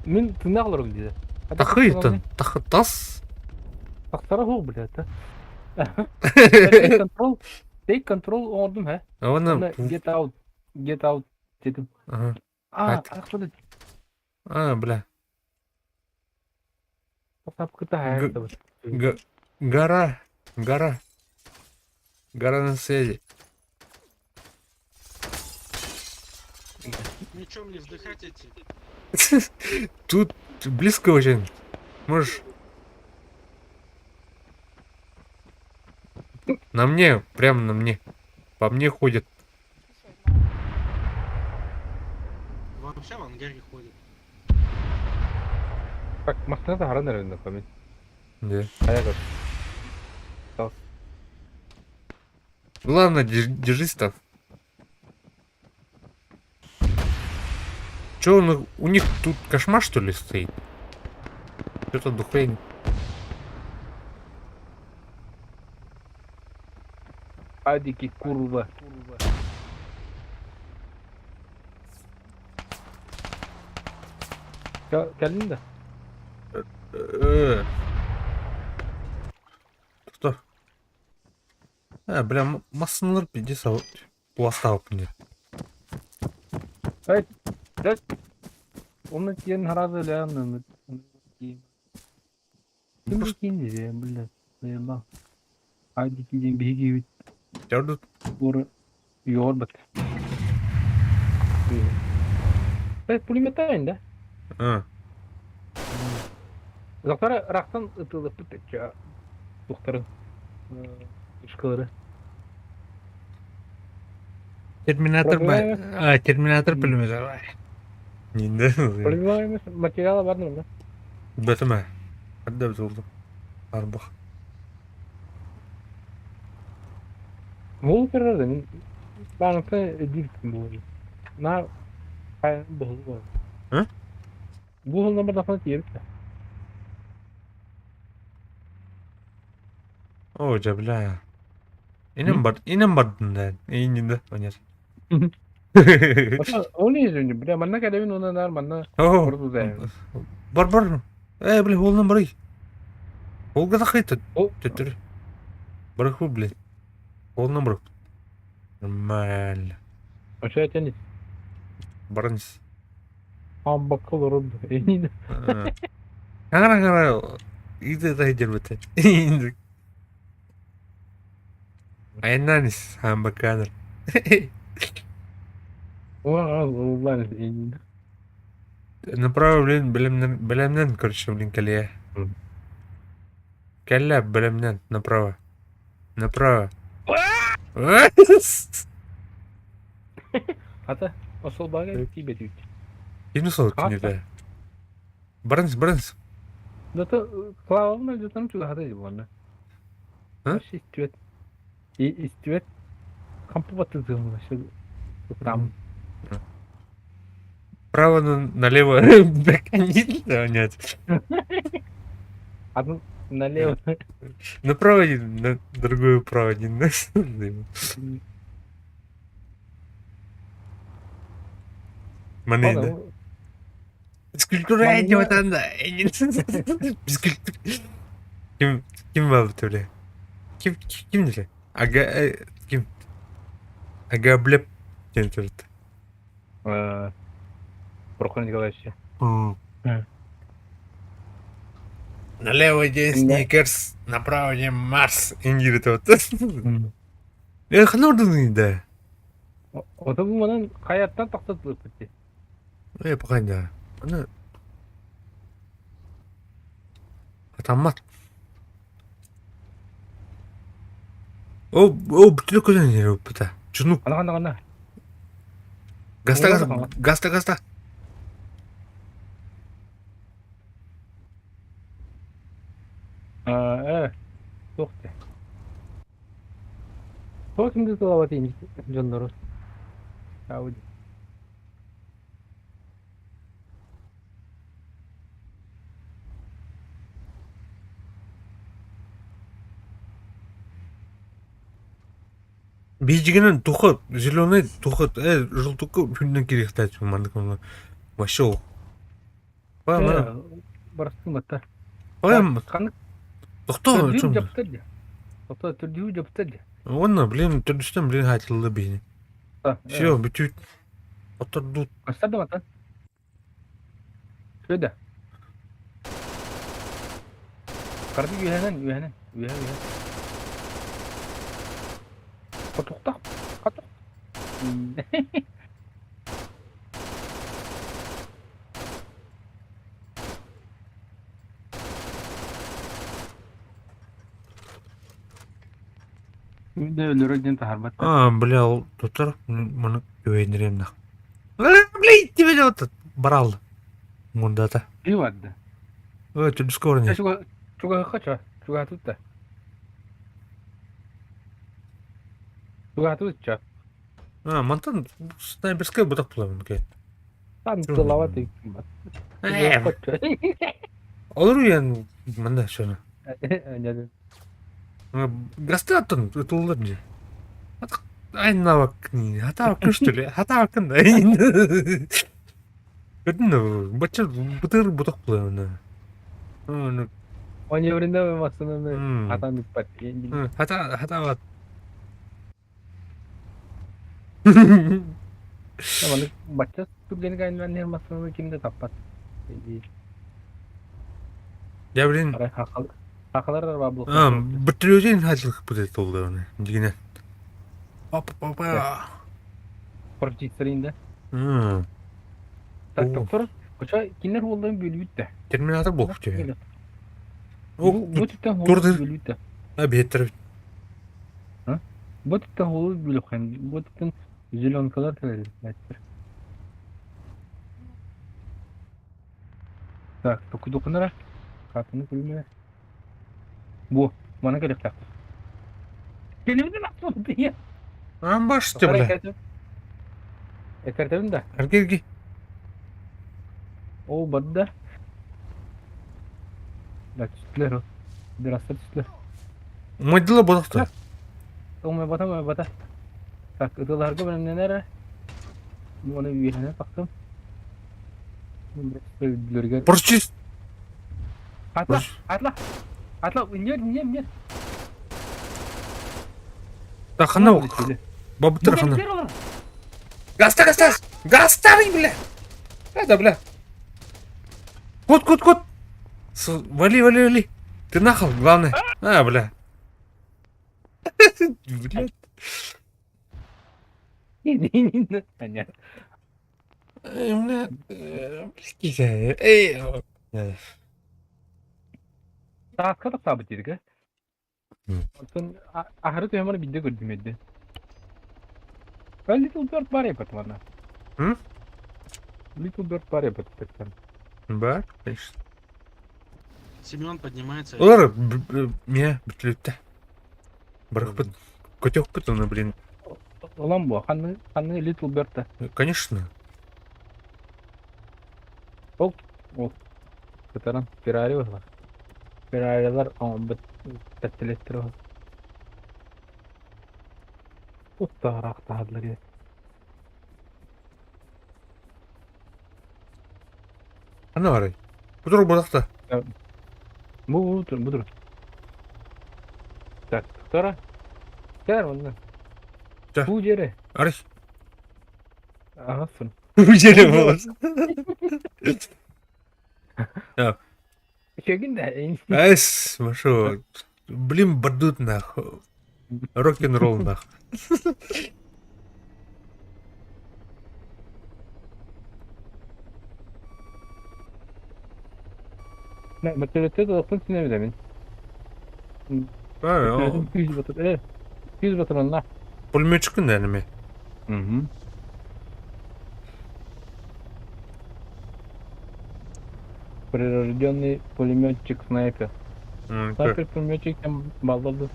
Мин тынак алырым диде. Тахыйтын, тахытас. Тахсара хо, блядь. Take control. Take control оңдум, хэ. Оны Get out. Get out дедим. Ага. А, ахсады. А, бля. Тапкыта хэ. Гора, гора. Гора на связи. Ничего мне вздыхать идти. Тут близко очень. Можешь... На мне, прямо на мне. По мне ходит. Вообще в ангаре ходит. Так, машина да наверное, память. Да. А я как? Главное, держись там. Че он, у них тут кошмар что ли стоит? Что-то духуя. Адики, курва. Кэлин да? Что? А, бля, массалар пиздец, а вот пласталып мне. Эй, блядь. Оны тиен харазы ляны. Ким кинди, блядь. Заебал. Адики ден биги Тёрдут. Горы йорбат. Блядь, пулемета да? А. Завтра рахтан ытылып бітті. Тухтарын. Ишкалары. Терминатор ба. А, терминатор пулемет. Не, Пробиваемый материала бар да? Бэтме. Хадда бзурду. Арбах. Ол керерде мен бағыты эдиктим болду. На бул. Hı? Бул номер дафна тиебит. О, бля. Инем бар, инем бардын да. Инде, понятно. Ол не извини, бля, манна кәләбин оны нар манна. О, бар бар. Э, бля, холнан барый. Холга захайт. Төттөр. Барху, блядь. Холнан бар. Нормально. Ошо тянет. Барнис. Амбакыл урду. Инде. Кара кара. Иде да идер бит. Инде. Айнанис хамбаканыр. Направо, блин, белемнән, белемнән, короче, блин, калия. Кэллэ, бэлэмнэн, направо. Направо. Ата, осолбага тиийбэт үүт. Кини сол кинилэ. Баранс, баранс. Зато Клавовна дьотон чугаһата дии буолла. Истибэт. Истибэт. Хампы баттытыым Там. Право налево. Нет. Одну налево. Направо один, на другую право один. Маны да. Физкультура этим Физкультура. Ким ким бабы төле? Ким ким деле? Ага ким? Ага блеп диэн төрүт. Прохор Николаевич. Налево день Сникерс, направо день Марс. Ингири вот. Эх, нордун да. Ото бу манан хайаттан тахсат дии. Э, пока да. Аны Атаммат. О, о, бүтүрө көтөн иһэр Чунук. Ана ханна ханна. Гаста, гаста, гаста, гаста. Э, туох дии. Туох кимди тылабат дьоннору. Ауди. Биһигинэн туха зеленый туха желтука күннэн кириэхтээччи маннык вообще Барыстым батта. Ой, тохтоо Төрдүү дьаптар дии. Тохтоо төрдүү дьаптар дии. Уонна, блин, төрдүстэн блин хаайтылла биһини. Все, бүтүүт. Отордуут. Көстөр да мatan. Şöyle. Kardı үөһэнэн, үөһэнэн, үөһэ, үөһэ. Хотуктах, хотук. Өлөрө диэн таһарбат. А, бля, ол тутар маны күөйнериэм нах. Бля, тебе вот барал. Мундата. Би барда. Ой, ты скоро не. Чуга чуга хача, чуга тутта. Чуга тутча. А, мантан снайперская бутак буламын ке. Там тылава тик. Олор уян манда шону. Гастаттан туллар же. Айнавак ни, хатавак күштүле, хатавак кында. Көрдүн бача бутыр бутак буламын. Ну, Маневрында масынаны хатан үппат. Хата хатават. Маны бача түргени кайнан масынаны кимде таппат. Я блин. Хакалар бар бу. А, бөтүрөжен хажылык бут толду аны. Дигине. Папа папа. Практически Так, доктор, коча кинер болдан бөлүбүттэ. Терминатор болуп тебе. Бу түптен холу бөлүбүттэ. А беттер. Бу түптен холу бөлүп хэн. Бу түптен зеленкалар келер. Так, токудукунара. Катыны күлмө. Бу, мана керек так. Келебиден атты я. Амбаш те бля. Экертебин да. Эргерги. О, бадда. Да, түстүлөр. Бир астар түстүлөр. Мойдыла бодохто. Оңой бата, оңой бата. Так, ытыларга билемненер. Оны үйренеп бактым. Бүлөргө. Порчис. Атла, атла. Атла, нет, нет, нет. Да хана. Бабытыр хана. Гаста, гаста! Гаста, бля! Это, бля. Кот, кот, кот! Вали, вали, вали. Ты нахал, главное. А, бля. Блядь. Понятно. Бля, Эй, Сааска тахсаабыт дииргэ. Оттон аһары түһэн баран биирдэ көрдүм эрдэ. Little Bird бар эбит манна. М? Little Bird бар эбит тахсан. Бар, конечно. Семен поднимается. Олар мия бүтлүттэ. Барахпыт көтөхпүт оны, блин. Улам бу, ханны ханны Little Bird-та. Конечно. Ол ол кытаран Феррари бар. Феррарилар оҥорбут тэттилэттэр ол. Уттаараахтаһаллар Ана барай. Бутур булакта. Бу бу буdur. Так, тора. Кэр онно. Да. Бу жере. Арай. Аҕасын. Бу жере болос. Үчүгүн да. Эс, машо. Блин, бардут нахуй. Рок-н-ролл нахуй. Мөтөлөттө да синэ билэбин. А, Күүс батыр. Күүс батыр онна. Пулеметчик наверное. Угу. Прирожденный пулеметчик снайпер. Снайпер пулеметчик там баллады.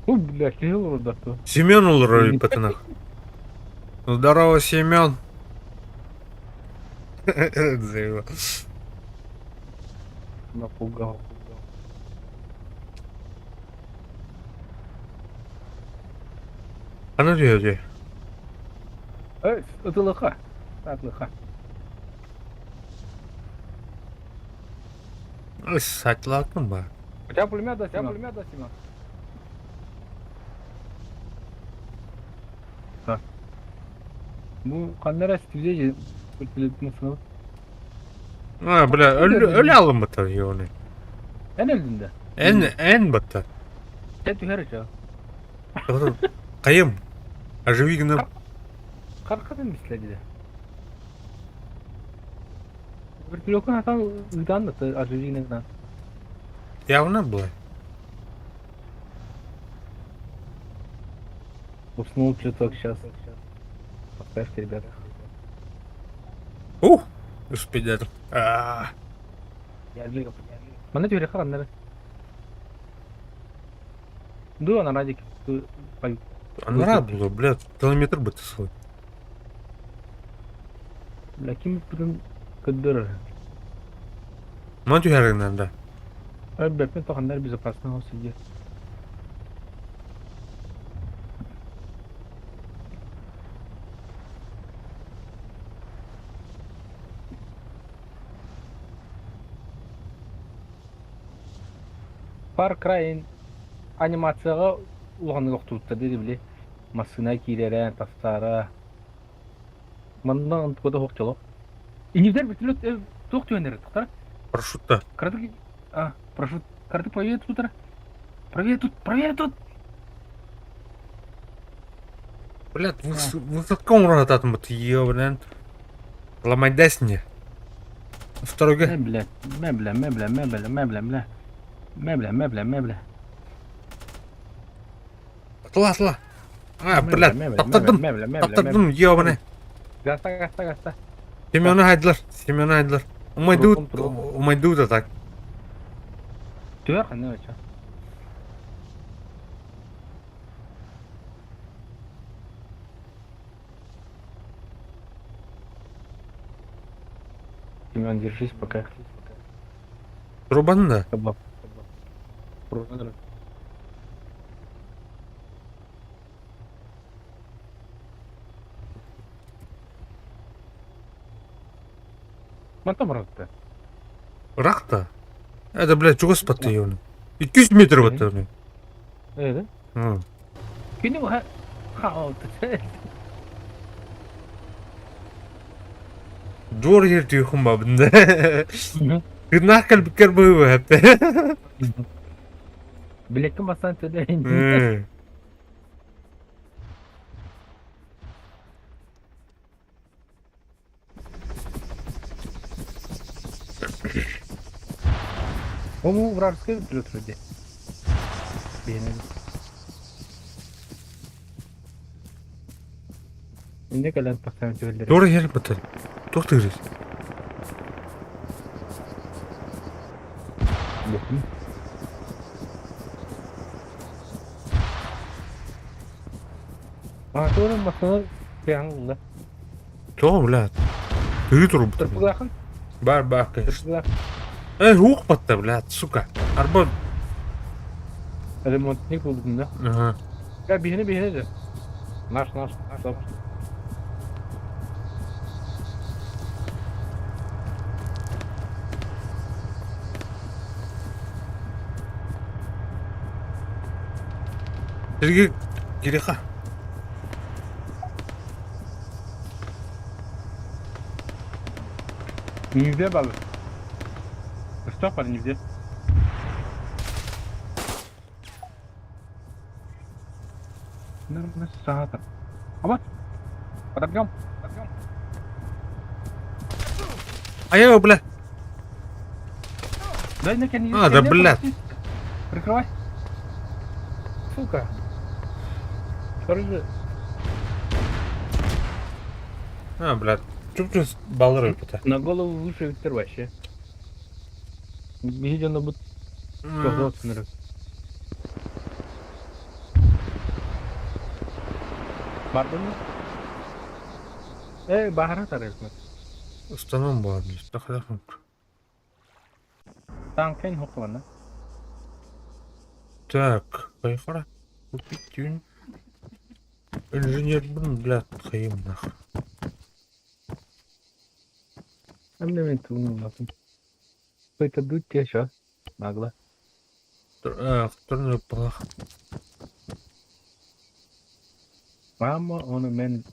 Ой, бля, кирилл урдатты. Семен олорор патынах. Здорово, Семен. Заебал. Напугал. Ана дүйөдүй. Эй, ытылыха. Атлыха. Сатлакын ба. У тебя пулемет да, Семен? пулемет да, Семен? Так. Бу ханнара стүзеже пулеметин А, бля, өлө алым бата ёны. Эн өлдүн да. Эн эн бата. Сен түһэр үчө. Кайым. Оживи гына. Каркатын биследи. Вертолетка хатан ыытан да оживи гына. Явно была. Уснул чуток сейчас. Поставьте, ребята. Ух, успеть. А. Манна түһэр хараннары. Ду ана радик. Анара было, бля, километр бы ты свой. Бля, ким бүтүн көддөр. Ман түһәргеннән да. Бәпен тоханнар безопасно сидит. Far Cry анимацияга улаханнык охтубуттар диэри били массыына киирэрэ, тахсара. Манна онтуката суох дьоло. Инибдэр вертолет туох түһэннэр тахтара? Парашютта. Кыратык а, парашют. Кыратык правее тут Правее тут, правее тут! Блядь, высоко урататым бит, ебаный. Ломать не. Второй Мэ, бля, мэ, бля, мэ, бля, мэ, бля, мэ, бля, бля. Мэ, бля, мэ, бля, мэ, бля. Атла, атла. А, блядь, таптырдым, таптырдым, ебаный. Гаста, гаста, гаста. Семена хайдылар, Семена хайдылар. Умайдут, умайдут а так. Түһэр ханна өчө. Семен, держись пока. Трубаны да? Кебаб. Трубаны. Мантан баратты. Рахта? Это, блядь, чугас батты ебаный. 200 метр батты, блядь. Э, да? Күнү ха ха Двор ер түйхүн ба бында. Гынах кэлбиккэр быһыы хэппэ. Билеккин бастан төлөйүн. Ол вражескай вертолет вроде. Биһиэнэ. Инде кэлэн тахсан түһэллэр. Туора иһэр бытар. Туох тыырыс? Бухум. А, туора массыына тыаһын ылла. Тоҕо, блядь? Тыгы турбута. Тырпылаахын? Бар, бар, конечно. Тырпылаах. Эй, ух батта, блядь, сука. Арба... Ремонтник булдум да. Ага. Я биһини биһини de. Наш, наш, стоп. Сергей Кириха. Нигде балы. Что парень, нигде? Саата. Аба. Подождем. Подождем. А я его, бля. Дай на тебя А, да, блядь. Прикрывай. Сука. Короче. А, блядь. Чуп-чуп баллары это. На голову выше ветер вообще. Видно, будто Бардын Э, баһара тарыйсың. Устаном бар, тахадахым. Танкен хоккана. Так, поехали. Купить тюнь. Инженер, блин, блядь, хаим нахуй. Эмне мен тугун лапым. Какой-то дуть тебе сейчас. Нагло. Турнир плох. Мама, он мен...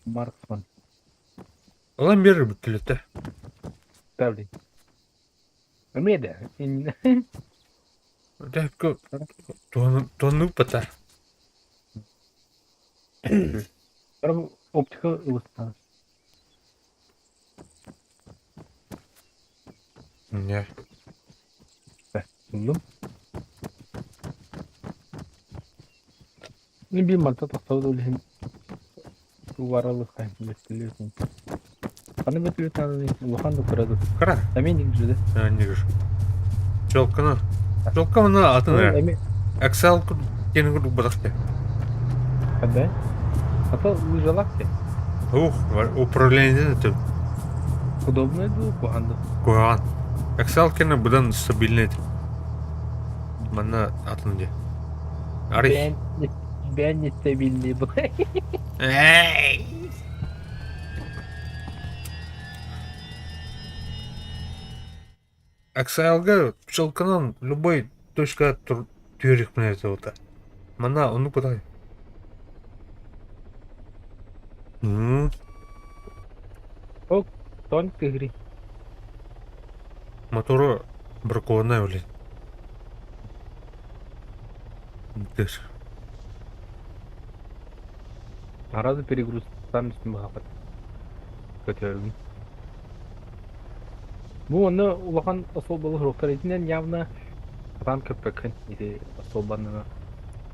Марксман. Алан бері бүттілетті. Тавли. Умеда. Дәпкі тоны пата. Оптика ылыстан. Не. Булдум. Не бил манта тохтоодо билин туаралыхай бөттүлүсүн. Аны бөттүлү улахан да турады. Кара. Амен дигжиде. А, не вижу. Челканы. Челка мына атын. Excel кенің күрдік бұдақты. Қандай? Ата лыжалакте. Ух, управление это. Удобно было куганда. Куган. Excel кені бұдан стабильный. Мана атын де. Арый. Бән нестабильный был. Эй! Excel-га пчелканан любой точка түөрих мене вот. Мана ону кудай. Ок, тон тыгри. Мотору бракованная, блин. Дыш. Сразу перегруз сам с ним гапат. Көтөргүн. Бу онно улахан особолы хуруктар итинен явно атан көппөккүн ити особанына.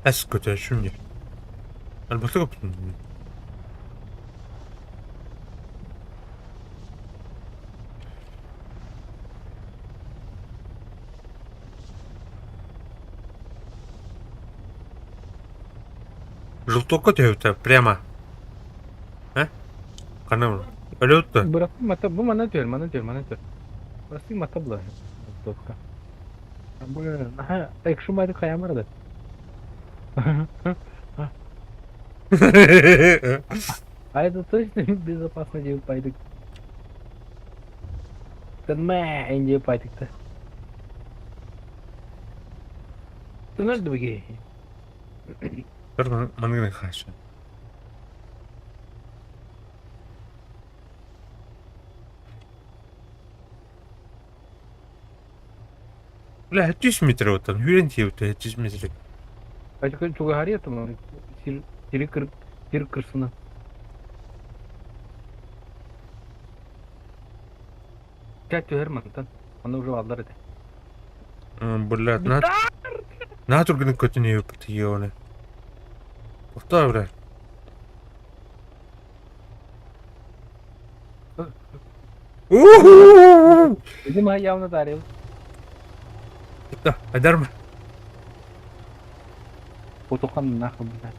Әс көтөрүшүм де. Албакта көптүн. Желтокка төбүтэ прямо. Э? Канам. Өлөттө. Бырастыы мата бу мана түөр, мана түөр, мана түөр. Бырастыы мата була. Желтокка. Бу аха, экшумайды каямар да. А это точно безопасно деп пайдык. Тынмэ деп пайдык-то. Тынар дыбыге. Бір мангын хашы. Бля, 100 метр вот там, хүрен тиеуті, 100 метр. Ачка чугари там сир сир сир кырсына. Кэл түһэр мантан. Аны уже бааллар этэ. Блядь, на... На түргэнник көтөн иһиппит ебаный. Тоқтоо, бля. Уху! Видимо, явно дарил. Да, айдарма. Фотохан нахуй, блядь.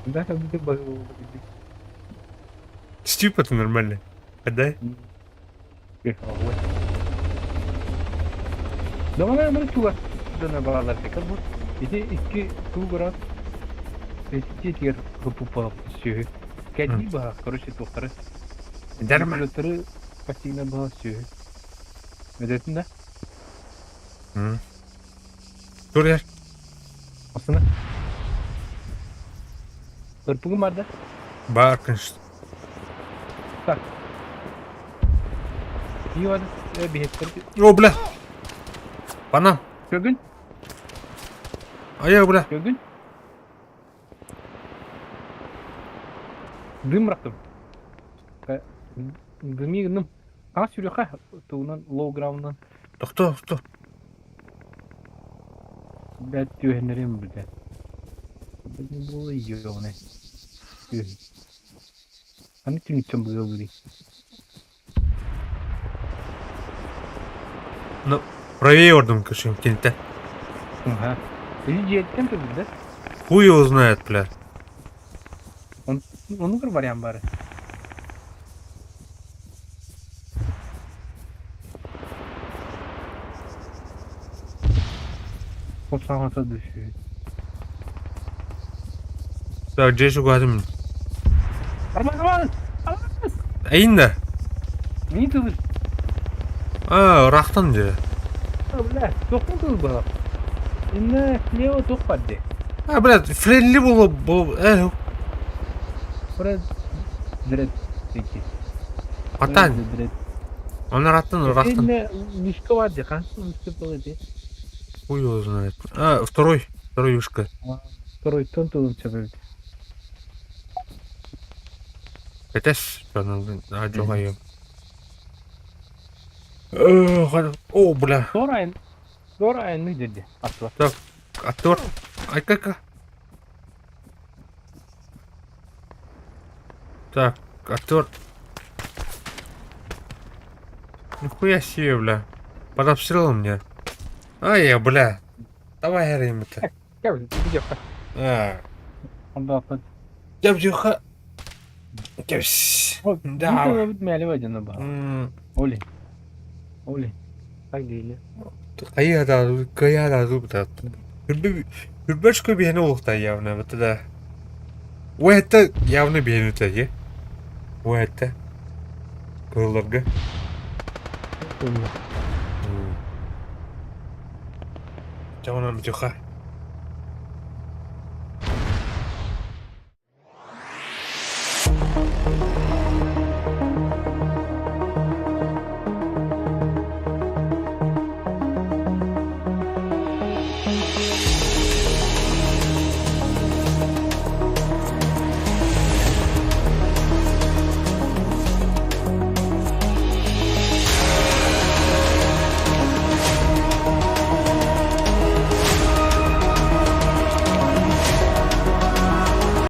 Да, как бы был. Стюп это нормально. Отдай. Давай мы туга. Да балалар текер бу. Ити икки туу град. Эти тигер купупал сүһү. Кәди баха, короче, туохтары. Айдарма. Вертолеттары пассивно баха сүһү. Өдөтүн да? Тур яр. Осына. Ырпыгым бар да? Бар, конечно. Так. Iyi биһеттер. О, бля. Панам. Көгүн, Ая, бля. көгүн. Дым бырахтым. Дыми гыным. А сүрүхэ туунан low ground'дан Тохто, тохто. Бэт түһэннэрим билэ. Бу ёне. Аны түнүттэн быгылы. Ну, правее ордум, короче, кинте. Ага. Или жеттен турду да? Хуй его знает, бля. Оны бір вариант бар. Kopsan düşüyor. Так, где же гадым? Арман, арман! Айында. Не тылыр? А, рахтан де. Бля, тоқтың тылыр бала. Инна слева тоқ бар де. А, блядь, френдли было, было, Бра, дред деки. Атан. Дред. Он раттан, рахтан. Инна вышка бар де, қансы вышка было де. Хуй его знает. А, второй, второй вышка. Второй тон тылым чабы. Это с, а, чё, О, бля. Сор айын, сор айынны деді. Атла. Так, актер. Ай, как? Так, актер. Нихуя себе, бля. Под обстрелом мне. Ай, я, бля. Давай, Рим, это. А. Я Да. Оли. Оли. Так дейли. Хайа да, кая да, да. Хүрбэшкө биһини улуқта явно, вот да. Это явно биһини үтәге. Это. Кылларга. Жаман битюха.